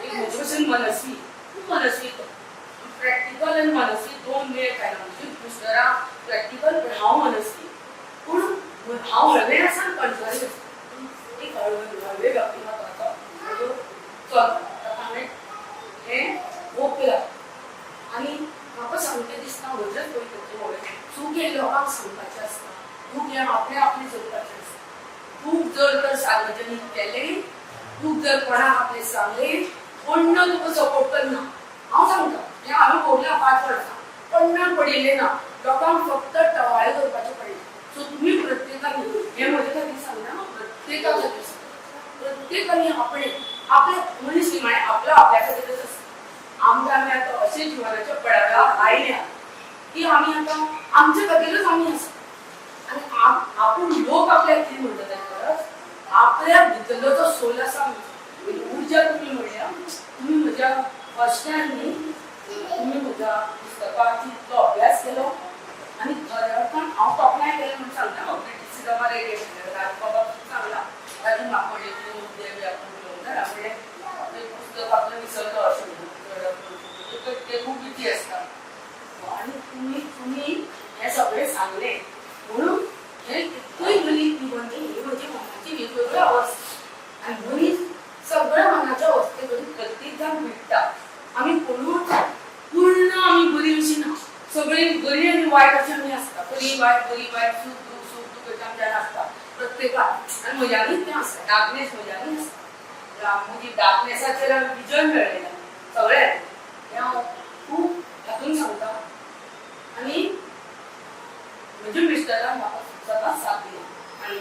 एक म्हजे भशेन मनस्वी, खूब मनस्वी तो, प्रॅक्टिकल आनी मनस्वी दोन मेळ खायना. म्हजी मिस्टरां प्रॅक्टिकल, पूण हांव मनस्वी. पूण हांव हळवें आसा आनी कणकणी आसा, पूण एक हळवे बाबतींत म्हाका म्हजो चलो ताका हांवें हें ओंपलां. आनी म्हाका सांगचें दिसता म्हजेच कवितेचें व्हडलें चूक हें लोकांक सांगपाचें आसता, चूक हें आपणें आपलें जगपाचें आसता. चूक जर तर सार्वजनीक केलें, चूक जर कोणाक आपलें सांगलें, कोण तुका सपोर्ट करना. हांव सांगता हें हांवें भोगलां 5 वर्सां, कोण्ण पडिल्लें ना, लोकांक फक्त टवाळे करपाचें पडलें. सो तुमी प्रत्येकान हें म्हजे खातीर सांगना, प्रत्येका खातीर सांगता, प्रत्येकान आपणें आपले मनीस निमाणें आपलो आपल्या खातीरच आसता. आमकां आमी आतां अशें जिवनाच्या पडाव्यार आयल्या की आमी आतां आमचे खातीरच आमी आसा. आनी आपूण लोक आपल्याक कितें म्हणटा ताचे परस आपल्या भितरलो जो सोल आसा, उर्जा तुमी म्हणल्या, तुमी म्हज्या फर्स्ट टायम न्ही, तुमी म्हज्या पुस्तकाची इतलो अभ्यास केलो आनी खऱ्या अर्थान हांव तोखणाय केलें म्हूण सांगता. हांव क्रिटिसिजमार येयलें म्हणल्यार राजू बाबा सांगला, राजू म्हाका म्हणलें की उद्या आपूण उलोवंक जाय, म्हणलें तें पुस्तक आपलें विसरलो अशें म्हणून ते खूब भीती आसता. आनी तुमी तुमी हें सगळें सांगलें म्हणून हें एकूय मनीस निबंद ही म्हजी मनाची वेगवेगळी अवस्था. आनी मनीस सगळ्या मनाच्या अवस्थे कडेन प्रत्येक जाण भिडटा. आमी कोणूच पूर्ण आमी बरी अशी ना, सगळीं बरी आनी वायट अशें आमी आसता. बरी वायट, बरी वायट, सूख दूख, सूख दूख अशें आमच्यान आसता प्रत्येकाक. आनी म्हज्यानूच तें आसता, डार्कनेस म्हज्यानूच आसता. म्हजी डार्कनेसाचेर आमी विजय मेळयला सगळ्यांत, हें हांव खूब हातून सांगता. आनी म्हज्या मिस्टरान म्हाका सदांच साथ दिली. आनी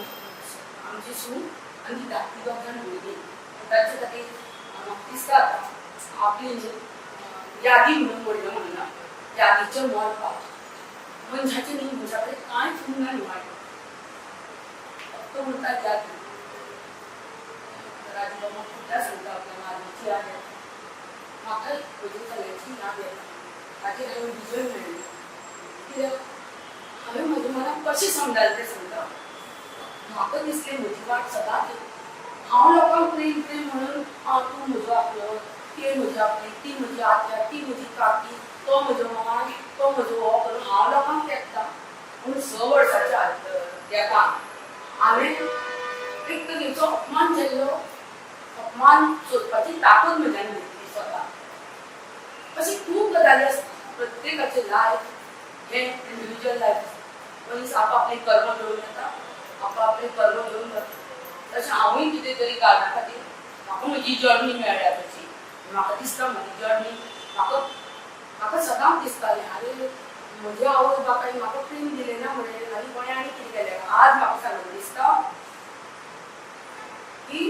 आमची सून आनी ती धाकटी दोग जाण भुरगीं, तांचे खातीर म्हाका दिसता आतां आपली यादी म्हणून व्हडलें म्हणना, यादीचें मोलपाक मनशाचें न्ही, मनशा कडेन कांयच उरना निमाणें, फक्त उरता यादी. राजू बाबा खुबदां सांगता आपल्या मारण्याची याद येता, म्हाका म्हज्या चल्याची याद येता. ताचेर हांवें विजय मेळ्ळो, कित्याक हांवें म्हज्या मनाक कशें समजालें तें सांगता. म्हाका दिसलें म्हजी वाट सदांच हांव लोकांक प्रेम प्रेम म्हणून तूं म्हजो आपलो, ते म्हजी आपली, ती म्हजी आत्या, ती म्हजी काकी, तो म्हजो मामा, तो म्हजो हो करून हांव लोकांक तेंकता. पूण 6 वर्साच्या तेंपान हांवें एक तरेचो अपमान जाल्लो, अपमान सोदपाची ताकद म्हज्यान घेतली स्वता. अशी खूब गजाली आसता. प्रत्येकाचें लायफ हें इंडिविज्युअल लायफ आसता. मनीस आपापली कर्म घेवन येता, आपापले कर्म घेवन वता. तशें हांवूय कितें तरी कारणा खातीर म्हाका म्हजी जर्नी मेळ्ळ्या. तशी म्हाका दिसता म्हजी जर्नी, म्हाका म्हाका सदांच दिसतालें आरे म्हज्या आवय बापायन म्हाका प्रेम दिलें ना म्हणलें आनी कोणें आनी कितें केलें. आज म्हाका सांगून दिसता की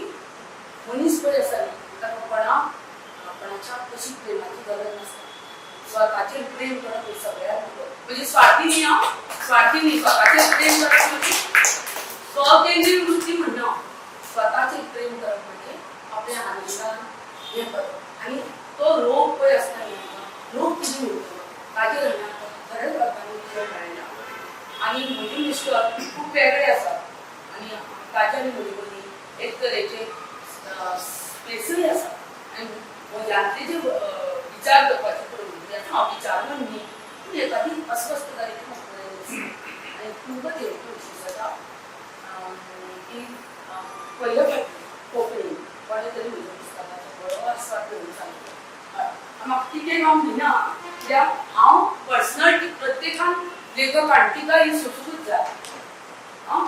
मनीस पळय आसा न्ही, ताका कोणाक आपणाच्या कशी प्रेमाची गरज नासता. स्वताचेर प्रेम करप हें सगळ्यांत म्हणजे स्वार्थी न्ही हांव, स्वार्थी न्ही, स्वताचेर प्रेम करप म्हणजे स्वकेंद्रीय वृत्ती म्हणना, स्वताचेर प्रेम करप म्हणजे आपल्या आनंदान हें करप. आनी तो रोग पळय आसता न्ही, रोग कितें म्हणटा ताजेर हांवें आतां खरेंच अर्थान विजय मेळना. आनी म्हजे मिस्टर खूब वेगळे आसात आनी ताजे आनी म्हजे मदीं एक तरेचे स्पेसूय आसा. आनी म्हज्यांतले जे विचार करपाचे पळय, हांव विचार न्ही, पूण एखादी अस्वस्थ जाली की म्हाका बरें दिसना. आनी तुमकां thank you दिसता की पयले फावटी कोंकणी कोणें तरी म्हज्या पुस्तकाचो बरो आस्वाद घेवन सांगलो. म्हाका कितें हांव म्हणिना, कित्याक हांव पर्सनल प्रत्येकान लेखकान टिका ही सोंसूंकूच जाय. आं,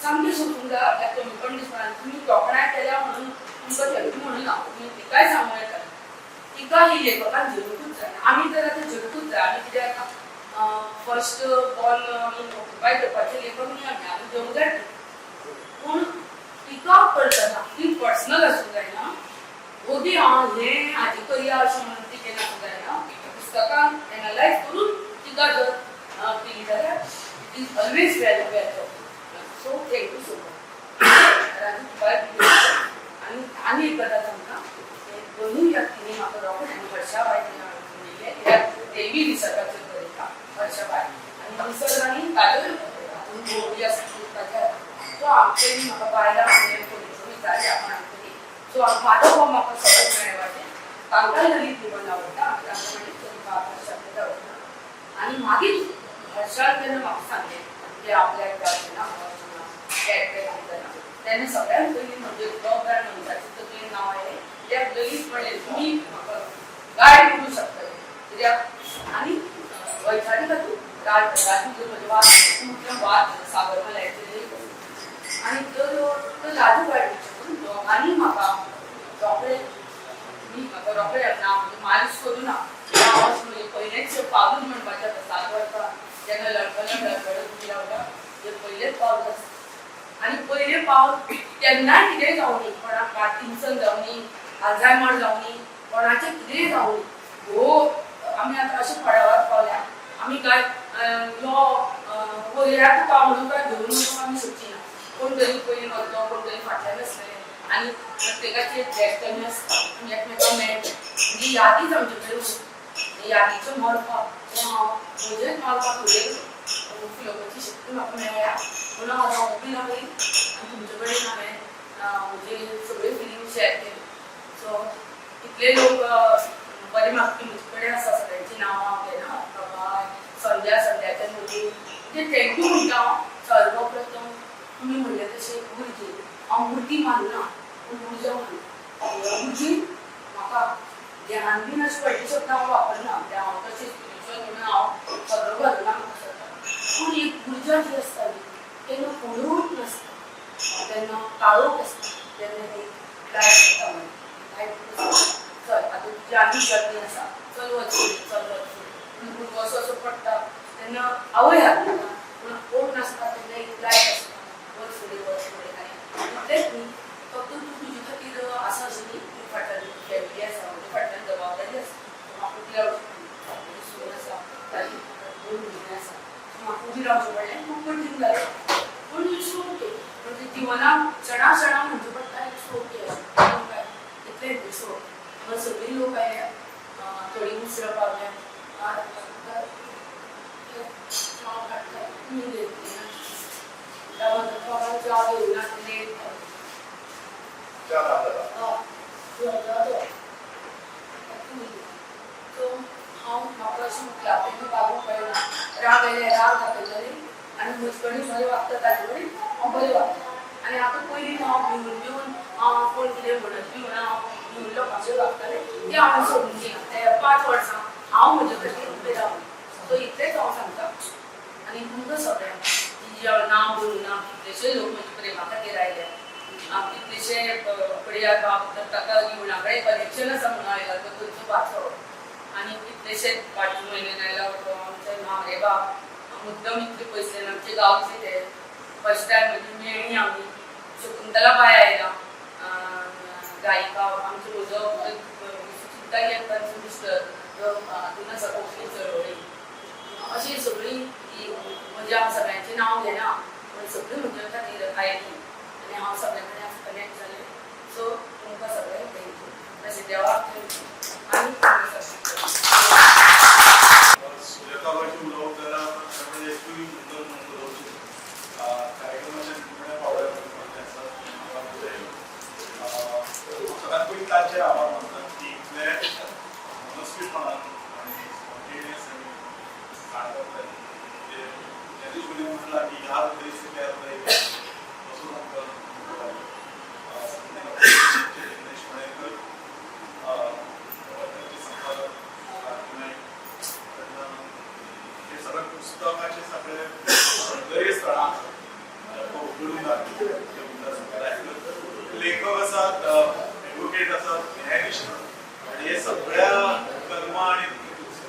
सामकें सोंसूंक जाय. आपल्याक कमीपण दिसना. तुमी तोखणाय केल्या म्हणून तुमकां thank you म्हणून तुमी टिकाय सांगूं येता. टिका ही लेखकान झेलुंकूच जाय. आमी तर आतां झेलुंकूच जाय. आमी कित्याक फर्स्ट बॉल आमी ऑक्युपाय करपाचे लेखक न्ही, आमी आमी घेवंक जाय. पूण टिका करतना ती पर्सनल आसूंक जायना. ओगी हांव हें हाजें करया अशें म्हणून ती केन्ना आसूंक जायना. पुस्तकान एनलायज करून टिका जर केली जाल्यार it is always well well. So thank you so much Raju तुका. आनी आनी एक गजाल सांगता, दोनूय व्यक्तींनी म्हाका रोखडें, आनी हर्षा बाय म्हणिल्लें, कित्याक तेंय निसर्गाचेर बरयता हर्षा बाय, आनी निसर्ग आनी ताजोय अनुभव आसता ताच्या. सो आमचे म्हाका बायलां म्हणजे विचारलें आपण तरी. सो म्हाजो हो म्हाका सगळें मेळपाचें. तांकां ललित निबंद आवडटा आनी तांकां म्हणलें हर्षाक आवडटा. आनी मागीर हर्षान जेन्ना म्हाका सांगलें की आपल्याक जावचें ना सांगतना, तेन्ना सगळ्यांत पयलीं म्हणजे दोग जाण मनशाचे तकलेन नांव आयलें, कित्याक ललित म्हणलें तुमी म्हाका गायड करूं शकतले. कित्याक आनी वैचारीक हातूंत राजू जर म्हजें वाद म्हटल्यार वाद सागरमलायचेर. आनी तर राजू गायड करून दोगांनी म्हाका रोखडे, तुमी म्हाका रोखडे ना म्हणजे मालिश करूं ना. हांव अशें म्हणजे पयलेंच पावलूच म्हणपाचें आतां 7 वर्सां जेन्ना लडकलो लडकलो उबी रावता ते पयलेंच पावल आसता. आनी पयलें पावल केन्नाय कितेंय जावं न्ही, कोणाक पार्किन्सन जावं न्ही, अल्झायमर जावं न्ही, कोणाचें कितेंय जावं न्ही, हो आमी आतां अशें पडावार पावल्या. आमी काय यो वयल्या तुका म्हणून काय घेवन वचूंक आमी शकची ना. कोण तरी पयलीं वतलो, कोण तरी फाटल्यान आसतलें. आनी प्रत्येकाची एक डेस्टनी आसता, आमी एकमेकांक मेळटा. म्हणजे यादीच आमचे कडेन उरता. यादीचें मरपाक तें हांव म्हजेच मारपाक फुडें फुलोवपाची शक्ती म्हाका मेळ्ळ्या म्हणून हांव उबी रावली आनी तुमचे कडेन हांवें म्हजी सगळी फिलिंग शेअर केली. सो इतले लोक बरे मागपी म्हजे कडेन आसा. सगळ्यांची नांवां हांव घेना. प्रभाय, संध्या, संध्याच्या मोदी, म्हणजे thank you म्हणटा हांव. सर्व प्रथम तुमी म्हणलें तशें उर्जे, हांव मुर्ती मानना पूण उर्जा मानता. उर्जी म्हाका ध्यान बीन अशें व्हडले शब्द हांव वापरना, कित्याक हांव तशें स्पिरिच्युअल म्हणून हांव सगळो घालना म्हाका स्वता. पूण एक उर्जा जी आसता न्ही, तेन्ना कोणूच नासता, तेन्ना काळोख आसता, तेन्ना एक लायट आसता. लायट, चल आतां तुजी आनी जर्नी आसा, चल वच फुडें, चल वच फुडें. पूण भुरगो असो असो पडटा तेन्ना आवय हात दिता, पूण कोण नासता तेन्ना एक लायट आसता, वच फुडें, वच फुडें. आनी इतलेंच न्ही, फक्त तूं तुजे खातीर आसा अशें न्ही, तूं फाटल्यान फॅमिली आसा, म्हज्या फाटल्यान जबाबदारी आसा. म्हाका उबी रावचें पडलें. म्हजी सून आसा, ताजी दोन भुरगीं आसा. म्हाका उबी रावचें पडलें. खूब कठीण जालें, पूण it's okay. म्हणजे जिवनाक क्षणा क्षणा म्हणचें पडटा, it's okay अशें काय इतलें. It's okay. हांगा सगळीं लोक आयल्या, थोडीं उसरां पावल्या. च्या काडटा तुमी घेतली ना, च्या घेवना, लेट. च्या दाखयता. सो हांव म्हाका अशें म्हटलें तेन्ना वागूंक कळना. राग आयले, राग दाखयतलें आनी म्हजे कडेन बरें वागता ताजे कडेन हांव बरें वागता. आनी आतां पयलीं हांव भिवन भिवन, हांव कोण कितें म्हणत बी म्हणून हांव भिवन लोकांचेर वागतालें, तें हांवें सोडून दिलां. ते 5 वर्सां हांव म्हजे खातीर उबें रावलें. सो इतलेंच हांव सांगता. आनी तुमकां सगळ्यांक की नांव बरोवंक ना, कितलेशे लोक म्हज्या प्रेमा खातीर आयले, कितलेशे कडेन बाब ताका रिवणा कडेन कनेक्शन आसा म्हणून आयला तो थंयचो भाचो, आनी कितलेशे फाटल्या म्हयन्यान आयला आमचे म्हामरे बाब मुद्दम इतले पयसल्यान, आमचे गांवचे ते फर्स्ट टायम म्हजी मेळ्ळी आमी. शकुंतला बाय आयला गायिका, आमचो म्हजो चिंता तांचो मिस्टर जो हातून आसा कोंकणी चळवळी. अशी सगळीं ही म्हज्या हांव सगळ्यांचें नांव घेना, पूण सगळीं म्हज्या खातीर आयलीं आनी हांव सगळ्यां कडेन कनेक्ट जालें. सो तुमकां सगळ्यांक thank you, तशें देवाक thank you आनी तुमकां सगळ्यांक. सुजाताबायचें उलोवप जाल्यार म्हणजे एकूय मुद्दम म्हणून उलोवचें. कार्यक्रमाच्या निमण्या पावंड्यार पावले आसा. सगळ्यात पयलीं तांचे आभार मानता की इतले मनस्वीपणान आनी स्पॉन्टेनियस आनी लेखक आसात, एडवोकेट आसात, न्यायाधीश आसात आनी हे सगळ्या कलमां आनी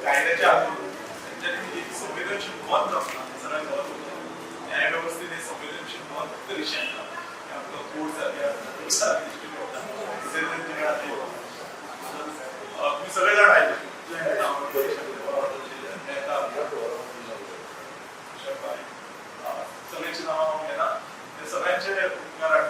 कायद्याच्या हातून तेंच्यांनी एक संवेदनशील मत आसना हें सगळ्यांक खबर उरता. न्याय वेवस्थेत हे संवेदनशील मत तरी येता की आमकां कोर्ट सारके आसता, सारके दिश्टी पडटा, तितले तेंचे कडेन आतां तुमी सगळे जाण आयले. सगळ्यांची नांवां हांव घेना, ते सगळ्यांचे उपकार.